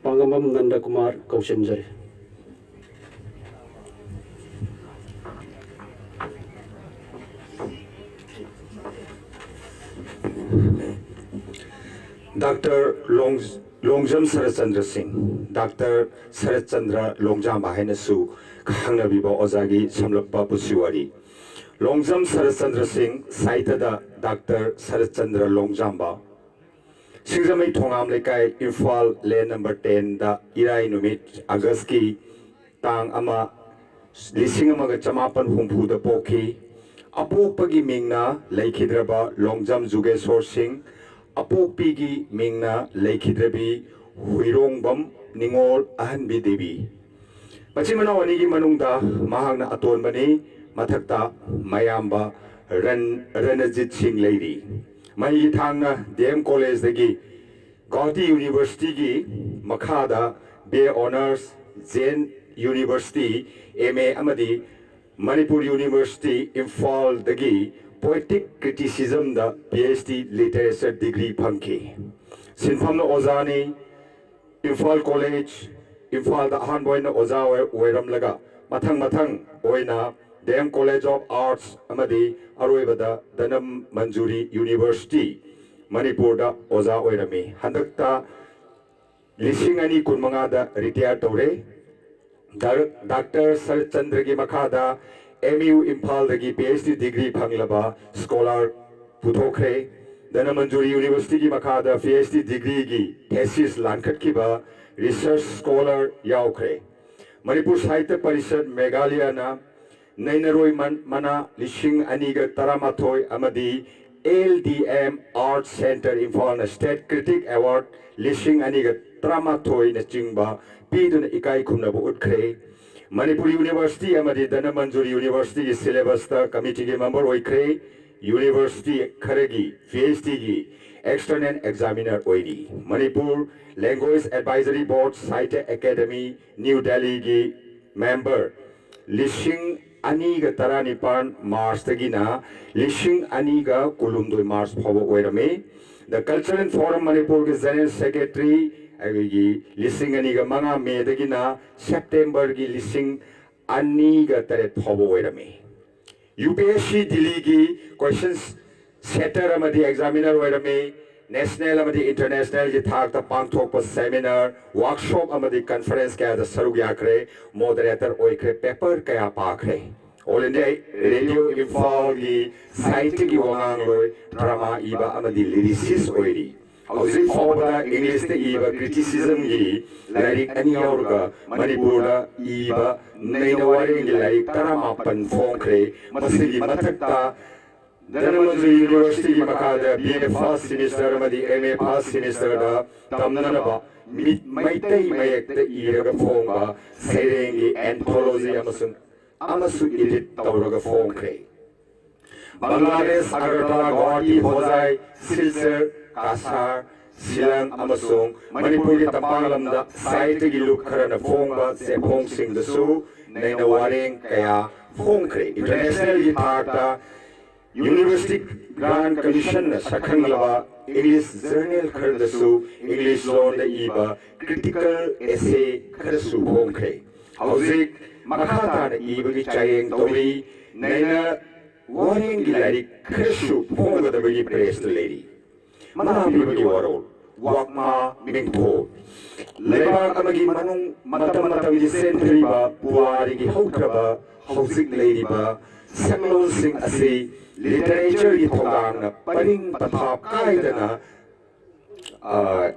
ꯄꯥꯡꯉꯝꯕꯝ ꯅꯟꯗ ꯀꯨꯃꯥꯔ ꯀꯧꯁꯤꯟꯖꯔꯤ꯫ ꯗꯥꯛꯇꯔ ꯂꯣꯡ-, ꯂꯣꯡꯖꯝ ꯁꯔꯠꯆꯟꯗ꯭ꯔ ꯁꯤꯡ, ꯗꯥꯛꯇꯔ ꯁꯔꯠꯆꯟꯗ꯭ꯔ ꯂꯣꯡꯖꯥꯝꯕ ꯍꯥꯏꯅꯁꯨ ꯈꯪꯅꯕꯤꯕ ꯑꯣꯖꯥꯒꯤ ꯁꯝꯂꯞꯄ ꯄꯨꯟꯁꯤ ꯋꯥꯔꯤ꯫ ꯂꯣꯡꯖꯝ ꯁꯔꯠꯆꯟꯗ꯭ꯔ ꯁꯤꯡ, ꯁꯥꯍꯤꯇ꯭ꯌꯗ ꯗꯥꯛꯇꯔ ꯁꯔꯠꯆꯟꯗ꯭ꯔ ꯂꯣꯡꯖꯥꯝꯕ, ꯁꯤꯡꯖꯃꯩ ꯊꯣꯉꯥꯝ ꯂꯩꯀꯥꯏ, ꯏꯝꯐꯥꯜ, ꯂꯦꯟ ꯅꯝꯕꯔ ꯇꯦꯟꯗ ꯏꯔꯥꯏ ꯅꯨꯃꯤꯠ, ꯑꯥꯒꯁꯀꯤ ꯇꯥꯡ ꯑꯃ, ꯂꯤꯁꯤꯡ ꯑꯃꯒ ꯆꯃꯥꯄꯟ ꯍꯨꯝꯐꯨꯗ ꯄꯣꯛꯈꯤ꯫ ꯑꯄꯣꯛꯄꯒꯤ ꯃꯤꯡꯅ ꯂꯩꯈꯤꯗ꯭ꯔꯕ ꯂꯣꯡꯖꯝ ꯖꯨꯒꯦꯁꯣꯔ ꯁꯤꯡ, ꯑꯄꯣꯛꯄꯤꯒꯤ ꯃꯤꯡꯅ ꯂꯩꯈꯤꯗ꯭ꯔꯕꯤ ꯍꯨꯏꯔꯣꯡꯕꯝ ꯅꯤꯉꯣꯜ ꯑꯍꯟꯕꯤ ꯗꯦꯕꯤ꯫ ꯃꯆꯤꯟ ꯃꯅꯥꯎ ꯑꯅꯤꯒꯤ ꯃꯅꯨꯡꯗ ꯃꯍꯥꯛꯅ ꯑꯇꯣꯟꯕꯅꯤ꯫ ꯃꯊꯛꯇ ꯃꯌꯥꯝꯕ ꯔꯟ-, ꯔꯅꯖꯤꯠ ꯁꯤꯡ ꯂꯩꯔꯤ꯫ ꯃꯍꯩꯒꯤ ꯊꯥꯛꯅ ꯗꯤ ꯑꯦꯝ ꯀꯣꯂꯦꯖꯇꯒꯤ ꯒꯧꯍꯥꯇꯤ ꯌꯨꯅꯤꯚꯔꯁꯤꯇꯤꯒꯤ ꯃꯈꯥꯗ B A honours, Jain University M A ꯑꯃꯗꯤ ꯃꯅꯤꯄꯨꯔ ꯌꯨꯅꯤꯚꯔꯁꯤꯇꯤ ꯏꯝꯐꯥꯜꯗꯒꯤ ꯄꯣꯏꯇꯤꯛ ꯀ꯭ꯔꯤꯇꯤꯁꯤꯖꯝꯗ P H D literature degree ꯐꯪꯈꯤ꯫ ꯁꯤꯟꯐꯝꯅ ꯑꯣꯖꯥꯅꯤ꯫ ꯏꯝꯐꯥꯜ ꯀꯣꯂꯦꯖ, ꯏꯝꯐꯥꯜꯗ ꯑꯍꯥꯟꯕ ꯑꯣꯏꯅ ꯑꯣꯖꯥ ꯑꯣꯏ-, ꯑꯣꯏꯔꯝꯂꯒ ꯃꯊꯪ ꯃꯊꯪ ꯑꯣꯏꯅ D M college of arts ꯑꯃꯗꯤ ꯑꯔꯣꯏꯕꯗ ꯙꯅꯃꯟꯖꯨꯔꯤ ꯌꯨꯅꯤꯚꯔꯁꯤꯇꯤ, ꯃꯅꯤꯄꯨꯔꯗ ꯑꯣꯖꯥ ꯑꯣꯏꯔꯝꯃꯤ꯫ ꯍꯟꯗꯛꯇ ꯂꯤꯁꯤꯡ ꯑꯅꯤ ꯀꯨꯟꯃꯉꯥꯗ ꯔꯤꯇꯥꯌꯔ ꯇꯧꯔꯦ꯫ ꯗꯥ-, ꯗꯥꯛꯇꯔ ꯁꯔꯠ ꯆꯟꯗ꯭ꯔꯒꯤ ꯃꯈꯥꯗ ꯑꯦꯝ ꯌꯨ ꯏꯝꯐꯥꯜꯗꯒꯤ ꯄꯤ ꯑꯩꯆ ꯗꯤ ꯗꯤꯒ꯭ꯔꯤ ꯐꯪꯂꯕ ꯁ꯭ꯀꯣꯂꯥꯔ ꯄꯨꯊꯣꯛꯈ꯭ꯔꯦ꯫ ꯙꯅꯃꯟꯖꯨꯔꯤ ꯌꯨꯅꯤꯚꯔꯁꯤꯇꯤꯒꯤ ꯃꯈꯥꯗ ꯄꯤ ꯑꯩꯆ ꯗꯤ ꯗꯤꯒ꯭ꯔꯤꯒꯤ ꯊꯦꯁꯤꯁ ꯂꯥꯟꯈꯠꯈꯤꯕ ꯔꯤꯁꯔꯆ ꯁ꯭ꯀꯣꯂꯥꯔ ꯌꯥꯎꯈ꯭ꯔꯦ꯫ ꯃꯅꯤꯄꯨꯔ ꯁꯥꯍꯤꯇ꯭ꯌ ꯄꯔꯤꯁꯠ ꯃꯦꯘꯥꯂꯌꯅ ꯅꯩꯅꯔꯣꯏ ꯃꯟ-, ꯃꯅꯥ ꯂꯤꯁꯤꯡ ꯑꯅꯤꯒ ꯇꯔꯥꯃꯥꯊꯣꯏ ꯑꯃꯗꯤ L D M art centre ꯏꯝꯐꯥꯜꯅ ꯁ꯭ꯇꯦꯠ ꯀ꯭ꯔꯤꯇꯤꯛ ꯑꯦꯋꯥꯔꯗ ꯂꯤꯁꯤꯡ ꯑꯅꯤꯒ ꯇꯔꯥꯃꯥꯊꯣꯏꯅꯆꯤꯡꯕ ꯄꯤꯗꯨꯅ ꯏꯀꯥꯏ ꯈꯨꯝꯅꯕ ꯎꯠꯈ꯭ꯔꯦ꯫ ꯃꯅꯤꯄꯨꯔ ꯌꯨꯅꯤꯚꯔꯁꯤꯇꯤ ꯑꯃꯗꯤ ꯙꯅꯃꯟꯖꯨꯔꯤ ꯌꯨꯅꯤꯚꯔꯁꯤꯇꯤꯒꯤ ꯁꯤꯂꯦꯕꯁꯇ ꯀꯃꯤꯇꯤꯒꯤ ꯃꯦꯝꯕꯔ ꯑꯣꯏꯈ꯭ꯔꯦ꯫ ꯌꯨꯅꯤꯚꯔꯁꯤꯇꯤ ꯈꯔꯒꯤ ꯄꯤ ꯑꯩꯆ ꯗꯤꯒꯤ ꯑꯦꯛꯁꯇꯔꯅꯦꯜ ꯑꯦꯛꯖꯥꯃꯤꯅꯔ ꯑꯣꯏꯔꯤ꯫ ꯃꯅꯤꯄꯨꯔ ꯂꯦꯡꯒ꯭ꯋꯦꯖ ꯑꯦꯗꯚꯥꯏꯖꯔꯤ ꯕꯣꯔꯗ, ꯁꯥꯍꯤꯇ꯭ꯌ ꯑꯦꯀꯥꯗꯃꯤ, ꯅ꯭ꯌꯨ ꯗꯦꯜꯂꯤꯒꯤ ꯃꯦꯝꯕꯔ ꯂꯤꯁꯤꯡ ꯑꯅꯤꯒ ꯇꯔꯥꯅꯤꯄꯥꯟ ꯃꯥꯔꯆꯇꯒꯤꯅ ꯂꯤꯁꯤꯡ ꯑꯅꯤꯒ ꯀꯨꯟꯍꯨꯝꯗꯣꯏ ꯃꯥꯔꯆ ꯐꯥꯎꯕ ꯑꯣꯏꯔꯝꯃꯤ꯫ ꯗ ꯀꯜꯆꯔꯦꯜ ꯐꯣꯔꯝ ꯃꯅꯤꯄꯨꯔꯒꯤ ꯖꯦꯅꯔꯦꯜ ꯁꯦꯀ꯭ꯔꯦꯇꯔꯤ ꯑꯩꯈꯣꯏꯒꯤ ꯂꯤꯁꯤꯡ ꯑꯅꯤꯒ ꯃꯉꯥ ꯃꯦꯗꯒꯤꯅ ꯁꯦꯞꯇꯦꯝꯕꯔꯒꯤ ꯂꯤꯁꯤꯡ ꯑꯅꯤꯒ ꯇꯔꯦꯠ ꯐꯥꯎꯕ ꯑꯣꯏꯔꯝꯃꯤ꯫ ꯌꯨ ꯄꯤ ꯑꯦꯁ ꯁꯤ ꯗꯤꯜꯂꯤꯒꯤ ꯀꯣꯏꯁꯟ ꯁꯦꯇꯔ ꯑꯃꯗꯤ ꯑꯦꯛꯖꯥꯃꯤꯅꯔ ꯑꯣꯏꯔꯝꯃꯤ꯫ ꯅꯦꯁꯅꯦꯜ ꯑꯃꯗꯤ ꯏꯟꯇꯔꯅꯦꯁꯅꯦꯜꯒꯤ ꯊꯥꯛꯇ ꯄꯥꯡꯊꯣꯛꯄ ꯁꯦꯃꯤꯅꯥꯔ, ꯋꯥꯔꯛꯁꯣꯞ ꯑꯃꯗꯤ ꯀꯟꯐꯔꯦꯟꯁ ꯀꯌꯥꯗ ꯁꯔꯨꯛ ꯌꯥꯈ꯭ꯔꯦ꯫ ꯃꯣꯗꯔꯦꯇꯔ ꯑꯣꯏꯈ꯭ꯔꯦ꯫ ꯄꯦꯄꯔ ꯀꯌꯥ ꯄꯥꯈ꯭ꯔꯦ꯫ ꯑꯣꯜ ꯏꯟꯗꯤꯌꯥ ꯔꯦꯗꯤꯑꯣ ꯏꯝꯐꯥꯜꯒꯤ ꯁꯥꯍꯤꯇ꯭ꯌꯒꯤ ꯋꯥꯉꯥꯡꯂꯣꯏ, ꯗ꯭ꯔꯃꯥ ꯏꯕ ꯑꯃꯗꯤ ꯂꯤꯔꯤꯁꯤꯁ ꯑꯣꯏꯔꯤ꯫ ꯍꯧꯖꯤꯛ ꯐꯥꯎꯕꯗ ꯏꯪꯂꯤꯁꯇ ꯏꯕ ꯀ꯭ꯔꯤꯇꯤꯁꯤꯖꯝꯒꯤ ꯂꯥꯏꯔꯤꯛ ꯑꯅꯤ ꯌꯥꯎꯔꯒ ꯃꯅꯤꯄꯨꯔꯗ ꯏꯕ ꯅꯩꯅ ꯋꯥꯔꯦꯡꯒꯤ ꯂꯥꯏꯔꯤꯛ ꯇꯔꯥꯃꯥꯄꯟ ꯐꯣꯡꯈ꯭ꯔꯦ꯫ ꯃꯁꯤꯒꯤ ꯃꯊꯛꯇ ꯙꯅꯃꯟꯖꯨꯔꯤ ꯌꯨꯅꯤꯚꯔꯁꯤꯇꯤꯒꯤ ꯃꯈꯥꯗ B A first semester ꯑꯃꯗꯤ M A first semesterꯗ ꯇꯝꯅꯅꯕ ꯃꯤ-, ꯃꯩꯇꯩ ꯃꯌꯦꯛꯇ ꯏꯔꯒ ꯐꯣꯡꯕ ꯁꯩꯔꯦꯡꯒꯤ anthology ꯑꯃꯁꯨꯡ, ꯑꯃꯁꯨ edit ꯇꯧꯔꯒ ꯐꯣꯡꯈ꯭ꯔꯦ꯫ ꯕꯪꯒ꯭ꯂꯥꯗꯦꯁ, ꯑꯒꯔꯇꯂꯥ, ꯒꯨꯋꯥꯍꯥꯇꯤ, ꯍꯣꯖꯥꯏ, ꯁꯤꯜꯆꯔ, ꯀꯁꯥꯔ, ꯁꯤꯂꯪ ꯑꯃꯁꯨꯡ ꯃꯅꯤꯄꯨꯔꯒꯤ ꯇꯝꯄꯥꯛ ꯂꯝꯗ ꯁꯥꯍꯤꯇ꯭ꯌꯒꯤ ꯂꯨꯞ ꯈꯔꯅ ꯐꯣꯡꯕ ꯆꯦꯐꯣꯡꯁꯤꯡꯗꯁꯨ ꯅꯩꯅ ꯋꯥꯔꯦꯡ ꯀꯌꯥ ꯐꯣꯡꯈ꯭ꯔꯦ꯫ Internationalꯒꯤ ꯊꯥꯛꯇ University Grant Commissionꯅ ꯁꯛꯈꯪꯂꯕ English journal ꯈꯔꯗꯁꯨ English ꯂꯣꯟꯗ ꯏꯕ critical essay ꯈꯔꯁꯨ ꯐꯣꯡꯈ꯭ꯔꯦ꯫ ꯍꯧꯖꯤꯛ ꯃꯈꯥ ꯇꯥꯅ ꯏꯕꯒꯤ ꯆꯥꯌꯦꯡ ꯇꯧꯔꯤ꯫ ꯅꯩꯅ ꯋꯥꯔꯦꯡꯒꯤ ꯂꯥꯏꯔꯤꯛ ꯈꯔꯁꯨ ꯐꯣꯡꯒꯗꯕꯒꯤ pressꯇ ꯂꯩꯔꯤ꯫ ꯃꯅꯥ ꯄꯤꯕꯒꯤ ꯋꯥꯔꯣꯜ, ꯋꯥꯛꯃꯥ ꯃꯤꯡꯊꯣꯜ꯫ ꯂꯩꯕꯥꯛ ꯑꯃꯒꯤ ꯃꯅꯨꯡ ꯃꯇꯝ ꯃꯇꯝꯒꯤ ꯆꯦꯟꯊꯔꯤꯕ ꯄꯨꯋꯥꯔꯤꯒꯤ ꯍꯧꯈ꯭ꯔꯕ ꯍꯧꯖꯤꯛ ꯂꯩꯔꯤꯕ ꯁꯛꯂꯣꯟꯁꯤꯡ ꯑꯁꯤ literatureꯒꯤ ꯊꯧꯗꯥꯡꯅ ꯄꯔꯤꯡ ꯄꯊꯥꯞ ꯀꯥꯏꯗꯅ, ꯑ,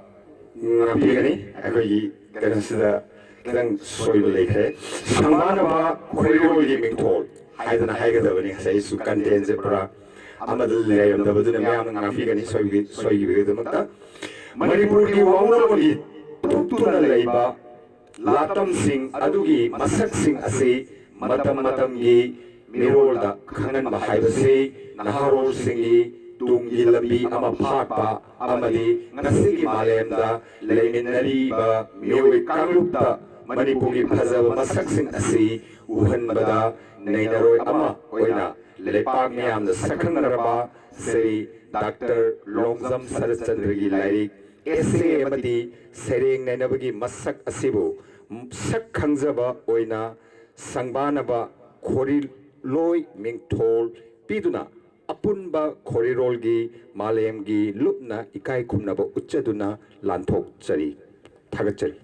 ꯉꯥꯛꯄꯤꯒꯅꯤ꯫ ꯑꯩꯈꯣꯏꯒꯤ ꯀꯩꯅꯣꯁꯤꯗ ꯈꯤꯇꯪ ꯁꯣꯏꯕ ꯂꯩꯈ꯭ꯔꯦ꯫ ꯁꯪꯕꯥꯅꯕ ꯈꯣꯏꯔꯣꯜꯒꯤ ꯃꯤꯡꯊꯣꯜ ꯍꯥꯏꯗꯅ ꯍꯥꯏꯒꯗꯕꯅꯤ꯫ ꯉꯁꯥꯏ ꯑꯩꯁꯨ contentꯁꯦ ꯄꯨꯔꯥ ꯑꯃꯗ ꯂꯩꯔꯝꯗꯕꯗꯨꯅ ꯃꯌꯥꯝꯅ ꯉꯥꯛꯄꯤꯒꯅꯤ ꯁꯣꯏꯕꯤ-, ꯁꯣꯏꯈꯤꯕꯒꯤꯗꯃꯛꯇ꯫ ꯃꯅꯤꯄꯨꯔꯒꯤ ꯋꯥꯉꯨꯔꯣꯜꯒꯤ ꯊꯣꯛꯇꯨꯅ ꯂꯩꯕ ꯂꯥꯇꯝꯁꯤꯡ ꯑꯗꯨꯒꯤ ꯃꯁꯛꯁꯤꯡ ꯑꯁꯤ ꯃꯇꯝ ꯃꯇꯝꯒꯤ ꯃꯤꯔꯣꯜꯗ ꯈꯪꯍꯟꯕ ꯍꯥꯏꯕꯁꯤ ꯅꯍꯥꯔꯣꯜꯁꯤꯡꯒꯤ ꯇꯨꯡꯒꯤ ꯂꯝꯕꯤ ꯑꯃ ꯐꯥꯠꯄ ꯑꯃꯗꯤ ꯉꯁꯤꯒꯤ ꯃꯥꯂꯦꯝꯗ ꯂꯩꯃꯤꯟꯅꯔꯤꯕ ꯃꯤꯑꯣꯏ ꯀꯥꯡꯂꯨꯞꯇ ꯃꯅꯤꯄꯨꯔꯒꯤ ꯐꯖꯕ ꯃꯁꯛꯁꯤꯡ ꯑꯁꯤ ꯎꯍꯟꯕꯗ ꯅꯩꯅꯔꯣꯏ ꯑꯃ ꯑꯣꯏꯅ ꯂꯩꯄꯥꯛ ꯃꯤꯌꯥꯝꯅ ꯁꯛꯈꯪꯅꯔꯕ ꯁ꯭ꯔꯤ ꯗꯥꯛꯇꯔ ꯂꯣꯡꯖꯝ ꯁꯔꯠꯆꯟꯗ꯭ꯔꯒꯤ ꯂꯥꯏꯔꯤꯛ essay ꯑꯃꯗꯤ ꯁꯩꯔꯦꯡ ꯅꯩꯅꯕꯒꯤ ꯃꯁꯛ ꯑꯁꯤꯕꯨ ꯁꯛ ꯈꯪꯖꯕ ꯑꯣꯏꯅ ꯁꯪꯕꯥꯅꯕ ꯈꯣꯔꯤꯂꯣꯏ ꯃꯤꯡꯊꯣꯜ ꯄꯤꯗꯨꯅ ꯑꯄꯨꯟꯕ ꯈꯣꯔꯤꯔꯣꯜꯒꯤ ꯃꯥꯂꯦꯝꯒꯤ ꯂꯨꯞꯅ ꯏꯀꯥꯏ ꯈꯨꯝꯅꯕ ꯎꯠꯆꯗꯨꯅ ꯂꯥꯟꯊꯣꯛꯆꯔꯤ꯫ ꯊꯥꯒꯠꯆꯔꯤ꯫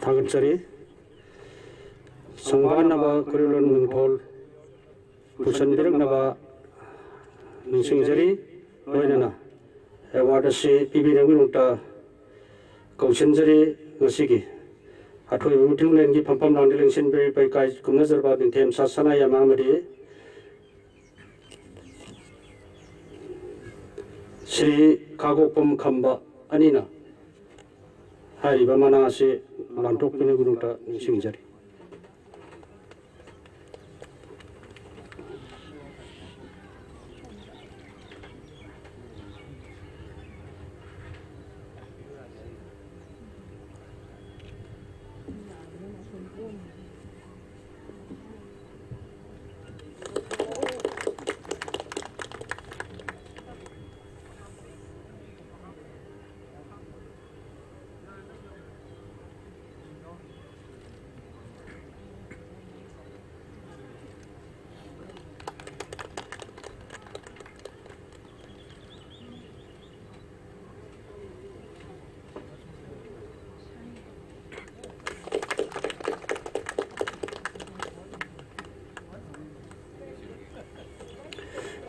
ꯊꯥꯒꯠꯆꯔꯤ꯫ ꯁꯪꯕꯥꯅꯕ ꯈꯣꯔꯤꯂꯣꯏ ꯃꯤꯡꯊꯣꯜ ꯄꯨꯁꯟꯕꯤꯔꯛꯅꯕ ꯅꯤꯡꯁꯤꯡꯖꯔꯤ꯫ ꯂꯣꯏꯅꯅ award ꯑꯁꯤ ꯄꯤꯕꯤꯅꯕꯒꯤꯗꯃꯛꯇ ꯀꯧꯁꯤꯟꯖꯔꯤ꯫ ꯉꯁꯤꯒꯤ ꯑꯊꯣꯏꯕ ꯃꯤꯊꯨꯡꯂꯦꯟꯒꯤ ꯐꯝꯐꯝ ꯂꯥꯡꯗ ꯂꯦꯡꯁꯤꯟꯕꯤꯔꯤꯕ ꯏꯀꯥꯏ ꯈꯨꯝꯅꯖꯔꯕ ꯅꯤꯡꯊꯦꯝ ꯁꯥ ꯁꯅꯥꯌꯥꯏꯃ ꯑꯃꯗꯤ ꯁ꯭ꯔꯤ ꯈꯥꯒꯣꯛꯄꯝ ꯈꯝꯕ ꯑꯅꯤꯅ ꯍꯥꯏꯔꯤꯕ ꯃꯅꯥ ꯑꯁꯤ ꯂꯥꯟꯊꯣꯛꯄꯤꯅꯕꯒꯤꯗꯃꯛꯇ ꯅꯤꯡꯁꯤꯡꯖꯔꯤ꯫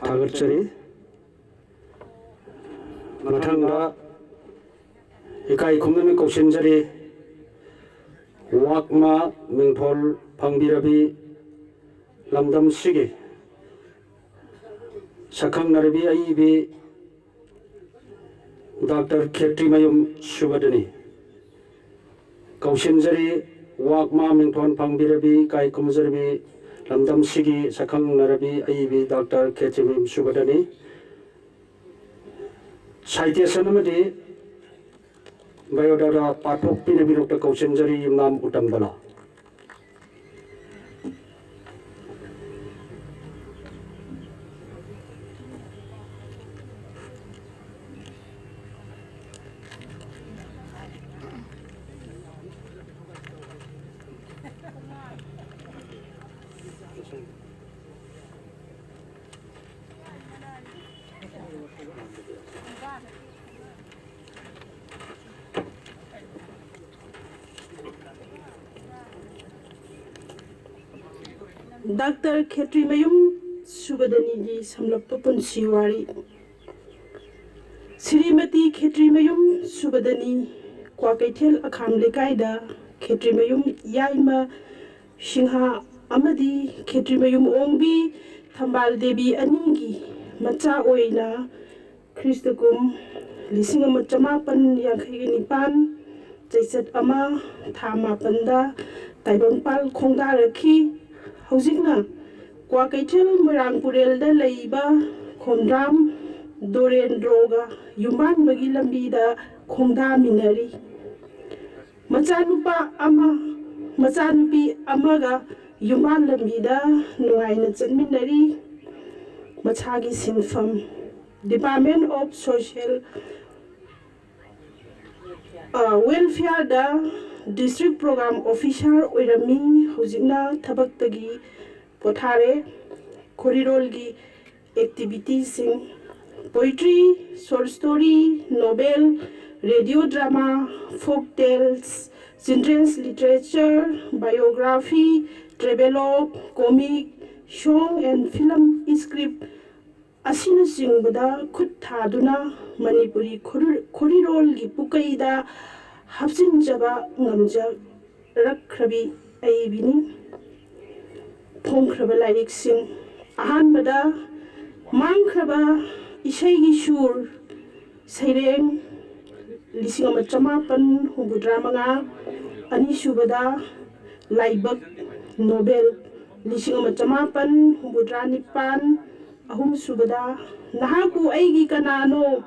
ꯊꯥꯒꯠꯆꯔꯤ꯫ ꯃꯊꯪꯗ ꯏꯀꯥꯏ ꯈꯨꯝꯅꯅ ꯀꯧꯁꯤꯟꯖꯔꯤ, ꯋꯥꯛꯃꯥ ꯃꯤꯡꯊꯣꯜ ꯐꯪꯕꯤꯔꯕꯤ ꯂꯝꯗꯝꯁꯤꯒꯤ ꯁꯛꯈꯪꯅꯔꯕꯤ ꯑꯏꯕꯤ ꯗꯥꯛꯇꯔ ꯈꯦꯇ꯭ꯔꯤꯃꯌꯨꯝ ꯁꯨꯕꯗꯅꯤ꯫ ꯀꯧꯁꯤꯟꯖꯔꯤ, ꯋꯥꯛꯃꯥ ꯃꯤꯡꯊꯣꯟ ꯐꯪꯕꯤꯔꯕꯤ, ꯏꯀꯥꯏ ꯈꯨꯝꯖꯔꯕꯤ ꯂꯝꯗꯝꯁꯤꯒꯤ ꯁꯛꯈꯪꯅꯔꯕꯤ ꯑꯏꯕꯤ ꯗꯥꯛꯇꯔ ꯈꯦꯇ꯭ꯔꯤꯃꯌꯨꯝ ꯁꯨꯕꯗꯅꯤ꯫ Citation ꯑꯃꯗꯤ biodata ꯄꯥꯊꯣꯛꯄꯤꯅꯕꯤꯔꯛꯇ ꯀꯧꯁꯤꯟꯖꯔꯤ, ꯌꯨꯝꯅꯥꯝ ꯎꯇꯝꯕꯂꯥ꯫ ꯗꯥꯛꯇꯔ ꯈꯦꯇ꯭ꯔꯤꯃꯌꯨꯝ ꯁꯨꯕꯗꯅꯤꯒꯤ ꯁꯝꯂꯞꯄ ꯄꯨꯟꯁꯤ ꯋꯥꯔꯤ꯫ ꯁ꯭ꯔꯤꯃꯇꯤ ꯈꯦꯇ꯭ꯔꯤꯃꯌꯨꯝ ꯁꯨꯕꯗꯅꯤ ꯀ꯭ꯋꯥꯀꯩꯊꯦꯜ ꯑꯈꯥꯝ ꯂꯩꯀꯥꯏꯗ ꯈꯦꯇ꯭ꯔꯤꯃꯌꯨꯝ ꯌꯥꯏꯃ ꯁꯤꯡꯍ ꯑꯃꯗꯤ ꯈꯦꯇ꯭ꯔꯤꯃꯌꯨꯝ ꯑꯣꯡꯕꯤ ꯊꯝꯕꯥꯜ ꯗꯦꯕꯤ ꯑꯅꯤꯒꯤ ꯃꯆꯥ ꯑꯣꯏꯅ ꯈ꯭ꯔꯤꯁꯇ ꯀꯨꯝ ꯂꯤꯁꯤꯡ ꯑꯃ ꯆꯃꯥꯄꯟ ꯌꯥꯡꯈꯩꯒ ꯅꯤꯄꯥꯟ ꯆꯩꯆꯠ ꯑꯃ ꯊꯥ ꯃꯥꯄꯟꯗ ꯇꯥꯏꯕꯪꯄꯥꯜ ꯈꯣꯡꯗꯥꯔꯛꯈꯤ꯫ ꯍꯧꯖꯤꯛꯅ ꯀ꯭ꯋꯥꯀꯩꯊꯦꯜ ꯃꯣꯏꯔꯥꯡ ꯄꯨꯔꯦꯜꯗ ꯂꯩꯕ ꯈꯣꯝꯗ꯭ꯔꯥꯝ ꯗꯣꯔꯦꯟꯗ꯭ꯔꯣꯒ ꯌꯨꯝꯕꯥꯟꯕꯒꯤ ꯂꯝꯕꯤꯗ ꯈꯣꯡꯗꯥꯃꯤꯟꯅꯔꯤ꯫ ꯃꯆꯥꯅꯨꯄꯥ ꯑꯃ, ꯃꯆꯥꯅꯨꯄꯤ ꯑꯃꯒ ꯌꯨꯝꯕꯥꯟ ꯂꯝꯕꯤꯗ ꯅꯨꯡꯉꯥꯏꯅ ꯆꯠꯃꯤꯟꯅꯔꯤ꯫ ꯃꯁꯥꯒꯤ ꯁꯤꯟꯐꯝ, Department of Social ꯑ, Welfareꯗ District Program Officer ꯑꯣꯏꯔꯝꯃꯤ꯫ ꯍꯧꯖꯤꯛꯅ ꯊꯕꯛꯇꯒꯤ ꯄꯣꯊꯥꯔꯦ꯫ ꯈꯣꯔꯤꯔꯣꯜꯒꯤ activityꯁꯤꯡ, poetry, short story, novel, radio drama, folk tales, children's literature, biography, travelogue, comic, song and film script, ꯑꯁꯤꯅꯆꯤꯡꯕꯗ ꯈꯨꯠ ꯊꯥꯗꯨꯅ ꯃꯅꯤꯄꯨꯔꯤ ꯈꯨꯔꯨ-, ꯈꯣꯔꯤꯔꯣꯜꯒꯤ ꯄꯨꯀꯩꯗ ꯍꯥꯞꯆꯤꯟꯖꯕ ꯉꯝꯖꯔꯛꯈ꯭ꯔꯕꯤ ꯑꯏꯕꯤꯅꯤ꯫ ꯐꯣꯡꯈ꯭ꯔꯕ ꯂꯥꯏꯔꯤꯛꯁꯤꯡ, ꯑꯍꯥꯟꯕꯗ ꯃꯥꯡꯈ꯭ꯔꯕ ꯏꯁꯩꯒꯤ ꯁꯨꯔ, ꯁꯩꯔꯦꯡ, ꯂꯤꯁꯤꯡ ꯑꯃ ꯆꯃꯥꯄꯟ ꯍꯨꯝꯐꯨꯇꯔꯥ ꯃꯉꯥ, ꯑꯅꯤꯁꯨꯕꯗ ꯂꯥꯏꯕꯛ, ꯅꯣꯕꯦꯜ, ꯂꯤꯁꯤꯡ ꯑꯃ ꯆꯃꯥꯄꯟ ꯍꯨꯝꯐꯨꯇꯔꯥ ꯅꯤꯄꯥꯟ, ꯑꯍꯨꯝꯁꯨꯕꯗ ꯅꯍꯥꯛꯄꯨ ꯑꯩꯒꯤ ꯀꯅꯥꯅꯣ,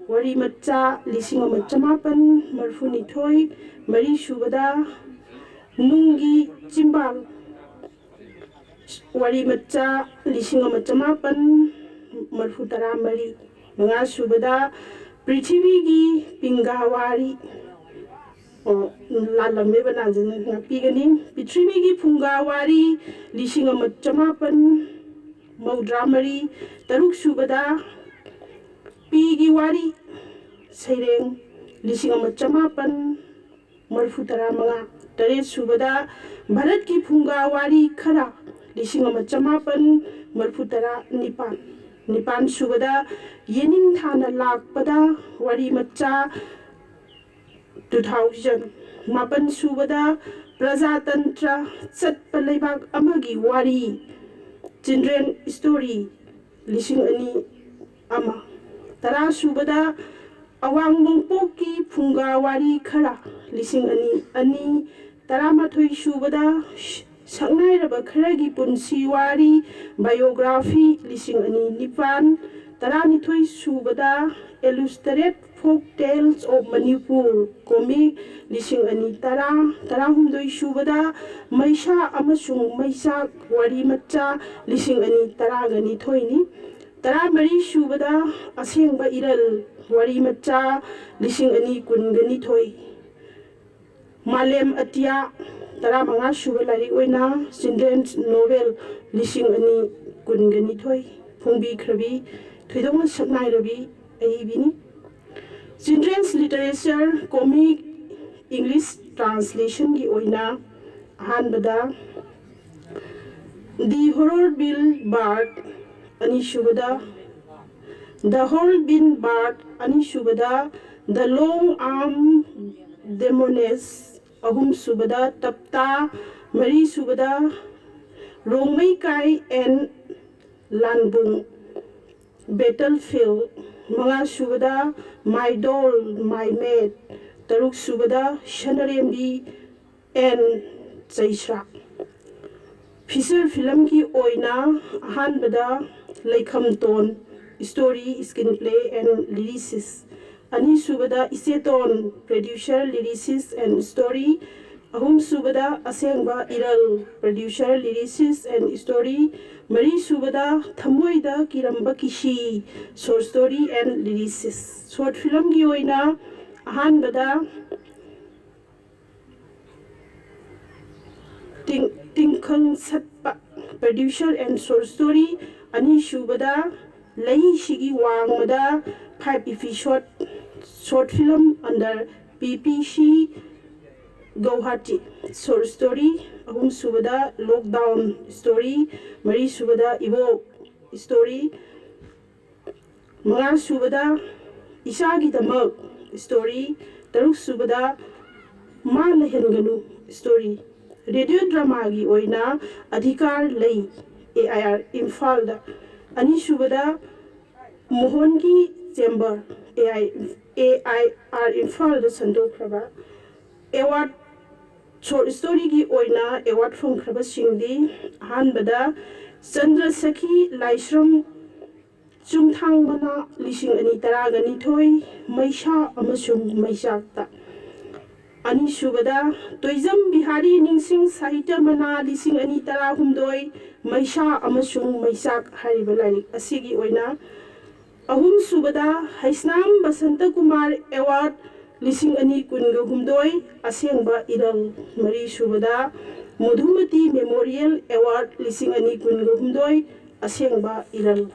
ꯋꯥꯔꯤ ꯃꯆꯥ, ꯂꯤꯁꯤꯡ ꯑꯃ ꯆꯃꯥꯄꯟ ꯃꯔꯤꯐꯨꯅꯤꯊꯣꯏ, ꯃꯔꯤꯁꯨꯕꯗ ꯅꯨꯡꯒꯤ ꯆꯤꯝꯕꯥꯜ, ꯋꯥꯔꯤ ꯃꯆꯥ, ꯂꯤꯁꯤꯡ ꯑꯃ ꯆꯃꯥꯄꯟ ꯃꯔꯤꯐꯨꯇꯔꯥ ꯃꯔꯤ, ꯃꯉꯥꯁꯨꯕꯗ ꯄ꯭ꯔꯤꯊꯤꯕꯤꯒꯤ ꯄꯤꯡꯒꯥ ꯋꯥꯔꯤ, ꯑꯣ, ꯂꯥꯜꯂꯝꯃꯦ, ꯕꯅꯥꯟꯁꯦ ꯉꯥꯛꯄꯤꯒꯅꯤ꯫ ꯄ꯭ꯔꯤꯊꯤꯕꯤꯒꯤ ꯐꯨꯡꯒꯥ ꯋꯥꯔꯤ, ꯂꯤꯁꯤꯡ ꯑꯃ ꯆꯃꯥꯄꯟ ꯃꯧꯗ꯭ꯔꯥ ꯃꯔꯤ, ꯇꯔꯨꯛꯁꯨꯕꯗ ꯄꯤꯒꯤ ꯋꯥꯔꯤ, ꯁꯩꯔꯦꯡ, ꯂꯤꯁꯤꯡ ꯑꯃ ꯆꯃꯥꯄꯟ ꯃꯔꯤꯐꯨꯇꯔꯥ ꯃꯉꯥ, ꯇꯔꯦꯠꯁꯨꯕꯗ ꯚꯥꯔꯠꯀꯤ ꯐꯨꯡꯒꯥ ꯋꯥꯔꯤ ꯈꯔ, ꯂꯤꯁꯤꯡ ꯑꯃ ꯆꯃꯥꯄꯟ ꯃꯔꯤꯐꯨꯇꯔꯥ ꯅꯤꯄꯥꯟ, ꯅꯤꯄꯥꯟꯁꯨꯕꯗ ꯌꯦꯅꯤꯡꯊꯥꯅ ꯂꯥꯛꯄꯗ ꯋꯥꯔꯤ ꯃꯆꯥ, two thousand, ꯃꯥꯄꯟ ꯁꯨꯕꯗ ꯄ꯭ꯔꯖꯥꯇꯟꯇ꯭ꯔ ꯆꯠꯄ ꯂꯩꯕꯥꯛ ꯑꯃꯒꯤ ꯋꯥꯔꯤ, ꯆꯤꯜꯗ꯭ꯔꯦꯟ ꯁ꯭ꯇꯣꯔꯤ, ꯂꯤꯁꯤꯡ ꯑꯅꯤ ꯑꯃ꯫ ꯇꯔꯥ ꯁꯨꯕꯗ ꯑꯋꯥꯡ ꯅꯣꯡꯄꯣꯛꯀꯤ ꯐꯨꯡꯒꯥ ꯋꯥꯔꯤ ꯈꯔ, ꯂꯤꯁꯤꯡ ꯑꯅꯤ ꯑꯅꯤ꯫ ꯇꯔꯥꯃꯥꯊꯣꯏ ꯁꯨꯕꯗ ꯁꯛꯅꯥꯏꯔꯕ ꯈꯔꯒꯤ ꯄꯨꯟꯁꯤ ꯋꯥꯔꯤ, ꯕꯥꯏꯑꯣꯒ꯭ꯔꯥꯐꯤ, ꯂꯤꯁꯤꯡ ꯑꯅꯤ ꯅꯤꯄꯥꯟ꯫ ꯇꯔꯥꯅꯤꯊꯣꯏ ꯁꯨꯕꯗ Illustrated Folk Tales of Manipur, comic, ꯂꯤꯁꯤꯡ ꯑꯅꯤ ꯇꯔꯥ꯫ ꯇꯔꯥꯍꯨꯝꯗꯣꯏ ꯁꯨꯕꯗ ꯃꯩꯁꯥ ꯑꯃꯁꯨꯡ ꯃꯩꯆꯥꯛ, ꯋꯥꯔꯤ ꯃꯆꯥ, ꯂꯤꯁꯤꯡ ꯑꯅꯤ ꯇꯔꯥꯒ ꯅꯤꯊꯣꯏꯅꯤ꯫ ꯇꯔꯥꯃꯔꯤ ꯁꯨꯕꯗ ꯑꯁꯦꯡꯕ ꯏꯔꯜ, ꯋꯥꯔꯤ ꯃꯆꯥ, ꯂꯤꯁꯤꯡ ꯑꯅꯤ ꯀꯨꯟꯒ ꯅꯤꯊꯣꯏ꯫ ꯃꯥꯂꯦꯝ ꯑꯇꯤꯌꯥ, ꯇꯔꯥꯃꯉꯥ ꯁꯨꯕ ꯂꯥꯏꯔꯤꯛ ꯑꯣꯏꯅ ꯆꯤꯜꯗ꯭ꯔꯦꯟꯁ ꯅꯣꯕꯦꯜ, ꯂꯤꯁꯤꯡ ꯑꯅꯤ ꯀꯨꯟꯒ ꯅꯤꯊꯣꯏ, ꯐꯣꯡꯕꯤꯈ꯭ꯔꯕꯤ ꯊꯣꯏꯗꯣꯛꯅ ꯁꯛꯅꯥꯏꯔꯕꯤ ꯑꯏꯕꯤꯅꯤ꯫ ꯆꯤꯜꯗ꯭ꯔꯦꯟꯁ ꯂꯤꯇꯔꯦꯆꯔ, ꯀꯣꯃꯤꯛ, ꯏꯪꯂꯤꯁ ꯇ꯭ꯔꯥꯟꯁꯂꯦꯁꯟꯒꯤ ꯑꯣꯏꯅ ꯑꯍꯥꯟꯕꯗ The Horrible Bird, ꯑꯅꯤꯁꯨꯕꯗ The Horrible Bird, ꯑꯅꯤꯁꯨꯕꯗ The Long Arm Demones, ꯑꯍꯨꯝꯁꯨꯕꯗ ꯇꯞꯇꯥ, ꯃꯔꯤꯁꯨꯕꯗ ꯔꯣꯡꯃꯩꯀꯥꯏ ꯑꯦꯟ ꯂꯥꯟꯕꯨꯡ, Battlefield, ꯃꯉꯥꯁꯨꯕꯗ My Doll, My Mate, ꯇꯔꯨꯛꯁꯨꯕꯗ ꯁꯅꯔꯦꯝꯕꯤ ꯑꯦꯟ ꯆꯩꯁ꯭ꯔꯥ꯫ ꯐꯤꯆꯔ ꯐꯤꯂꯝꯒꯤ ꯑꯣꯏꯅ ꯑꯍꯥꯟꯕꯗ ꯂꯩꯈꯝꯇꯣꯟ, story, screenplay and lyricist, ꯑꯅꯤꯁꯨꯕꯗ ꯏꯆꯦꯇꯣꯟ, producer, lyricist and story, ꯑꯍꯨꯝꯁꯨꯕꯗ ꯑꯁꯦꯡꯕ ꯏꯔꯜ, producer, lyricist and story, ꯃꯔꯤꯁꯨꯕꯗ ꯊꯃꯣꯏꯗ ꯀꯤꯔꯝꯕ ꯀꯤꯁꯤ, short story and lyricist꯫ Short ꯐꯤꯂꯝꯒꯤ ꯑꯣꯏꯅ ꯑꯍꯥꯟꯕꯗ ꯇꯤꯡ-, ꯇꯤꯡꯈꯪ ꯁꯠꯄ, producer and short story, ꯑꯅꯤꯁꯨꯕꯗ ꯂꯩꯁꯤꯒꯤ ꯋꯥꯡꯃꯗ five episode short film under P P C Guwahati, short story, ꯑꯍꯨꯝꯁꯨꯕꯗ lockdown story, ꯃꯔꯤꯁꯨꯕꯗ ꯏꯕꯣꯛ story, ꯃꯉꯥꯁꯨꯕꯗ ꯏꯆꯥꯒꯤꯗꯃꯛ story, ꯇꯔꯨꯛꯁꯨꯕꯗ ꯃꯥ ꯂꯩꯍꯟꯒꯅꯨ ꯁ꯭ꯇꯣꯔꯤ꯫ ꯔꯦꯗꯤꯑꯣ ꯗ꯭ꯔꯃꯥꯒꯤ ꯑꯣꯏꯅ ꯑꯙꯤꯀꯥꯔ ꯂꯩ, ꯑꯦ ꯑꯥꯏ ꯑꯥꯔ ꯏꯝꯐꯥꯜꯗ꯫ ꯑꯅꯤꯁꯨꯕꯗ ꯃꯣꯍꯣꯟꯒꯤ chamber, A I A I R ꯏꯝꯐꯥꯜꯗ ꯁꯟꯗꯣꯛꯈ꯭ꯔꯕ꯫ ꯑꯦꯋꯥꯔꯗ, ꯁꯣꯔꯠ ꯁ꯭ꯇꯣꯔꯤꯒꯤ ꯑꯣꯏꯅ ꯑꯦꯋꯥꯔꯗ ꯐꯪꯈ꯭ꯔꯕꯁꯤꯡꯗꯤ, ꯑꯍꯥꯟꯕꯗ ꯆꯟꯗ꯭ꯔ ꯁꯈꯤ ꯂꯥꯏꯁ꯭ꯔꯝ, ꯆꯨꯝꯊꯥꯡ ꯃꯅꯥ ꯂꯤꯁꯤꯡ ꯑꯅꯤ ꯇꯔꯥꯒ ꯅꯤꯊꯣꯏ, ꯃꯩꯁꯥ ꯑꯃꯁꯨꯡ ꯃꯩꯆꯥꯛꯇ꯫ ꯑꯅꯤꯁꯨꯕꯗ ꯇꯣꯏꯖꯝ ꯕꯤꯍꯥꯔꯤ ꯅꯤꯡꯁꯤꯡ ꯁꯥꯍꯤꯇ꯭ꯌ ꯃꯅꯥ ꯂꯤꯁꯤꯡ ꯑꯅꯤ ꯇꯔꯥꯍꯨꯝꯗꯣꯏ, ꯃꯩꯁꯥ ꯑꯃꯁꯨꯡ ꯃꯩꯆꯥꯛ ꯍꯥꯏꯔꯤꯕ ꯂꯥꯏꯔꯤꯛ ꯑꯁꯤꯒꯤ ꯑꯣꯏꯅ꯫ ꯑꯍꯨꯝꯁꯨꯕꯗ ꯍꯩꯁꯅꯥꯝ ꯕꯁꯟꯇ ꯀꯨꯃꯥꯔ ꯑꯦꯋꯥꯔꯗ ꯂꯤꯁꯤꯡ ꯑꯅꯤ ꯀꯨꯟꯒ ꯍꯨꯝꯗꯣꯏ, ꯑꯁꯦꯡꯕ ꯏꯔꯜ꯫ ꯃꯔꯤꯁꯨꯕꯗ ꯃꯣꯙꯨꯃꯇꯤ ꯃꯦꯃꯣꯔꯤꯌꯦꯜ ꯑꯦꯋꯥꯔꯗ ꯂꯤꯁꯤꯡ ꯑꯅꯤ ꯀꯨꯟꯒ ꯍꯨꯝꯗꯣꯏ, ꯑꯁꯦꯡꯕ ꯏꯔꯜ꯫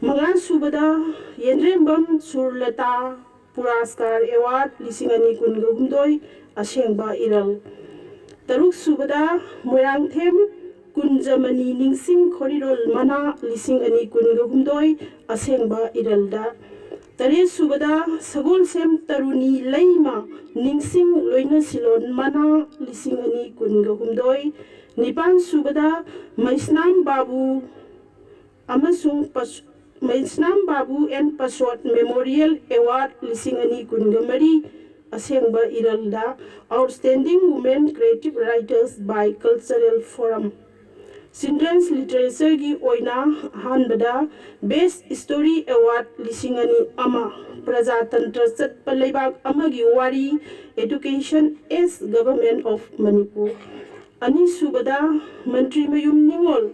ꯃꯉꯥꯁꯨꯕꯗ ꯌꯦꯟꯗ꯭ꯔꯦꯝꯕꯝ ꯁꯨꯔꯂꯇꯥ ꯄꯨꯔꯥꯁꯀꯥꯔ ꯑꯦꯋꯥꯔꯗ ꯂꯤꯁꯤꯡ ꯑꯅꯤ ꯀꯨꯟꯒ ꯍꯨꯝꯗꯣꯏ, ꯑꯁꯦꯡꯕ ꯏꯔꯜ꯫ ꯇꯔꯨꯛꯁꯨꯕꯗ ꯃꯣꯏꯔꯥꯡꯊꯦꯝ ꯀꯨꯟꯖꯃꯅꯤ ꯅꯤꯡꯁꯤꯡ ꯈꯣꯔꯤꯔꯣꯜ ꯃꯅꯥ ꯂꯤꯁꯤꯡ ꯑꯅꯤ ꯀꯨꯟꯒ ꯍꯨꯝꯗꯣꯏ, ꯑꯁꯦꯡꯕ ꯏꯔꯜꯗ꯫ ꯇꯔꯦꯠꯁꯨꯕꯗ ꯁꯒꯣꯜꯁꯦꯝ ꯇꯔꯨꯅꯤ ꯂꯩꯃ ꯅꯤꯡꯁꯤꯡ ꯂꯣꯏꯅꯁꯤꯂꯣꯟ ꯃꯅꯥ ꯂꯤꯁꯤꯡ ꯑꯅꯤ ꯀꯨꯟꯒ ꯍꯨꯝꯗꯣꯏ꯫ ꯅꯤꯄꯥꯟꯁꯨꯕꯗ ꯃꯩꯁꯅꯥꯝ ꯕꯥꯕꯨ ꯑꯃꯁꯨꯡ ꯄꯁ-, Meisnam Babu and Pashot memorial award ꯂꯤꯁꯤꯡ ꯑꯅꯤ ꯀꯨꯟꯒ ꯃꯔꯤ, ꯑꯁꯦꯡꯕ ꯏꯔꯜꯗ꯫ Outstanding Women Creative Writers by Cultural Forum꯫ Children's ꯂꯤꯇꯔꯦꯆꯔꯒꯤ ꯑꯣꯏꯅ ꯑꯍꯥꯟꯕꯗ ꯕꯦꯁ ꯁ꯭ꯇꯣꯔꯤ ꯑꯦꯋꯥꯔꯗ ꯂꯤꯁꯤꯡ ꯑꯅꯤ ꯑꯃ, ꯄ꯭ꯔꯖꯥꯇꯟꯇ꯭ꯔ ꯆꯠꯄ ꯂꯩꯕꯥꯛ ꯑꯃꯒꯤ ꯋꯥꯔꯤ, Education as Government of Manipur꯫ ꯑꯅꯤꯁꯨꯕꯗ ꯃꯟꯇ꯭ꯔꯤꯃꯌꯨꯝ ꯅꯤꯉꯣꯜ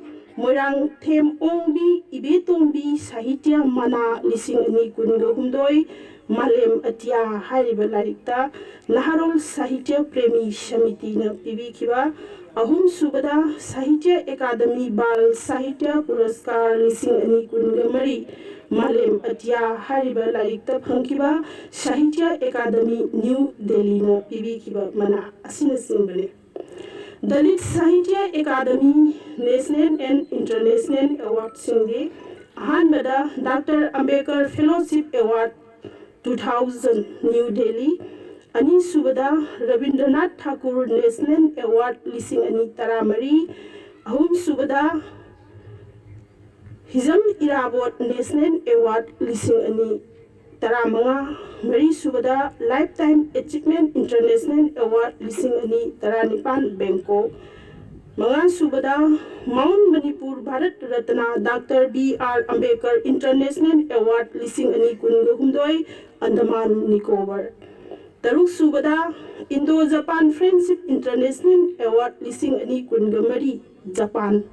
ꯃꯣꯏꯔꯥꯡꯊꯦꯝ ꯑꯣꯡꯕꯤ ꯏꯕꯦꯇꯣꯝꯕꯤ ꯁꯥꯍꯤꯇ꯭ꯌ ꯃꯅꯥ ꯂꯤꯁꯤꯡ ꯑꯅꯤ ꯀꯨꯟꯒ ꯍꯨꯝꯗꯣꯏ, ꯃꯥꯂꯦꯝ ꯑꯇꯤꯌꯥ ꯍꯥꯏꯔꯤꯕ ꯂꯥꯏꯔꯤꯛꯇ ꯅꯍꯥꯔꯣꯜ ꯁꯥꯍꯤꯇ꯭ꯌ ꯄ꯭ꯔꯦꯃꯤ ꯁꯃꯤꯇꯤꯅ ꯄꯤꯕꯤꯈꯤꯕ꯫ ꯑꯍꯨꯝꯁꯨꯕꯗ ꯁꯥꯍꯤꯇ꯭ꯌ ꯑꯦꯀꯥꯗꯃꯤ ꯕꯥꯜ ꯁꯥꯍꯤꯇ꯭ꯌ ꯄꯨꯔꯁꯀꯥꯔ ꯂꯤꯁꯤꯡ ꯑꯅꯤ ꯀꯨꯟꯒ ꯃꯔꯤ, ꯃꯥꯂꯦꯝ ꯑꯇꯤꯌꯥ ꯍꯥꯏꯔꯤꯕ ꯂꯥꯏꯔꯤꯛꯇ ꯐꯪꯈꯤꯕ ꯁꯥꯍꯤꯇ꯭ꯌ ꯑꯦꯀꯥꯗꯃꯤ ꯅ꯭ꯌꯨ ꯗꯦꯜꯂꯤꯅ ꯄꯤꯕꯤꯈꯤꯕ ꯃꯅꯥ ꯑꯁꯤꯅꯆꯤꯡꯕꯅꯤ꯫ ꯗꯂꯤꯠ ꯁꯥꯍꯤꯇ꯭ꯌ ꯑꯦꯀꯥꯗꯃꯤ ꯅꯦꯁꯅꯦꯜ ꯑꯦꯟ ꯏꯟꯇꯔꯅꯦꯁꯅꯦꯜ ꯑꯦꯋꯥꯔꯗꯁꯤꯡꯗꯤ, ꯑꯍꯥꯟꯕꯗ doctor Ambedkar fellowship award, two thousand, new Delhi. ꯑꯅꯤꯁꯨꯕꯗ ꯔꯕꯤꯟꯗ꯭ꯔꯅꯥꯊ ꯊꯥꯀꯨꯔ ꯅꯦꯁꯅꯦꯜ ꯑꯦꯋꯥꯔꯗ ꯂꯤꯁꯤꯡ ꯑꯅꯤ ꯇꯔꯥꯃꯔꯤ, ꯑꯍꯨꯝꯁꯨꯕꯗ ꯍꯤꯖꯝ ꯏꯔꯥꯕꯣꯠ ꯅꯦꯁꯅꯦꯜ ꯑꯦꯋꯥꯔꯗ ꯂꯤꯁꯤꯡ ꯑꯅꯤ ꯇꯔꯥꯃꯉꯥ, ꯃꯔꯤꯁꯨꯕꯗ Lifetime Achievement International Award ꯂꯤꯁꯤꯡ ꯑꯅꯤ ꯇꯔꯥꯅꯤꯄꯥꯟ ꯕꯦꯡꯀꯣꯛ, ꯃꯉꯥꯁꯨꯕꯗ Mount Manipur Bharat Ratna Doctor B R Ambedkar International Award ꯂꯤꯁꯤꯡ ꯑꯅꯤ ꯀꯨꯟꯒ ꯍꯨꯝꯗꯣꯏ, Andaman Nicobar, ꯇꯔꯨꯛꯁꯨꯕꯗ Indo Japan Friendship International Award ꯂꯤꯁꯤꯡ ꯑꯅꯤ ꯀꯨꯟꯒ ꯃꯔꯤ, ꯖꯄꯥꯟ,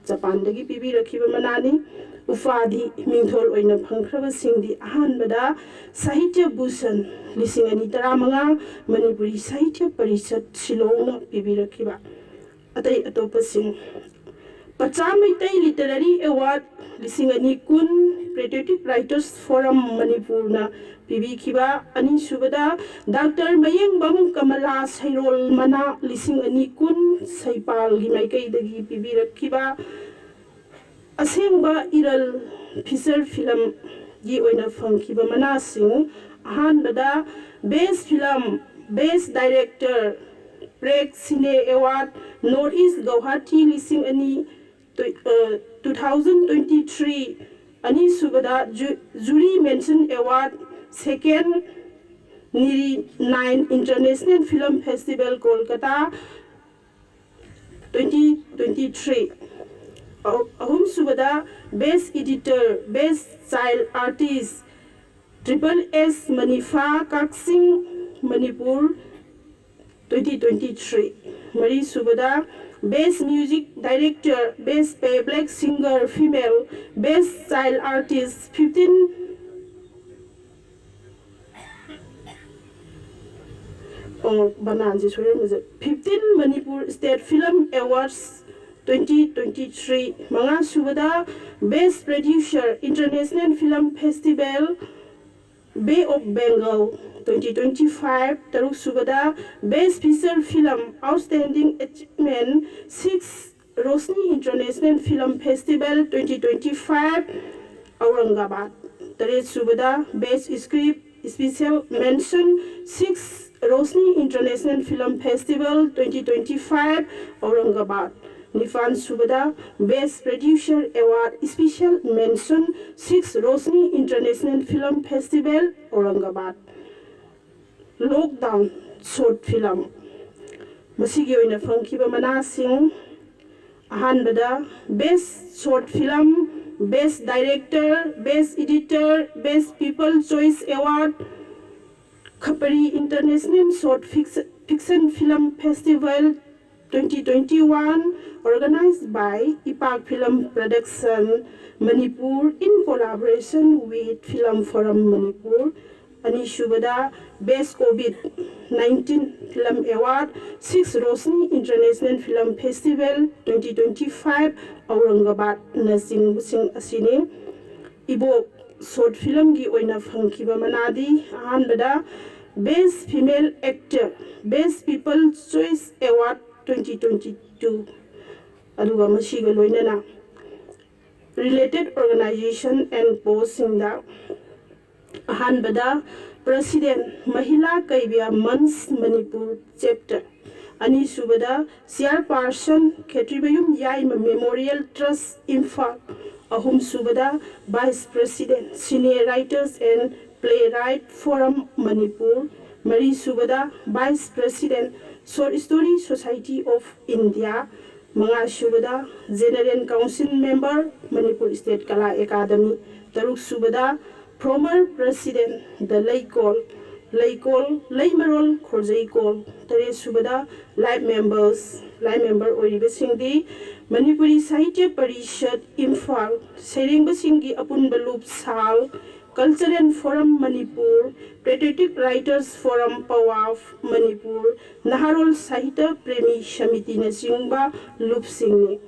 ꯖꯄꯥꯟꯗꯒꯤ ꯄꯤꯕꯤꯔꯛꯈꯤꯕ ꯃꯅꯥꯅꯤ꯫ ꯎꯄꯥꯙꯤ ꯃꯤꯡꯊꯣꯜ ꯑꯣꯏꯅ ꯐꯪꯈ꯭ꯔꯕꯁꯤꯡꯗꯤ ꯑꯍꯥꯟꯕꯗ ꯁꯥꯍꯤꯇ꯭ꯌ ꯚꯨꯁꯟ ꯂꯤꯁꯤꯡ ꯑꯅꯤ ꯇꯔꯥꯃꯉꯥ, ꯃꯅꯤꯄꯨꯔꯤ ꯁꯥꯍꯤꯇ꯭ꯌ ꯄꯔꯤꯁꯠ ꯁꯤꯂꯣꯡꯅ ꯄꯤꯕꯤꯔꯛꯈꯤꯕ꯫ ꯑꯇꯩ ꯑꯇꯣꯞꯄꯁꯤꯡ, ꯄꯆꯥ ꯃꯩꯇꯩ ꯂꯤꯇꯔꯦꯔꯤ ꯑꯦꯋꯥꯔꯗ ꯂꯤꯁꯤꯡ ꯑꯅꯤ ꯀꯨꯟ, Patriotic Writers Forum ꯃꯅꯤꯄꯨꯔꯅ ꯄꯤꯕꯤꯈꯤꯕ꯫ ꯑꯅꯤꯁꯨꯕꯗ ꯗꯥꯛꯇꯔ ꯃꯌꯦꯡꯕꯝ ꯀꯃꯂꯥ ꯁꯩꯔꯣꯜ ꯃꯅꯥ ꯂꯤꯁꯤꯡ ꯑꯅꯤ ꯀꯨꯟ, ꯁꯩꯄꯥꯜꯒꯤ ꯃꯥꯏꯀꯩꯗꯒꯤ ꯄꯤꯕꯤꯔꯛꯈꯤꯕ꯫ ꯑꯁꯦꯡꯕ ꯏꯔꯜ ꯐꯤꯆꯔ ꯐꯤꯂꯝꯒꯤ ꯑꯣꯏꯅ ꯐꯪꯈꯤꯕ ꯃꯅꯥꯁꯤꯡ, ꯑꯍꯥꯟꯕꯗ Best Film, Best Director, Prag Cine Award, North East Guwahati ꯂꯤꯁꯤꯡ ꯑꯅꯤ, two thousand twenty three, ꯑꯅꯤꯁꯨꯕꯗ Jury Mention Award, Second Niri Nine International Film Festival, Kolkata, twenty twenty three, ꯑꯍꯨꯝꯁꯨꯕꯗ Best Editor, Best Child Artist, Triple S Manipha, Kakching, Manipur, twenty twenty three, ꯃꯔꯤꯁꯨꯕꯗ Best Music Director, Best Playback Singer Female, Best Child Artist, fifteen, ꯑꯣ, ꯕꯅꯥꯟꯁꯦ ꯁꯣꯏꯔꯝꯕꯁꯦ, fifteen Manipur State Film Awards twenty twenty three, ꯃꯉꯥꯁꯨꯕꯗ Best Producer, International Film Festival, Bay of Bengal twenty twenty five, ꯇꯔꯨꯛꯁꯨꯕꯗ Best Feature Film, Outstanding Achievement, six Roshni International Film Festival twenty twenty five, Aurangabad, ꯇꯔꯦꯠꯁꯨꯕꯗ Best Script, Special Mention, six Roshni International Film Festival twenty twenty-five, Aurangabad. ꯅꯤꯄꯥꯟ ꯁꯨꯕꯗ Best Producer Award, Special Mention, six Roshni International Film Festival, Aurangabad. Lockdown Short Film, ꯃꯁꯤꯒꯤ ꯑꯣꯏꯅ ꯐꯪꯈꯤꯕ ꯃꯅꯥꯁꯤꯡ: ꯑꯍꯥꯟꯕꯗ Best Short Film, Best Director, Best Editor, Best People Choice Award, Khapari International Short Fiction Film Festival twenty twenty-one, organized by Ipak Film Production, Manipur, in collaboration with Film Forum Manipur. ꯑꯅꯤꯁꯨꯕꯗ Best COVID nineteen Film Award, six Roshni International Film Festival twenty twenty-five, Aurangabad ꯅꯆꯤꯡꯕꯁꯤꯡ ꯑꯁꯤꯅꯤ꯫ ꯏꯕꯣꯛ Short Filmꯒꯤ ꯑꯣꯏꯅ ꯐꯪꯈꯤꯕ ꯃꯅꯥꯗꯤ: ꯑꯍꯥꯟꯕꯗ Best Female Actor, Best People Choice Award twenty twenty-two, ꯑꯗꯨꯒ ꯃꯁꯤꯒ ꯂꯣꯏꯅꯅ related organization and postꯁꯤꯡꯗ: ꯑꯍꯥꯟꯕꯗ President, Mahila Kaibiya Manch Manipur Chapter, ꯑꯅꯤꯁꯨꯕꯗ Chairperson, ꯈꯦꯇ꯭ꯔꯤꯃꯌꯨꯝ ꯌꯥꯏꯃ Memorial Trust, Imphal, ꯑꯍꯨꯝꯁꯨꯕꯗ Vice President, Senior Writers and Playwright Forum, Manipur, ꯃꯔꯤꯁꯨꯕꯗ Vice President, Short Story Society of India, ꯃꯉꯥꯁꯨꯕꯗ General Council Member, Manipur State Kala Academy, ꯇꯔꯨꯛꯁꯨꯕꯗ Former President, The Leikol, ꯂꯩꯀꯣꯜ, ꯂꯩꯃꯔꯣꯜ, ꯈꯣꯔꯖꯩꯀꯣꯜ, ꯇꯔꯦꯠꯁꯨꯕꯗ Life Members, Life Member ꯑꯣꯏꯔꯤꯕꯁꯤꯡꯗꯤ Manipuri ꯁꯥꯍꯤꯇ꯭ꯌ ꯄꯔꯤꯁꯠ, ꯏꯝꯐꯥꯜ, ꯁꯩꯔꯦꯡꯕꯁꯤꯡꯒꯤ ꯑꯄꯨꯟꯕ ꯂꯨꯞ ꯁꯥꯜ, Cultural Forum Manipur, Patriotic Writers Forum, ꯄꯋꯥꯐ, Manipur, ꯅꯍꯥꯔꯣꯜ ꯁꯥꯍꯤꯇ꯭ꯌ ꯄ꯭ꯔꯦꯃꯤ ꯁꯃꯤꯇꯤꯅꯆꯤꯡꯕ ꯂꯨꯞꯁꯤꯡꯅꯤ꯫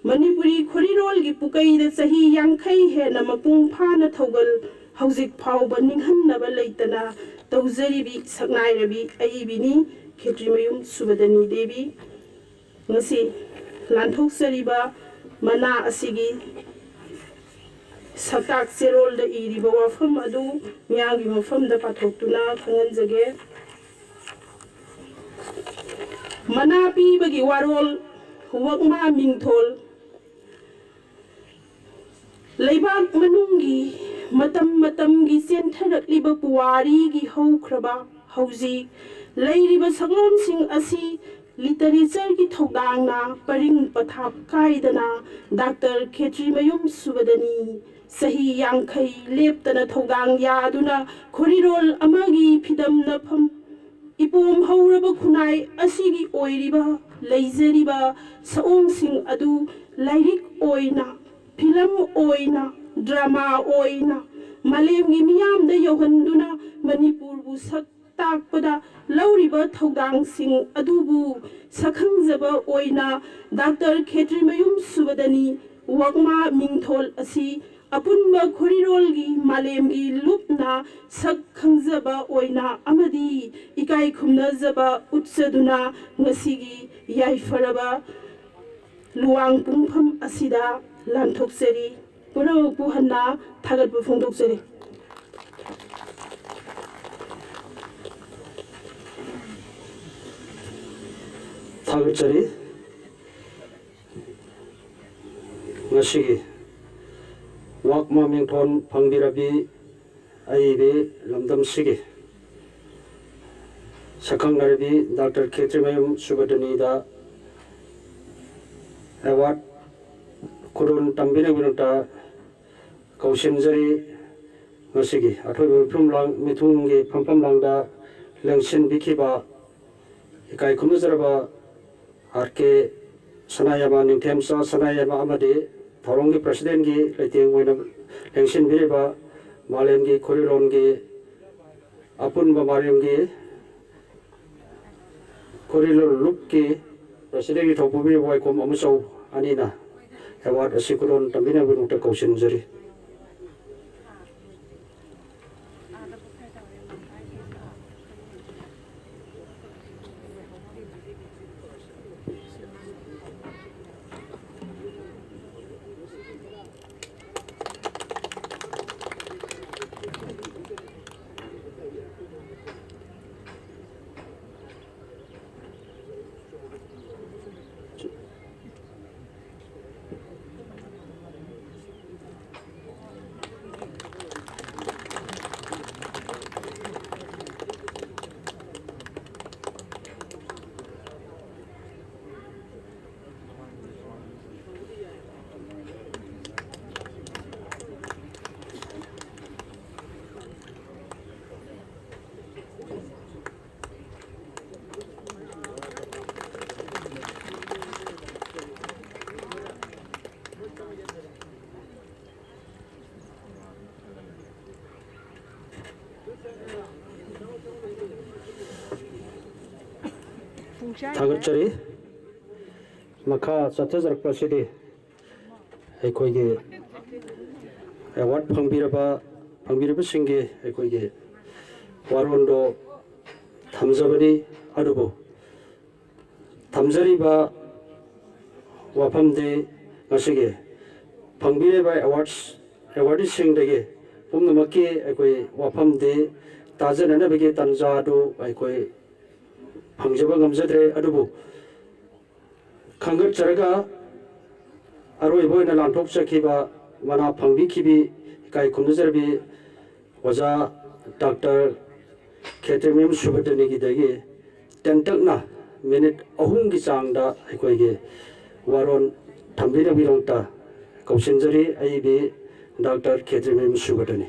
ꯃꯅꯤꯄꯨꯔꯤ ꯈꯣꯔꯤꯔꯣꯜꯒꯤ ꯄꯨꯀꯩꯗ ꯆꯍꯤ ꯌꯥꯡꯈꯩ ꯍꯦꯟꯅ ꯃꯄꯨꯡ ꯐꯥꯅ ꯊꯧꯒꯜ ꯍꯧꯖꯤꯛ ꯐꯥꯎꯕ ꯅꯤꯡꯍꯟꯅꯕ ꯂꯩꯇꯅ ꯇꯧꯖꯔꯤꯕꯤ ꯁꯛꯅꯥꯏꯔꯕꯤ ꯑꯏꯕꯤꯅꯤ ꯈꯦꯇ꯭ꯔꯤꯃꯌꯨꯝ ꯁꯨꯕꯗꯅꯤ ꯗꯦꯕꯤ꯫ ꯉꯁꯤ ꯂꯥꯟꯊꯣꯛꯆꯔꯤꯕ ꯃꯅꯥ ꯑꯁꯤꯒꯤ ꯁꯛꯇꯥꯛ ꯆꯦꯔꯣꯜꯗ ꯏꯔꯤꯕ ꯋꯥꯐꯝ ꯑꯗꯨ ꯃꯤꯌꯥꯝꯒꯤ ꯃꯐꯝꯗ ꯄꯥꯊꯣꯛꯇꯨꯅ ꯈꯪꯍꯟꯖꯒꯦ꯫ ꯃꯅꯥ ꯄꯤꯕꯒꯤ ꯋꯥꯔꯣꯜ, ꯋꯛꯃꯥ ꯃꯤꯡꯊꯣꯜ꯫ ꯂꯩꯕꯥꯛ ꯃꯅꯨꯡꯒꯤ ꯃꯇꯝ ꯃꯇꯝꯒꯤ ꯆꯦꯟꯊꯔꯛꯂꯤꯕ ꯄꯨꯋꯥꯔꯤꯒꯤ ꯍꯧꯈ꯭ꯔꯕ ꯍꯧꯖꯤꯛ ꯂꯩꯔꯤꯕ ꯁꯛꯂꯣꯟꯁꯤꯡ ꯑꯁꯤ ꯂꯤꯇꯔꯦꯆꯔꯒꯤ ꯊꯧꯗꯥꯡꯅ ꯄꯔꯤꯡ ꯄꯊꯥꯞ ꯀꯥꯏꯗꯅ ꯗꯥꯛꯇꯔ ꯈꯦꯇ꯭ꯔꯤꯃꯌꯨꯝ ꯁꯨꯕꯗꯅꯤ ꯆꯍꯤ ꯌꯥꯡꯈꯩ ꯂꯦꯞꯇꯅ ꯊꯧꯗꯥꯡ ꯌꯥꯗꯨꯅ ꯈꯣꯔꯤꯔꯣꯜ ꯑꯃꯒꯤ ꯐꯤꯗꯝꯅꯐꯝ ꯏꯄꯣꯝ ꯍꯧꯔꯕ ꯈꯨꯟꯅꯥꯏ ꯑꯁꯤꯒꯤ ꯑꯣꯏꯔꯤꯕ ꯂꯩꯖꯔꯤꯕ ꯁꯛꯑꯣꯡꯁꯤꯡ ꯑꯗꯨ ꯂꯥꯏꯔꯤꯛ ꯑꯣꯏꯅ, ꯐꯤꯂꯝ ꯑꯣꯏꯅ, ꯗ꯭ꯔꯃꯥ ꯑꯣꯏꯅ ꯃꯥꯂꯦꯝꯒꯤ ꯃꯤꯌꯥꯝꯗ ꯌꯧꯍꯟꯗꯨꯅ ꯃꯅꯤꯄꯨꯔꯕꯨ ꯁꯛ ꯇꯥꯛꯄꯗ ꯂꯧꯔꯤꯕ ꯊꯧꯗꯥꯡꯁꯤꯡ ꯑꯗꯨꯕꯨ ꯁꯛꯈꯪꯖꯕ ꯑꯣꯏꯅ ꯗꯥꯛꯇꯔ ꯈꯦꯇ꯭ꯔꯤꯃꯌꯨꯝ ꯁꯨꯕꯗꯅꯤ ꯋꯛꯃꯥ ꯃꯤꯡꯊꯣꯜ ꯑꯁꯤ ꯑꯄꯨꯟꯕ ꯈꯣꯔꯤꯔꯣꯜꯒꯤ ꯃꯥꯂꯦꯝꯒꯤ ꯂꯨꯞꯅ ꯁꯛ ꯈꯪꯖꯕ ꯑꯣꯏꯅ ꯑꯃꯗꯤ ꯏꯀꯥꯏ ꯈꯨꯝꯅꯖꯕ ꯎꯠꯆꯗꯨꯅ ꯉꯁꯤꯒꯤ ꯌꯥꯏꯐꯔꯕ ꯂꯨꯋꯥꯡ ꯄꯨꯡꯐꯝ ꯑꯁꯤꯗ ꯂꯥꯟꯊꯣꯛꯆꯔꯤ꯫ ꯄꯨꯝꯅꯃꯛꯄꯨ ꯍꯟꯅ ꯊꯥꯒꯠꯄ ꯐꯣꯡꯗꯣꯛꯆꯔꯤ꯫ ꯊꯥꯒꯠꯆꯔꯤ꯫ ꯉꯁꯤꯒꯤ ꯋꯥꯛꯃꯥ ꯃꯤꯡꯊꯣꯟ ꯐꯪꯕꯤꯔꯕꯤ ꯑꯏꯕꯤ ꯂꯝꯗꯝꯁꯤꯒꯤ ꯁꯛꯈꯪꯅꯔꯕꯤ ꯗꯥꯛꯇꯔ ꯈꯦꯇ꯭ꯔꯤꯃꯌꯨꯝ ꯁꯨꯕꯗꯅꯤꯗ ꯑꯦꯋꯥꯔꯗ ꯈꯨꯗꯣꯜ ꯇꯝꯕꯤꯅꯕꯒꯤꯗꯃꯛꯇ ꯀꯧꯁꯤꯟꯖꯔꯤ꯫ ꯉꯁꯤꯒꯤ ꯑꯊꯣꯏꯕ ꯃꯤꯐꯝ ꯂꯥꯡ ꯃꯤꯊꯨꯡꯒꯤ ꯐꯝꯐꯝ ꯂꯥꯡꯗ ꯂꯦꯡꯁꯤꯟꯕꯤꯈꯤꯕ ꯏꯀꯥꯏ ꯈꯨꯝꯅꯖꯔꯕ ꯑꯥꯔ ꯀꯦ ꯁꯅꯥꯌꯥꯏꯃ, ꯅꯤꯡꯊꯦꯝꯆꯥ ꯁꯅꯥꯌꯥꯏꯃ ꯑꯃꯗꯤ ꯊꯧꯔꯝꯒꯤ ꯄ꯭ꯔꯁꯤꯗꯦꯟꯒꯤ ꯂꯩꯇꯦꯡ ꯑꯣꯏꯅ ꯂꯦꯡꯁꯤꯟꯕꯤꯔꯤꯕ ꯃꯥꯂꯦꯝꯒꯤ ꯈꯣꯔꯤꯂꯣꯟꯒꯤ ꯑꯄꯨꯟꯕ ꯃꯥꯂꯦꯝꯒꯤ ꯈꯣꯔꯤꯂꯣꯟ ꯂꯨꯞꯀꯤ ꯄ꯭ꯔꯁꯤꯗꯦꯟꯒꯤ ꯊꯧꯄꯨꯕꯤꯔꯤꯕ ꯋꯥꯏꯈꯣꯝ ꯑꯃꯆꯧ ꯑꯅꯤꯅ ꯑꯦꯋꯥꯔꯗ ꯑꯁꯤ ꯈꯨꯗꯣꯜ ꯇꯝꯕꯤꯅꯕꯒꯤꯗꯃꯛꯇ ꯀꯧꯁꯤꯟꯖꯔꯤ꯫ ꯊꯥꯒꯠꯆꯔꯤ꯫ ꯃꯈꯥ ꯆꯠꯊꯖꯔꯛꯄ ꯑꯁꯤꯗꯤ ꯑꯩꯈꯣꯏꯒꯤ ꯑꯦꯋꯥꯔꯗ ꯐꯪꯕꯤꯔꯕ, ꯐꯪꯕꯤꯔꯕꯁꯤꯡꯒꯤ ꯑꯩꯈꯣꯏꯒꯤ ꯋꯥꯔꯣꯜꯗꯣ ꯊꯝꯖꯕꯅꯤ꯫ ꯑꯗꯨꯕꯨ ꯊꯝꯖꯔꯤꯕ ꯋꯥꯐꯝꯗꯤ ꯉꯁꯤꯒꯤ ꯐꯪꯕꯤꯔꯤꯕ ꯑꯦꯋꯥꯔꯗꯁ, ꯑꯦꯋꯥꯔꯗꯁꯤꯡꯗꯒꯤ ꯄꯨꯝꯅꯃꯛꯀꯤ ꯑꯩꯈꯣꯏ ꯋꯥꯐꯝꯗꯤ ꯇꯥꯖꯅꯅꯕꯒꯤ ꯇꯥꯟꯖꯥ ꯑꯗꯨ ꯑꯩꯈꯣꯏ ꯐꯪꯖꯕ ꯉꯝꯖꯗ꯭ꯔꯦ꯫ ꯑꯗꯨꯕꯨ ꯈꯟꯒꯠꯆꯔꯒ ꯑꯔꯣꯏꯕ ꯑꯣꯏꯅ ꯂꯥꯟꯊꯣꯛꯆꯈꯤꯕ, ꯃꯅꯥ ꯐꯪꯕꯤꯈꯤꯕꯤ, ꯏꯀꯥꯏ ꯈꯨꯝꯅꯖꯔꯕꯤ ꯑꯣꯖꯥ ꯗꯥꯛꯇꯔ ꯈꯦꯇ꯭ꯔꯤꯃꯌꯨꯝ ꯁꯨꯕꯗꯅꯤꯒꯤꯗꯒꯤ ꯇꯦꯟꯇꯛꯅ ꯃꯤꯅꯤꯠ ꯑꯍꯨꯝꯒꯤ ꯆꯥꯡꯗ ꯑꯩꯈꯣꯏꯒꯤ ꯋꯥꯔꯣꯜ ꯊꯝꯕꯤꯅꯕꯒꯤꯗꯃꯛꯇ ꯀꯧꯁꯤꯟꯖꯔꯤ꯫ ꯑꯩ ꯕꯤ ꯗꯥꯛꯇꯔ ꯈꯦꯇ꯭ꯔꯤꯃꯌꯨꯝ ꯁꯨꯕꯗꯅꯤ꯫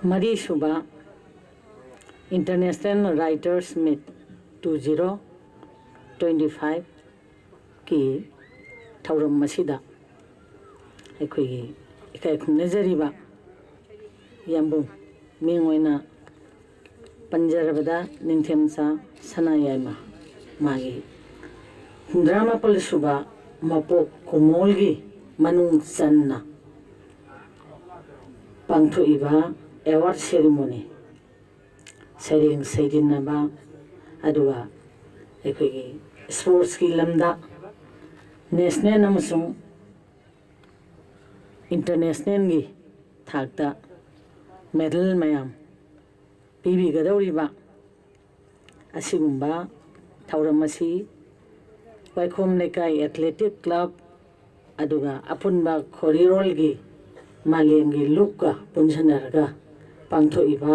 ꯃꯔꯤꯁꯨꯕ International Writers Meet two zero twenty five ꯀꯤ ꯊꯧꯔꯝ ꯑꯁꯤꯗ ꯑꯩꯈꯣꯏꯒꯤ ꯏꯀꯥꯏ ꯈꯨꯝꯅꯖꯔꯤꯕ ꯌꯥꯝꯕꯨꯡ, ꯃꯤꯡ ꯑꯣꯏꯅ ꯄꯟꯖꯔꯕꯗ ꯅꯤꯡꯊꯦꯝꯆꯥ ꯁꯅꯥꯌꯥꯏꯃ, ꯃꯥꯒꯤ ꯍꯨꯝꯗ꯭ꯔꯥ ꯃꯥꯄꯜ ꯁꯨꯕ ꯃꯄꯣꯛ ꯀꯨꯃꯣꯜꯒꯤ ꯃꯅꯨꯡ ꯆꯟꯅ ꯄꯥꯡꯊꯣꯛꯏꯕ ꯑꯦꯋꯥꯔꯗ ꯁꯦꯔꯤꯃꯣꯅꯤ, ꯁꯩꯔꯦꯡ ꯁꯩꯗꯤꯟꯅꯕ, ꯑꯗꯨꯒ ꯑꯩꯈꯣꯏꯒꯤ ꯁ꯭ꯄꯣꯔꯠꯁꯀꯤ ꯂꯝꯗ ꯅꯦꯁꯅꯦꯜ ꯑꯃꯁꯨꯡ ꯏꯟꯇꯔꯅꯦꯁꯅꯦꯜꯒꯤ ꯊꯥꯛꯇ ꯃꯦꯗꯜ ꯃꯌꯥꯝ ꯄꯤꯕꯤꯒꯗꯧꯔꯤꯕ ꯑꯁꯤꯒꯨꯝꯕ ꯊꯧꯔꯝ ꯑꯁꯤ ꯋꯥꯏꯈꯣꯝ ꯂꯩꯀꯥꯏ ꯑꯦꯊꯂꯦꯇꯤꯛ ꯀ꯭ꯂꯕ ꯑꯗꯨꯒ ꯑꯄꯨꯟꯕ ꯈꯣꯔꯤꯔꯣꯜꯒꯤ ꯃꯥꯂꯦꯝꯒꯤ ꯂꯨꯞꯀ ꯄꯨꯟꯁꯤꯟꯅꯔꯒ ꯄꯥꯡꯊꯣꯛꯏꯕ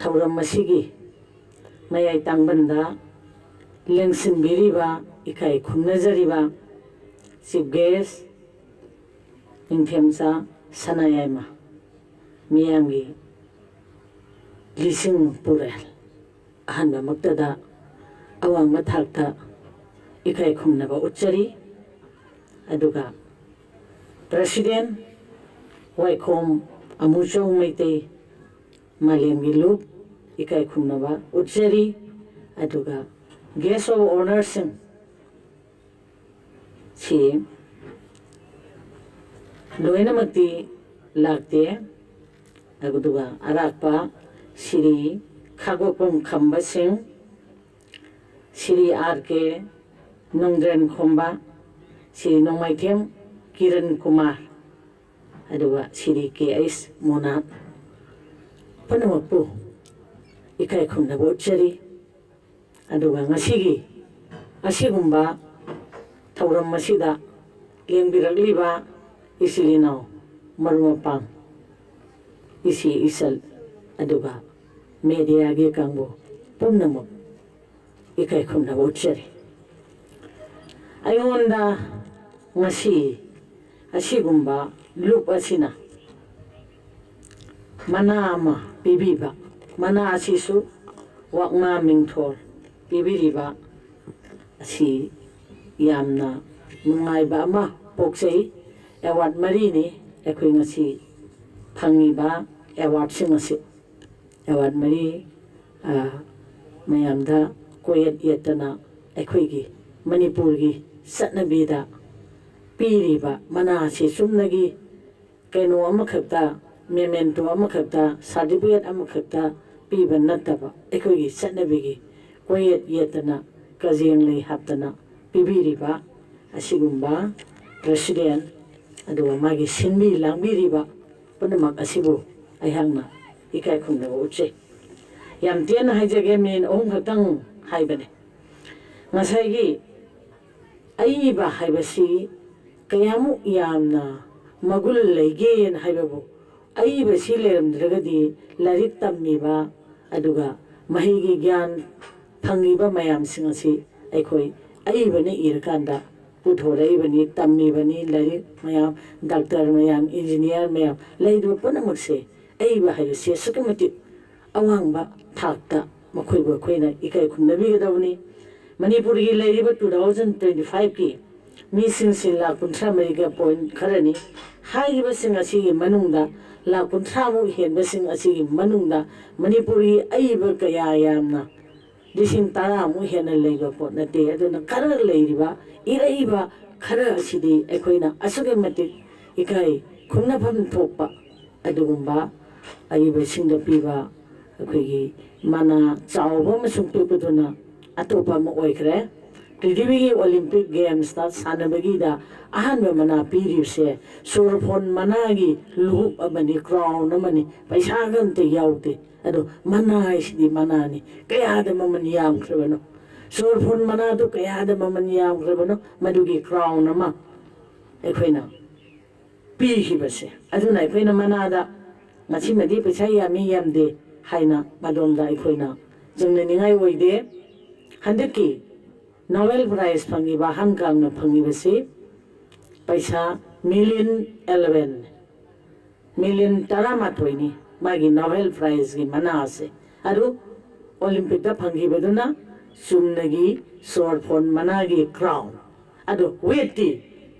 ꯊꯧꯔꯝ ꯑꯁꯤꯒꯤ ꯃꯌꯥꯏ ꯇꯥꯡꯕꯟꯗ ꯂꯦꯡꯁꯤꯟꯕꯤꯔꯤꯕ, ꯏꯀꯥꯏ ꯈꯨꯝꯅꯖꯔꯤꯕ ꯆꯤꯐ ꯒꯦꯁ ꯅꯤꯡꯊꯦꯝꯆꯥ ꯁꯅꯥꯌꯥꯏꯃ ꯃꯤꯌꯥꯝꯒꯤ ꯂꯤꯁꯤꯡ ꯄꯨꯔꯦꯜ ꯑꯍꯥꯟꯕꯃꯛꯇꯗ ꯑꯋꯥꯡꯕ ꯊꯥꯛꯇ ꯏꯀꯥꯏ ꯈꯨꯝꯅꯕ ꯎꯠꯆꯔꯤ꯫ ꯑꯗꯨꯒ President ꯋꯥꯏꯈꯣꯝ ꯑꯃꯨꯆꯧ ꯃꯩꯇꯩ ꯃꯥꯂꯦꯝꯒꯤ ꯂꯨꯞ ꯏꯀꯥꯏ ꯈꯨꯝꯅꯕ ꯎꯠꯆꯔꯤ꯫ ꯑꯗꯨꯒ Guest of Honourꯁꯤꯡ ꯁꯤ ꯂꯣꯏꯅꯃꯛꯇꯤ ꯂꯥꯛꯇꯦ꯫ ꯑꯗꯨꯒ ꯑꯔꯥꯛꯄ ꯁꯤꯔꯤ ꯈꯥꯒꯣꯛꯄꯝ ꯈꯝꯕꯁꯤꯡ, ꯁꯤꯔꯤ ꯑꯥꯔ ꯀꯦ ꯅꯣꯡꯗ꯭ꯔꯦꯟ ꯈꯣꯝꯕ, ꯁꯤꯔꯤ ꯅꯣꯡꯃꯥꯏꯊꯦꯝ ꯀꯤꯔꯟ ꯀꯨꯃꯥꯔ, ꯑꯗꯨꯒ ꯁꯤꯔꯤ ꯀꯦ ꯑꯩꯁ ꯃꯣꯅꯥꯠ ꯄꯨꯝꯅꯃꯛꯄꯨ ꯏꯀꯥꯏ ꯈꯨꯝꯅꯕ ꯎꯠꯆꯔꯤ꯫ ꯑꯗꯨꯒ ꯉꯁꯤꯒꯤ ꯑꯁꯤꯒꯨꯝꯕ ꯊꯧꯔꯝ ꯑꯁꯤꯗ ꯂꯦꯡꯕꯤꯔꯛꯂꯤꯕ ꯏꯆꯤꯜ ꯏꯅꯥꯎ, ꯃꯔꯨꯞ ꯃꯄꯥꯡ, ꯏꯆꯦ ꯏꯆꯜ, ꯑꯗꯨꯒ mediaꯒꯤ ꯀꯥꯡꯕꯨ ꯄꯨꯝꯅꯃꯛ ꯏꯀꯥꯏ ꯈꯨꯝꯅꯕ ꯎꯠꯆꯔꯤ꯫ ꯑꯩꯉꯣꯟꯗ ꯉꯁꯤ ꯑꯁꯤꯒꯨꯝꯕ ꯂꯨꯞ ꯑꯁꯤꯅ ꯃꯅꯥ ꯑꯃ ꯄꯤꯕꯤꯕ, ꯃꯅꯥ ꯑꯁꯤꯁꯨ ꯋꯥꯛꯅꯥ ꯃꯤꯡꯊꯣꯜ ꯄꯤꯕꯤꯔꯤꯕ ꯑꯁꯤ ꯌꯥꯝꯅ ꯅꯨꯡꯉꯥꯏꯕ ꯑꯃ ꯄꯣꯛꯆꯩ꯫ Award ꯃꯔꯤꯅꯤ ꯑꯩꯈꯣꯏ ꯉꯁꯤ ꯐꯪꯉꯤꯕ awardꯁꯤꯡ ꯑꯁꯤ꯫ Award ꯃꯔꯤ, ꯑ, ꯃꯌꯥꯝꯗ ꯀꯣꯌꯦꯠ ꯌꯦꯠꯇꯅ ꯑꯩꯈꯣꯏꯒꯤ ꯃꯅꯤꯄꯨꯔꯒꯤ ꯆꯠꯅꯕꯤꯗ ꯄꯤꯔꯤꯕ ꯃꯅꯥ ꯑꯁꯤ ꯆꯨꯝꯅꯒꯤ ꯀꯩꯅꯣ ꯑꯃꯈꯛꯇ, memento ꯑꯃꯈꯛꯇ, certificate ꯑꯃꯈꯛꯇ ꯄꯤꯕ ꯅꯠꯇꯕ, ꯑꯩꯈꯣꯏꯒꯤ ꯆꯠꯅꯕꯤꯒꯤ ꯀꯣꯌꯦꯠ ꯌꯦꯠꯇꯅ, ꯀꯖꯦꯡ ꯂꯩ ꯍꯥꯞꯇꯅ ꯄꯤꯕꯤꯔꯤꯕ ꯑꯁꯤꯒꯨꯝꯕ President, ꯑꯗꯨꯒ ꯃꯥꯒꯤ ꯁꯤꯟꯕꯤ ꯂꯥꯡꯕꯤꯔꯤꯕ ꯄꯨꯝꯅꯃꯛ ꯑꯁꯤꯕꯨ ꯑꯩꯍꯥꯛꯅ ꯏꯀꯥꯏ ꯈꯨꯝꯅꯕ ꯎꯠꯆꯩ꯫ ꯌꯥꯝ ꯇꯦꯟꯅ ꯍꯥꯏꯖꯒꯦ, minute ꯑꯍꯨꯝ ꯈꯛꯇꯪ ꯍꯥꯏꯕꯅꯦ꯫ ꯉꯁꯥꯏꯒꯤ ꯑꯏꯕ ꯍꯥꯏꯕꯁꯤ ꯀꯌꯥꯃꯨꯛ ꯌꯥꯝꯅ ꯃꯒꯨꯟ ꯂꯩꯒꯦꯅ ꯍꯥꯏꯕꯕꯨ, ꯑꯏꯕꯁꯤ ꯂꯩꯔꯝꯗ꯭ꯔꯒꯗꯤ ꯂꯥꯏꯔꯤꯛ ꯇꯝꯃꯤꯕ ꯑꯗꯨꯒ ꯃꯍꯩꯒꯤ ꯒ꯭ꯌꯥꯟ ꯐꯪꯉꯤꯕ ꯃꯌꯥꯝꯁꯤꯡ ꯑꯁꯤ ꯑꯩꯈꯣꯏ ꯑꯏꯕꯅ ꯏꯔꯀꯥꯟꯗ ꯄꯨꯊꯣꯔꯛꯏꯕꯅꯤ, ꯇꯝꯃꯤꯕꯅꯤ꯫ ꯂꯥꯏꯔꯤꯛ ꯃꯌꯥꯝ, ꯗꯥꯛꯇꯔ ꯃꯌꯥꯝ, ꯏꯟꯖꯤꯅꯤꯌꯥꯔ ꯃꯌꯥꯝ ꯂꯩꯔꯤꯕ ꯄꯨꯝꯅꯃꯛꯁꯦ ꯑꯏꯕ ꯍꯥꯏꯕꯁꯤ ꯑꯁꯨꯛꯀꯤ ꯃꯇꯤꯛ ꯑꯋꯥꯡꯕ ꯊꯥꯛꯇ ꯃꯈꯣꯏꯕꯨ ꯑꯩꯈꯣꯏꯅ ꯏꯀꯥꯏ ꯈꯨꯝꯅꯕꯤꯒꯗꯕꯅꯤ꯫ ꯃꯅꯤꯄꯨꯔꯒꯤ ꯂꯩꯔꯤꯕ two thousand twenty five ꯀꯤ ꯃꯤꯁꯤꯡꯁꯤ ꯂꯥꯈ ꯀꯨꯟꯊ꯭ꯔꯥ ꯃꯔꯤꯒ ꯄꯣꯏꯟ ꯈꯔꯅꯤ꯫ ꯍꯥꯏꯔꯤꯕꯁꯤꯡ ꯑꯁꯤꯒꯤ ꯃꯅꯨꯡꯗ, ꯂꯥꯈ ꯀꯨꯟꯊ꯭ꯔꯥꯃꯨꯛ ꯍꯦꯟꯕꯁꯤꯡ ꯑꯁꯤꯒꯤ ꯃꯅꯨꯡꯗ ꯃꯅꯤꯄꯨꯔꯒꯤ ꯑꯏꯕ ꯀꯌꯥ ꯌꯥꯝꯅ ꯂꯤꯁꯤꯡ ꯇꯔꯥꯃꯨꯛ ꯍꯦꯟꯅ ꯂꯩꯕ ꯄꯣꯠ ꯅꯠꯇꯦ꯫ ꯑꯗꯨꯅ ꯈꯔ ꯂꯩꯔꯤꯕ, ꯏꯔꯛꯏꯕ ꯈꯔ ꯑꯁꯤꯗꯤ ꯑꯩꯈꯣꯏꯅ ꯑꯁꯨꯛꯀꯤ ꯃꯇꯤꯛ ꯏꯀꯥꯏ ꯈꯨꯝꯅꯐꯝ ꯊꯣꯛꯄ ꯑꯗꯨꯒꯨꯝꯕ ꯑꯏꯕꯁꯤꯡꯗ ꯄꯤꯕ ꯑꯩꯈꯣꯏꯒꯤ ꯃꯅꯥ ꯆꯥꯎꯕ ꯑꯃꯁꯨꯡ ꯄꯤꯛꯄꯗꯨꯅ ꯑꯇꯣꯞꯄ ꯑꯃ ꯑꯣꯏꯈ꯭ꯔꯦ꯫ ꯄ꯭ꯔꯤꯊꯤꯕꯤꯒꯤ ꯑꯣꯂꯤꯝꯄꯤꯛ ꯒꯦꯝꯁꯇ ꯁꯥꯟꯅꯕꯒꯤꯗ ꯑꯍꯥꯟꯕ ꯃꯅꯥ ꯄꯤꯔꯤꯕꯁꯦ ꯁꯣꯔꯐꯣꯟ ꯃꯅꯥꯒꯤ ꯂꯨꯍꯨꯞ ꯑꯃꯅꯤ, ꯀ꯭ꯔꯥꯎꯟ ꯑꯃꯅꯤ, ꯄꯩꯁꯥꯒ ꯑꯝꯇ ꯌꯥꯎꯗꯦ꯫ ꯑꯗꯣ ꯃꯅꯥ ꯍꯥꯏꯁꯤꯗꯤ ꯃꯅꯥꯅꯤ꯫ ꯀꯌꯥꯗ ꯃꯃꯜ ꯌꯥꯝꯈ꯭ꯔꯕꯅꯣ? ꯁꯣꯔꯐꯣꯟ ꯃꯅꯥꯗꯨ ꯀꯌꯥꯗ ꯃꯃꯜ ꯌꯥꯝꯈ꯭ꯔꯕꯅꯣ? ꯃꯗꯨꯒꯤ ꯀ꯭ꯔꯥꯎꯟ ꯑꯃ ꯑꯩꯈꯣꯏꯅ ꯄꯤꯈꯤꯕꯁꯦ꯫ ꯑꯗꯨꯅ ꯑꯩꯈꯣꯏꯅ ꯃꯅꯥꯗ ꯃꯁꯤꯃꯗꯤ ꯄꯩꯁꯥ ꯌꯥꯝꯃꯤ ꯌꯥꯝꯗꯦ ꯍꯥꯏꯅ ꯃꯗꯣꯝꯗ ꯑꯩꯈꯣꯏꯅ ꯆꯤꯡꯅꯅꯤꯡꯉꯥꯏ ꯑꯣꯏꯗꯦ꯫ ꯍꯟꯗꯛꯀꯤ ꯅꯣꯕꯦꯜ ꯄ꯭ꯔꯥꯏꯖ ꯐꯪꯉꯤꯕ, ꯑꯍꯟ ꯀꯥꯡꯅ ꯐꯪꯉꯤꯕꯁꯤ ꯄꯩꯁꯥ ꯃꯤꯂꯤꯌꯟ ꯑꯦꯂꯚꯦꯟ, ꯃꯤꯂꯤꯌꯟ ꯇꯔꯥꯃꯥꯊꯣꯏꯅꯤ ꯃꯥꯒꯤ ꯅꯣꯕꯦꯜ ꯄ꯭ꯔꯥꯏꯖꯀꯤ ꯃꯅꯥ ꯑꯁꯦ꯫ ꯑꯗꯨ ꯑꯣꯂꯤꯝꯄꯤꯛꯇ ꯐꯪꯈꯤꯕꯗꯨꯅ ꯆꯨꯝꯅꯒꯤ ꯁꯣꯔꯐꯣꯟ ꯃꯅꯥꯒꯤ ꯀ꯭ꯔꯥꯎꯟ꯫ ꯑꯗꯣ ꯋꯦꯠꯇꯤ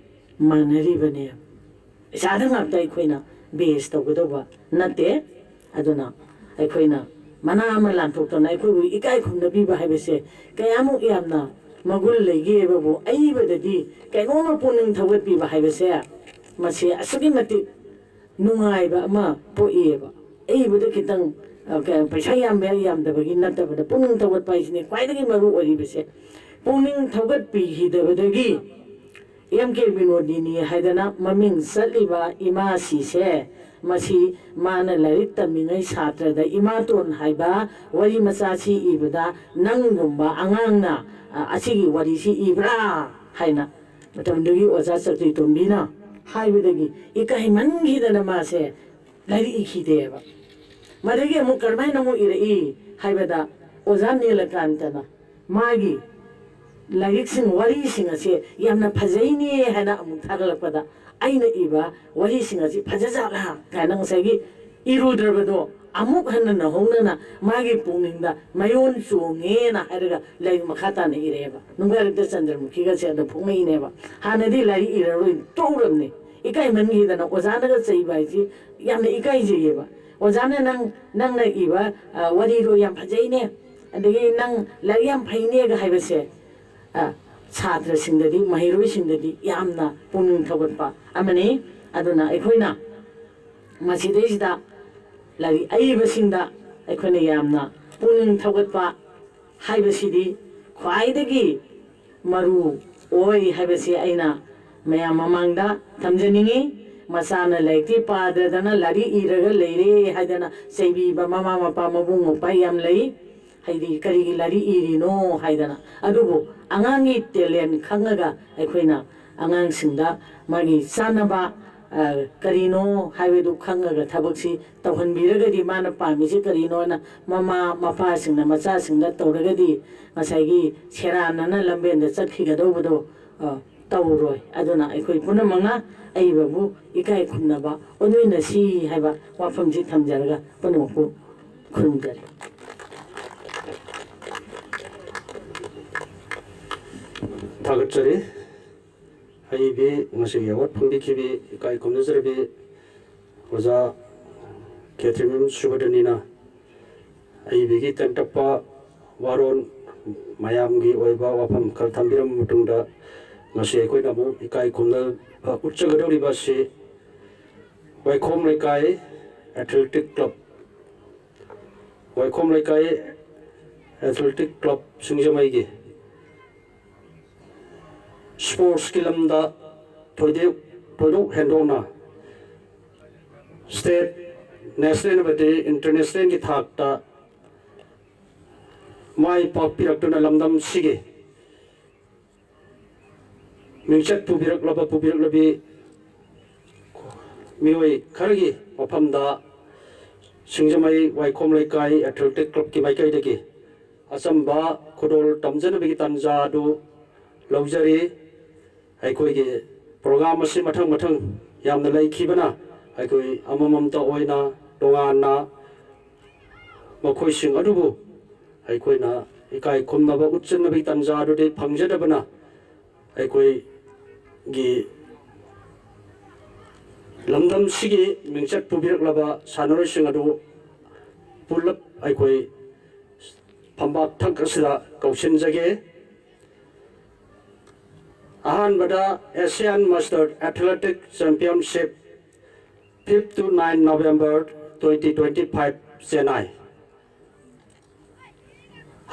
ꯃꯥꯟꯅꯔꯤꯕꯅꯦ꯫ ꯄꯩꯁꯥꯗ ꯉꯥꯛꯇ ꯑꯩꯈꯣꯏꯅ ꯕꯦꯁ ꯇꯧꯒꯗꯧꯕ ꯅꯠꯇꯦ꯫ ꯑꯗꯨꯅ ꯑꯩꯈꯣꯏꯅ ꯃꯅꯥ ꯑꯃ ꯂꯥꯟꯊꯣꯛꯇꯅ ꯑꯩꯈꯣꯏꯕꯨ ꯏꯀꯥꯏ ꯈꯨꯝꯅꯕꯤꯕ ꯍꯥꯏꯕꯁꯦ ꯀꯌꯥꯃꯨꯛ ꯌꯥꯝꯅ ꯃꯒꯨꯟ ꯂꯩꯒꯦꯕꯕꯨ, ꯑꯏꯕꯗꯗꯤ ꯀꯩꯅꯣꯝꯃ ꯄꯨꯛꯅꯤꯡ ꯊꯧꯒꯠꯄꯤꯕ ꯍꯥꯏꯕꯁꯦ, ꯃꯁꯤ ꯑꯁꯨꯛꯀꯤ ꯃꯇꯤꯛ ꯅꯨꯡꯉꯥꯏꯕ ꯑꯃ ꯄꯣꯛꯏꯌꯦꯕ꯫ ꯑꯏꯕꯗ ꯈꯤꯇꯪ, ꯑ, ꯀ-, ꯄꯩꯁꯥ ꯌꯥꯝꯕ ꯌꯥꯝꯗꯕꯒꯤ ꯅꯠꯇꯕꯗ, ꯄꯨꯛꯅꯤꯡ ꯊꯧꯒꯠꯄ ꯍꯥꯏꯁꯤꯅꯦ ꯈ꯭ꯋꯥꯏꯗꯒꯤ ꯃꯔꯨ ꯑꯣꯏꯔꯤꯕꯁꯦ꯫ ꯄꯨꯛꯅꯤꯡ ꯊꯧꯒꯠꯄꯤꯈꯤꯗꯕꯗꯒꯤ ꯑꯦꯝ ꯀꯦ ꯕꯤꯅꯣꯗꯤꯅꯤ ꯍꯥꯏꯗꯅ ꯃꯃꯤꯡ ꯆꯠꯂꯤꯕ ꯏꯃꯥꯁꯤꯁꯦ, ꯃꯁꯤ ꯃꯥꯅ ꯂꯥꯏꯔꯤꯛ ꯇꯝꯃꯤꯉꯩ ꯁꯥꯇ꯭ꯔꯗ ꯏꯃꯥꯇꯣꯟ ꯍꯥꯏꯕ ꯋꯥꯔꯤ ꯃꯆꯥꯁꯤ ꯏꯕꯗ, "ꯅꯪꯒꯨꯝꯕ ꯑꯉꯥꯡꯅ, ꯑ, ꯑꯁꯤꯒꯤ ꯋꯥꯔꯤꯁꯤ ꯏꯕ꯭ꯔꯥ?" ꯍꯥꯏꯅ ꯃꯇꯝꯗꯨꯒꯤ ꯑꯣꯖꯥ ꯆꯛꯇꯤ ꯇꯣꯝꯕꯤꯅ ꯍꯥꯏꯕꯗꯒꯤ ꯏꯀꯥꯏꯃꯟꯈꯤꯗꯅ ꯃꯥꯁꯦ ꯂꯥꯏꯔꯤꯛ ꯏꯈꯤꯗꯦꯕ꯫ ꯃꯗꯒꯤ ꯑꯃꯨꯛ ꯀꯔꯝꯍꯥꯏꯅ ꯑꯃꯨꯛ ꯏꯔꯛꯏ ꯍꯥꯏꯕꯗ, ꯑꯣꯖꯥ ꯅꯤꯂꯀꯥꯟꯇꯅ ꯃꯥꯒꯤ ꯂꯥꯏꯔꯤꯛꯁꯤꯡ, ꯋꯥꯔꯤꯁꯤꯡ ꯑꯁꯦ ꯌꯥꯝꯅ ꯐꯖꯩꯅꯦ ꯍꯥꯏꯅ ꯑꯃꯨꯛ ꯊꯥꯒꯠꯂꯛꯄꯗ, ꯑꯩꯅ ꯏꯕ ꯋꯥꯔꯤꯁꯤꯡ ꯑꯁꯤ ꯐꯖꯖꯥꯠꯂꯥ ꯀꯥꯏꯅ ꯉꯁꯥꯏꯒꯤ ꯏꯔꯨꯗ꯭ꯔꯕꯗꯣ ꯑꯃꯨꯛ ꯍꯟꯅ ꯅꯧꯍꯧꯅꯅ ꯃꯥꯒꯤ ꯄꯨꯛꯅꯤꯡꯗ ꯃꯌꯣꯟ ꯆꯣꯡꯉꯦꯅ ꯍꯥꯏꯔꯒ ꯂꯥꯏꯔꯤꯛ ꯃꯈꯥ ꯇꯥꯅ ꯏꯔꯛꯑꯦꯕ꯫ ꯅꯨꯡꯒꯥꯏꯔꯛꯇ ꯆꯟꯗ꯭ꯔꯃꯨꯈꯤꯒꯁꯦ ꯑꯗ ꯐꯣꯡꯉꯛꯏꯅꯦꯕ꯫ ꯍꯥꯟꯅꯗꯤ ꯂꯥꯏꯔꯤꯛ ꯏꯔꯔꯣꯏ ꯇꯣꯛꯎꯔꯕꯅꯤ, ꯏꯀꯥꯏꯃꯟꯈꯤꯗꯅ꯫ ꯑꯣꯖꯥꯅꯒ ꯆꯩꯕ ꯍꯥꯏꯁꯤ ꯌꯥꯝꯅ ꯏꯀꯥꯏꯖꯩꯌꯦꯕ꯫ "ꯑꯣꯖꯥꯅ ꯅꯪ, ꯅꯪꯅ ꯏꯕ, ꯑ, ꯋꯥꯔꯤꯗꯣ ꯌꯥꯝ ꯐꯖꯩꯅꯦ, ꯑꯗꯒꯤ ꯅꯪ ꯂꯥꯏꯔꯤꯛ ꯌꯥꯝ ꯐꯩꯅꯦꯒ" ꯍꯥꯏꯕꯁꯦ, ꯑ, ꯁꯥꯇ꯭ꯔꯁꯤꯡꯗꯗꯤ, ꯃꯍꯩꯔꯣꯏꯁꯤꯡꯗꯗꯤ ꯌꯥꯝꯅ ꯄꯨꯛꯅꯤꯡ ꯊꯧꯒꯠꯄ ꯑꯃꯅꯤ꯫ ꯑꯗꯨꯅ ꯑꯩꯈꯣꯏꯅ ꯃꯁꯤꯗꯩꯁꯤꯗ ꯂꯥꯏꯔꯤꯛ ꯑꯏꯕꯁꯤꯡꯗ ꯑꯩꯈꯣꯏꯅ ꯌꯥꯝꯅ ꯄꯨꯛꯅꯤꯡ ꯊꯧꯒꯠꯄ ꯍꯥꯏꯕꯁꯤꯗꯤ ꯈ꯭ꯋꯥꯏꯗꯒꯤ ꯃꯔꯨ ꯑꯣꯏ ꯍꯥꯏꯕꯁꯤ ꯑꯩꯅ ꯃꯌꯥꯝ ꯃꯃꯥꯡꯗ ꯊꯝꯖꯅꯤꯡꯉꯤ꯫ ꯃꯆꯥꯅ ꯂꯥꯏꯔꯤꯛꯇꯤ ꯄꯥꯗꯗꯅ ꯂꯥꯏꯔꯤꯛ ꯏꯔꯒ ꯂꯩꯔꯦ ꯍꯥꯏꯗꯅ ꯆꯩꯕꯤꯕ ꯃꯃꯥ ꯃꯄꯥ, ꯃꯕꯨꯡ ꯃꯧꯄ꯭ꯋꯥ ꯌꯥꯝ ꯂꯩ꯫ ꯍꯥꯏꯗꯤ, "ꯀꯔꯤꯒꯤ ꯂꯥꯏꯔꯤꯛ ꯏꯔꯤꯅꯣ?" ꯍꯥꯏꯗꯅ꯫ ꯑꯗꯨꯕꯨ ꯑꯉꯥꯡꯒꯤ ꯇꯦꯂꯦꯟ ꯈꯪꯉꯒ ꯑꯩꯈꯣꯏꯅ ꯑꯉꯥꯡꯁꯤꯡꯗ ꯃꯥꯒꯤ ꯆꯥꯅꯕ, ꯑ, ꯀꯔꯤꯅꯣ ꯍꯥꯏꯕꯗꯨ ꯈꯪꯉꯒ ꯊꯕꯛꯁꯤ ꯇꯧꯍꯟꯕꯤꯔꯒꯗꯤ, ꯃꯥꯅ ꯄꯥꯝꯃꯤꯁꯤ ꯀꯔꯤꯅꯣꯅ ꯃꯃꯥ ꯃꯄꯥꯁꯤꯡꯅ ꯃꯆꯥꯁꯤꯡꯗ ꯇꯧꯔꯒꯗꯤ, ꯉꯁꯥꯏꯒꯤ ꯁꯦꯔꯥꯟꯅꯅ ꯂꯝꯕꯦꯟꯗ ꯆꯠꯈꯤꯒꯗꯧꯕꯗꯣ, ꯑ, ꯇꯧꯔꯣꯏ꯫ ꯑꯗꯨꯅ ꯑꯩꯈꯣꯏ ꯄꯨꯝꯅꯃꯛꯅ ꯑꯏꯕꯕꯨ ꯏꯀꯥꯏ ꯈꯨꯝꯅꯕ ꯎꯠꯃꯤꯟꯅꯁꯤ ꯍꯥꯏꯕ ꯋꯥꯐꯝꯁꯤ ꯊꯝꯖꯔꯒ ꯄꯨꯝꯅꯃꯛꯄꯨ ꯈꯨꯔꯨꯝꯖꯔꯤ꯫ ꯊꯥꯒꯠꯆꯔꯤ꯫ ꯑꯏꯕꯤ, ꯉꯁꯤꯒꯤ ꯑꯦꯋꯥꯔꯗ ꯐꯪꯕꯤꯈꯤꯕꯤ, ꯏꯀꯥꯏ ꯈꯨꯝꯅꯖꯔꯕꯤ ꯑꯣꯖꯥ ꯀꯦꯊ꯭ꯔꯤꯟ ꯁꯨꯕꯗꯅꯤꯅ ꯑꯏꯕꯤꯒꯤ ꯇꯦꯟꯇꯛꯄ ꯋꯥꯔꯣꯜ, ꯃꯌꯥꯝꯒꯤ ꯑꯣꯏꯕ ꯋꯥꯐꯝ ꯈꯔ ꯊꯝꯕꯤꯔꯝꯕ ꯃꯇꯨꯡꯗ, ꯉꯁꯤ ꯑꯩꯈꯣꯏꯅ ꯑꯃꯨꯛ ꯏꯀꯥꯏ ꯈꯨꯝꯅꯕ ꯎꯠꯆꯒꯗꯧꯔꯤꯕ ꯑꯁꯤ ꯋꯥꯏꯈꯣꯝ ꯂꯩꯀꯥꯏ ꯑꯦꯊꯂꯦꯇꯤꯛ ꯀ꯭ꯂꯕ, ꯋꯥꯏꯈꯣꯝ ꯂꯩꯀꯥꯏ ꯑꯦꯊꯂꯦꯇꯤꯛ ꯀ꯭ꯂꯕ ꯁꯤꯡꯖꯃꯩꯒꯤ ꯁ꯭ꯄꯣꯔꯠꯁꯀꯤ ꯂꯝꯗ ꯊꯣꯏꯗꯣꯛ ꯊꯣꯏꯗꯣꯛ ꯍꯦꯟꯗꯣꯛꯅ ꯁ꯭ꯇꯦꯠ, ꯅꯦꯁꯅꯦꯜ ꯑꯃꯗꯤ ꯏꯟꯇꯔꯅꯦꯁꯅꯦꯜꯒꯤ ꯊꯥꯛꯇ ꯃꯥꯏ ꯄꯥꯛꯄꯤꯔꯛꯇꯨꯅ ꯂꯝꯗꯝꯁꯤꯒꯤ ꯃꯤꯡꯆꯠ ꯄꯨꯕꯤꯔꯛꯂꯕ ꯄꯨꯕꯤꯔꯛꯂꯕꯤ ꯃꯤꯑꯣꯏ ꯈꯔꯒꯤ ꯃꯐꯝꯗ ꯁꯤꯡꯖꯃꯩ ꯋꯥꯏꯈꯣꯝ ꯂꯩꯀꯥꯏ ꯑꯦꯊꯂꯦꯇꯤꯛ ꯀ꯭ꯂꯕꯀꯤ ꯃꯥꯏꯀꯩꯗꯒꯤ ꯑꯆꯝꯕ ꯈꯨꯗꯣꯜ ꯇꯝꯖꯅꯕꯒꯤ ꯇꯥꯟꯖꯥ ꯑꯗꯨ ꯂꯧꯖꯔꯤ꯫ ꯑꯩꯈꯣꯏꯒꯤ ꯄ꯭ꯔꯣꯒ꯭ꯔꯥꯝ ꯑꯁꯤ ꯃꯊꯪ ꯃꯊꯪ ꯌꯥꯝꯅ ꯂꯩꯈꯤꯕꯅ ꯑꯩꯈꯣꯏ ꯑꯃꯃꯝꯇ ꯑꯣꯏꯅ ꯇꯣꯉꯥꯟꯅ ꯃꯈꯣꯏꯁꯤꯡ ꯑꯗꯨꯕꯨ ꯑꯩꯈꯣꯏꯅ ꯏꯀꯥꯏ ꯈꯨꯝꯅꯕ ꯎꯠꯆꯅꯕꯒꯤ ꯇꯥꯟꯖꯥ ꯑꯗꯨꯗꯤ ꯐꯪꯖꯗꯕꯅ ꯑꯩꯈꯣꯏꯒꯤ ꯂꯝꯗꯝꯁꯤꯒꯤ ꯃꯤꯡꯆꯠ ꯄꯨꯕꯤꯔꯛꯂꯕ ꯁꯥꯟꯅꯔꯣꯏꯁꯤꯡ ꯑꯗꯨ ꯄꯨꯂꯞ ꯑꯩꯈꯣꯏ ꯐꯝꯕꯥꯛ ꯊꯛ ꯑꯁꯤꯗ ꯀꯧꯁꯤꯟꯖꯒꯦ꯫ ꯑꯍꯥꯟꯕꯗ Asian Master Athletic Championship, fifth to nine November twenty twenty five, Chennai꯫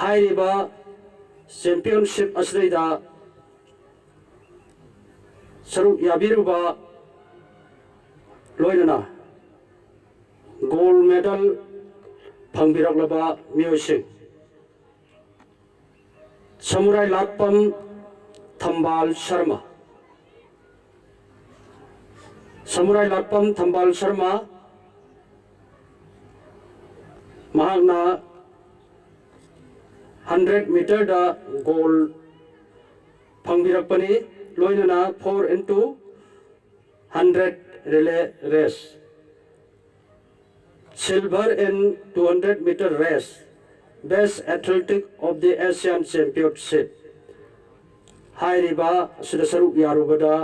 ꯍꯥꯏꯔꯤꯕ ꯆꯦꯝꯄꯤꯌꯟꯁꯤꯞ ꯑꯁꯤꯗꯩꯗ ꯁꯔꯨꯛ ꯌꯥꯕꯤꯔꯨꯕ ꯂꯣꯏꯅꯅ ꯒꯣꯜ ꯃꯦꯗꯜ ꯐꯪꯕꯤꯔꯛꯂꯕ ꯃꯤꯑꯣꯏꯁꯤꯡ: ꯁꯃꯨꯔꯥꯏ ꯂꯥꯠꯄꯝ ꯊꯝꯕꯥꯜ ꯁꯔꯃ꯫ ꯁꯃꯨꯔꯥꯏ ꯂꯥꯠꯄꯝ ꯊꯝꯕꯥꯜ ꯁꯔꯃ, ꯃꯍꯥꯛꯅ ꯍꯟꯗ꯭ꯔꯦꯠ ꯃꯤꯇꯔꯗ ꯒꯣꯜ ꯐꯪꯕꯤꯔꯛꯄꯅꯤ, ꯂꯣꯏꯅꯅ four into hundred relay race, silver in two hundred meter race, Best Athletic of the Asian Championship꯫ ꯍꯥꯏꯔꯤꯕ ꯑꯁꯤꯗ ꯁꯔꯨꯛ ꯌꯥꯔꯨꯕꯗ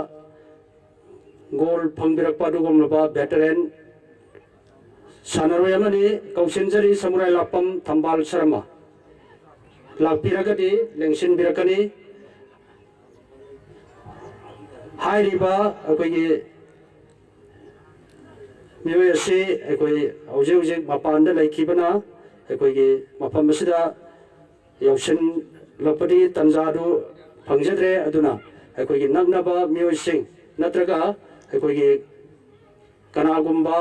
ꯒꯣꯜ ꯐꯪꯕꯤꯔꯛꯄ ꯑꯗꯨꯒꯨꯝꯂꯕ ꯚꯦꯇꯔꯦꯟ ꯁꯥꯟꯅꯔꯣꯏ ꯑꯃꯅꯤ꯫ ꯀꯧꯁꯤꯟꯖꯔꯤ ꯁꯃꯨꯔꯥꯏ ꯂꯥꯛꯄꯝ ꯊꯝꯕꯥꯜ ꯁꯔꯃ꯫ ꯂꯥꯛꯄꯤꯔꯒꯗꯤ ꯂꯦꯡꯁꯤꯟꯕꯤꯔꯛꯀꯅꯤ꯫ ꯍꯥꯏꯔꯤꯕ ꯑꯩꯈꯣꯏꯒꯤ ꯃꯤꯑꯣꯏ ꯑꯁꯤ ꯑꯩꯈꯣꯏ ꯍꯧꯖꯤꯛ ꯍꯧꯖꯤꯛ ꯃꯄꯥꯟꯗ ꯂꯩꯈꯤꯕꯅ ꯑꯩꯈꯣꯏꯒꯤ ꯃꯐꯝ ꯑꯁꯤꯗ ꯌꯧꯁꯤꯜꯂꯛꯄꯗꯤ ꯇꯥꯟꯖꯥꯗꯨ ꯐꯪꯖꯗ꯭ꯔꯦ꯫ ꯑꯗꯨꯅ ꯑꯩꯈꯣꯏꯒꯤ ꯅꯛꯅꯕ ꯃꯤꯑꯣꯏꯁꯤꯡ ꯅꯠꯇ꯭ꯔꯒ ꯑꯩꯈꯣꯏꯒꯤ ꯀꯅꯥꯒꯨꯝꯕ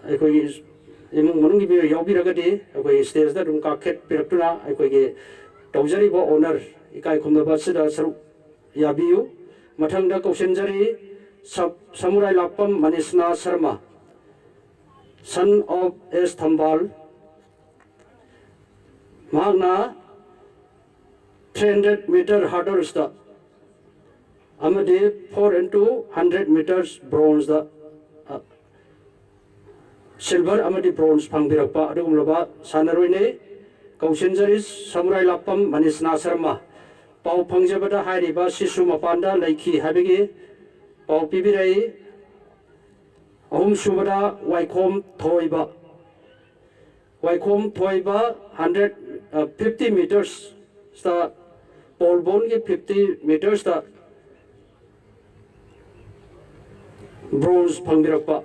ꯑꯩꯈꯣꯏꯒꯤ ꯏꯃꯨꯡ ꯃꯅꯨꯡꯒꯤ ꯃꯤꯑꯣꯏ ꯌꯥꯎꯕꯤꯔꯒꯗꯤ ꯑꯩꯈꯣꯏꯒꯤ ꯁ꯭ꯇꯦꯖꯇ ꯑꯗꯨꯝ ꯀꯥꯈꯠꯄꯤꯔꯛꯇꯨꯅ ꯑꯩꯈꯣꯏꯒꯤ ꯇꯧꯖꯔꯤꯕ ꯑꯣꯅꯔ ꯏꯀꯥꯏ ꯈꯨꯝꯅꯕ ꯑꯁꯤꯗ ꯁꯔꯨꯛ ꯌꯥꯕꯤꯌꯨ꯫ ꯃꯊꯪꯗ ꯀꯧꯁꯤꯟꯖꯔꯤ ꯁꯃꯨꯔꯥꯏ ꯂꯥꯛꯄꯝ ꯃꯅꯤꯁꯅꯥ ꯁꯔꯃ, son of S ꯊꯝꯕꯥꯜ, ꯃꯍꯥꯛꯅ three hundred meter hurdlesꯇ ꯑꯃꯗꯤ four into hundred meters bronzeꯗ, ꯑ, silver ꯑꯃꯗꯤ bronze ꯐꯪꯕꯤꯔꯛꯄ ꯑꯗꯨꯒꯨꯝꯂꯕ ꯁꯥꯟꯅꯔꯣꯏꯅꯤ꯫ ꯀꯧꯁꯤꯟꯖꯔꯤ ꯁꯃꯨꯔꯥꯏ ꯂꯥꯛꯄꯝ ꯃꯅꯤꯁꯅꯥ ꯁꯔꯃ꯫ ꯄꯥꯎ ꯐꯪꯖꯕꯗ ꯍꯥꯏꯔꯤꯕ ꯁꯤꯁꯨ ꯃꯄꯥꯟꯗ ꯂꯩꯈꯤ ꯍꯥꯏꯕꯒꯤ ꯄꯥꯎ ꯄꯤꯕꯤꯔꯛꯏ꯫ ꯑꯍꯨꯝꯁꯨꯕꯗ ꯋꯥꯏꯈꯣꯝ ꯊꯣꯏꯕ꯫ ꯋꯥꯏꯈꯣꯝ ꯊꯣꯏꯕ hundred, ꯑ, fifty metersꯇ, pole vaultꯀꯤ fifty metersꯇ bronze ꯐꯪꯕꯤꯔꯛꯄ꯫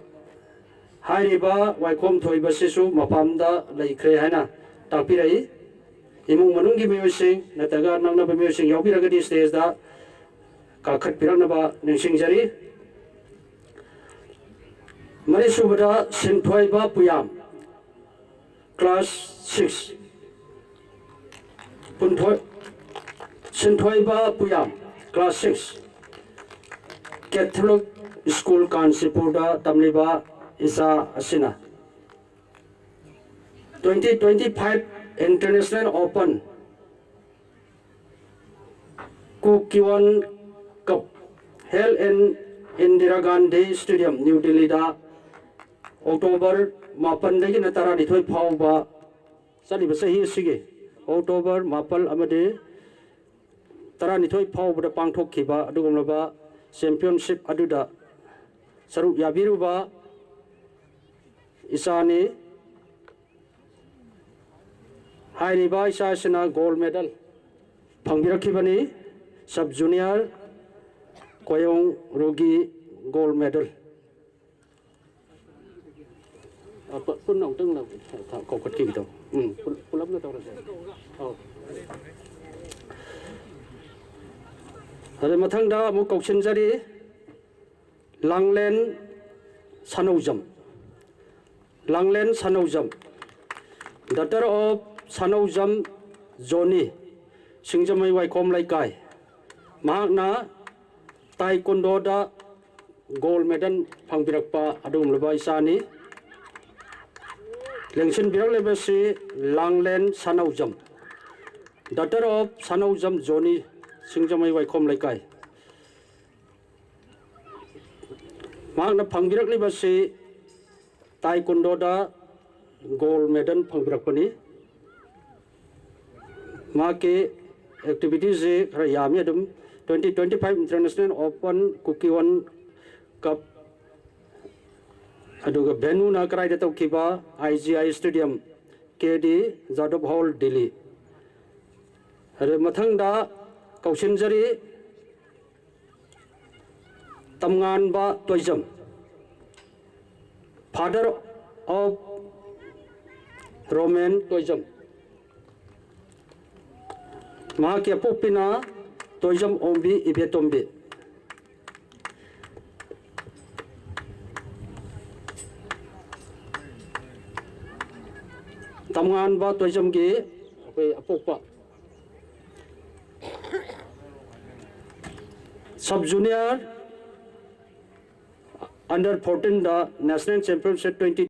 ꯍꯥꯏꯔꯤꯕ ꯋꯥꯏꯈꯣꯝ ꯊꯣꯏꯕꯁꯤꯁꯨ ꯃꯄꯥꯟꯗ ꯂꯩꯈ꯭ꯔꯦ ꯍꯥꯏꯅ ꯇꯥꯛꯄꯤꯔꯛꯏ꯫ ꯏꯃꯨꯡ ꯃꯅꯨꯡꯒꯤ ꯃꯤꯑꯣꯏꯁꯤꯡ ꯅꯠꯇ꯭ꯔꯒ ꯅꯛꯅꯕ ꯃꯤꯑꯣꯏꯁꯤꯡ ꯌꯥꯎꯕꯤꯔꯒꯗꯤ stageꯗ ꯀꯥꯈꯠꯄꯤꯔꯛꯅꯕ ꯅꯤꯡꯁꯤꯡꯖꯔꯤ꯫ ꯃꯔꯤꯁꯨꯕꯗ ꯁꯤꯟꯊꯣꯏꯕ ꯄꯨꯌꯥꯝ, class six꯫ ꯄꯨꯟꯊꯣꯏ-, ꯁꯤꯟꯊꯣꯏꯕ ꯄꯨꯌꯥꯝ, class six, Catholic School ꯀꯥꯟꯆꯤꯄꯨꯔꯗ ꯇꯝꯂꯤꯕ ꯏꯆꯥ ꯑꯁꯤꯅ twenty twenty-five International Open Kukiwon Cup held in Indira Gandhi Stadium, New Delhiꯗ October ꯃꯥꯄꯟꯗꯒꯤꯅ ꯇꯔꯥꯅꯤꯊꯣꯏ ꯐꯥꯎꯕ, ꯆꯠꯂꯤꯕ ꯆꯍꯤ ꯑꯁꯤꯒꯤ October ꯃꯥꯄꯜ ꯑꯃꯗꯤ ꯇꯔꯥꯅꯤꯊꯣꯏ ꯐꯥꯎꯕꯗ ꯄꯥꯡꯊꯣꯛꯈꯤꯕ ꯑꯗꯨꯒꯨꯝꯂꯕ championship ꯑꯗꯨꯗ ꯁꯔꯨꯛ ꯌꯥꯕꯤꯔꯨꯕ ꯏꯆꯥꯅꯤ꯫ ꯍꯥꯏꯔꯤꯕ ꯏꯆꯥꯁꯤꯅ gold medal ꯐꯪꯕꯤꯔꯛꯈꯤꯕꯅꯤ꯫ Sub junior ꯀꯣꯌꯣꯡ ꯔꯨꯒꯤ gold medal꯫ ꯑ, ꯄꯨ-, ꯄꯨꯟꯅ ꯑꯃꯨꯛꯇꯪ ꯂꯧ-, ꯊ-, ꯊ-, ꯀꯧꯈꯠꯈꯤꯒꯦ ꯇꯧ-, ꯎꯝ, ꯄꯨꯜ-, ꯄꯨꯂꯞꯅ ꯇꯧꯔꯁꯦ꯫ ꯑꯧ꯫ ꯑꯗ ꯃꯊꯪꯗ ꯑꯃꯨꯛ ꯀꯧꯁꯤꯟꯖꯔꯤ, ꯂꯥꯡꯂꯦꯟ ꯁꯥꯅꯧꯖꯝ꯫ ꯂꯥꯡꯂꯦꯟ ꯁꯥꯅꯧꯖꯝ, daughter of ꯁꯥꯅꯧꯖꯝ ꯖꯣꯅꯤ, ꯁꯤꯡꯖꯃꯩ ꯋꯥꯏꯈꯣꯝ ꯂꯩꯀꯥꯏ꯫ ꯃꯍꯥꯛꯅ ꯇꯥꯏꯀꯨꯟꯗꯣꯗ gold medal ꯐꯪꯕꯤꯔꯛꯄ ꯑꯗꯨꯒꯨꯝꯂꯕ ꯏꯆꯥꯅꯤ꯫ ꯂꯦꯡꯁꯤꯟꯕꯤꯔꯛꯂꯤꯕꯁꯤ ꯂꯥꯡꯂꯦꯟ ꯁꯥꯅꯧꯖꯝ, daughter of ꯁꯥꯅꯧꯖꯝ ꯖꯣꯅꯤ, ꯁꯤꯡꯖꯃꯩ ꯋꯥꯏꯈꯣꯝ ꯂꯩꯀꯥꯏ꯫ ꯃꯍꯥꯛꯅ ꯐꯪꯕꯤꯔꯛꯂꯤꯕꯁꯤ ꯇꯥꯏꯀꯨꯟꯗꯣꯗ gold medal ꯐꯪꯕꯤꯔꯛꯄꯅꯤ꯫ ꯃꯍꯥꯛꯀꯤ activityꯁꯤ ꯈꯔ ꯌꯥꯝꯃꯤ ꯑꯗꯨꯝ꯫ Twenty twenty five International Open Kuki One Cup, ꯑꯗꯨꯒ venueꯅ ꯀꯗꯥꯏꯗ ꯇꯧꯈꯤꯕ? I G I Stadium, K D Jadhav Hall, Delhi꯫ ꯑꯗꯨ ꯃꯊꯪꯗ ꯀꯧꯁꯤꯟꯖꯔꯤ ꯇꯝꯉꯥꯟꯕ Toijam, father of Roman Toijam. ꯃꯍꯥꯛꯀꯤ ꯑꯄꯣꯛꯄꯤꯅ ꯇꯣꯏꯖꯝ ꯑꯣꯝꯕꯤ ꯏꯕꯦꯇꯣꯝꯕꯤ꯫ ꯇꯝꯉꯥꯟꯕ ꯇꯣꯏꯖꯝꯒꯤ ꯑꯩꯈꯣꯏ ꯑꯄꯣꯛꯄ꯫ Sub junior under fourteenꯗ national championship twenty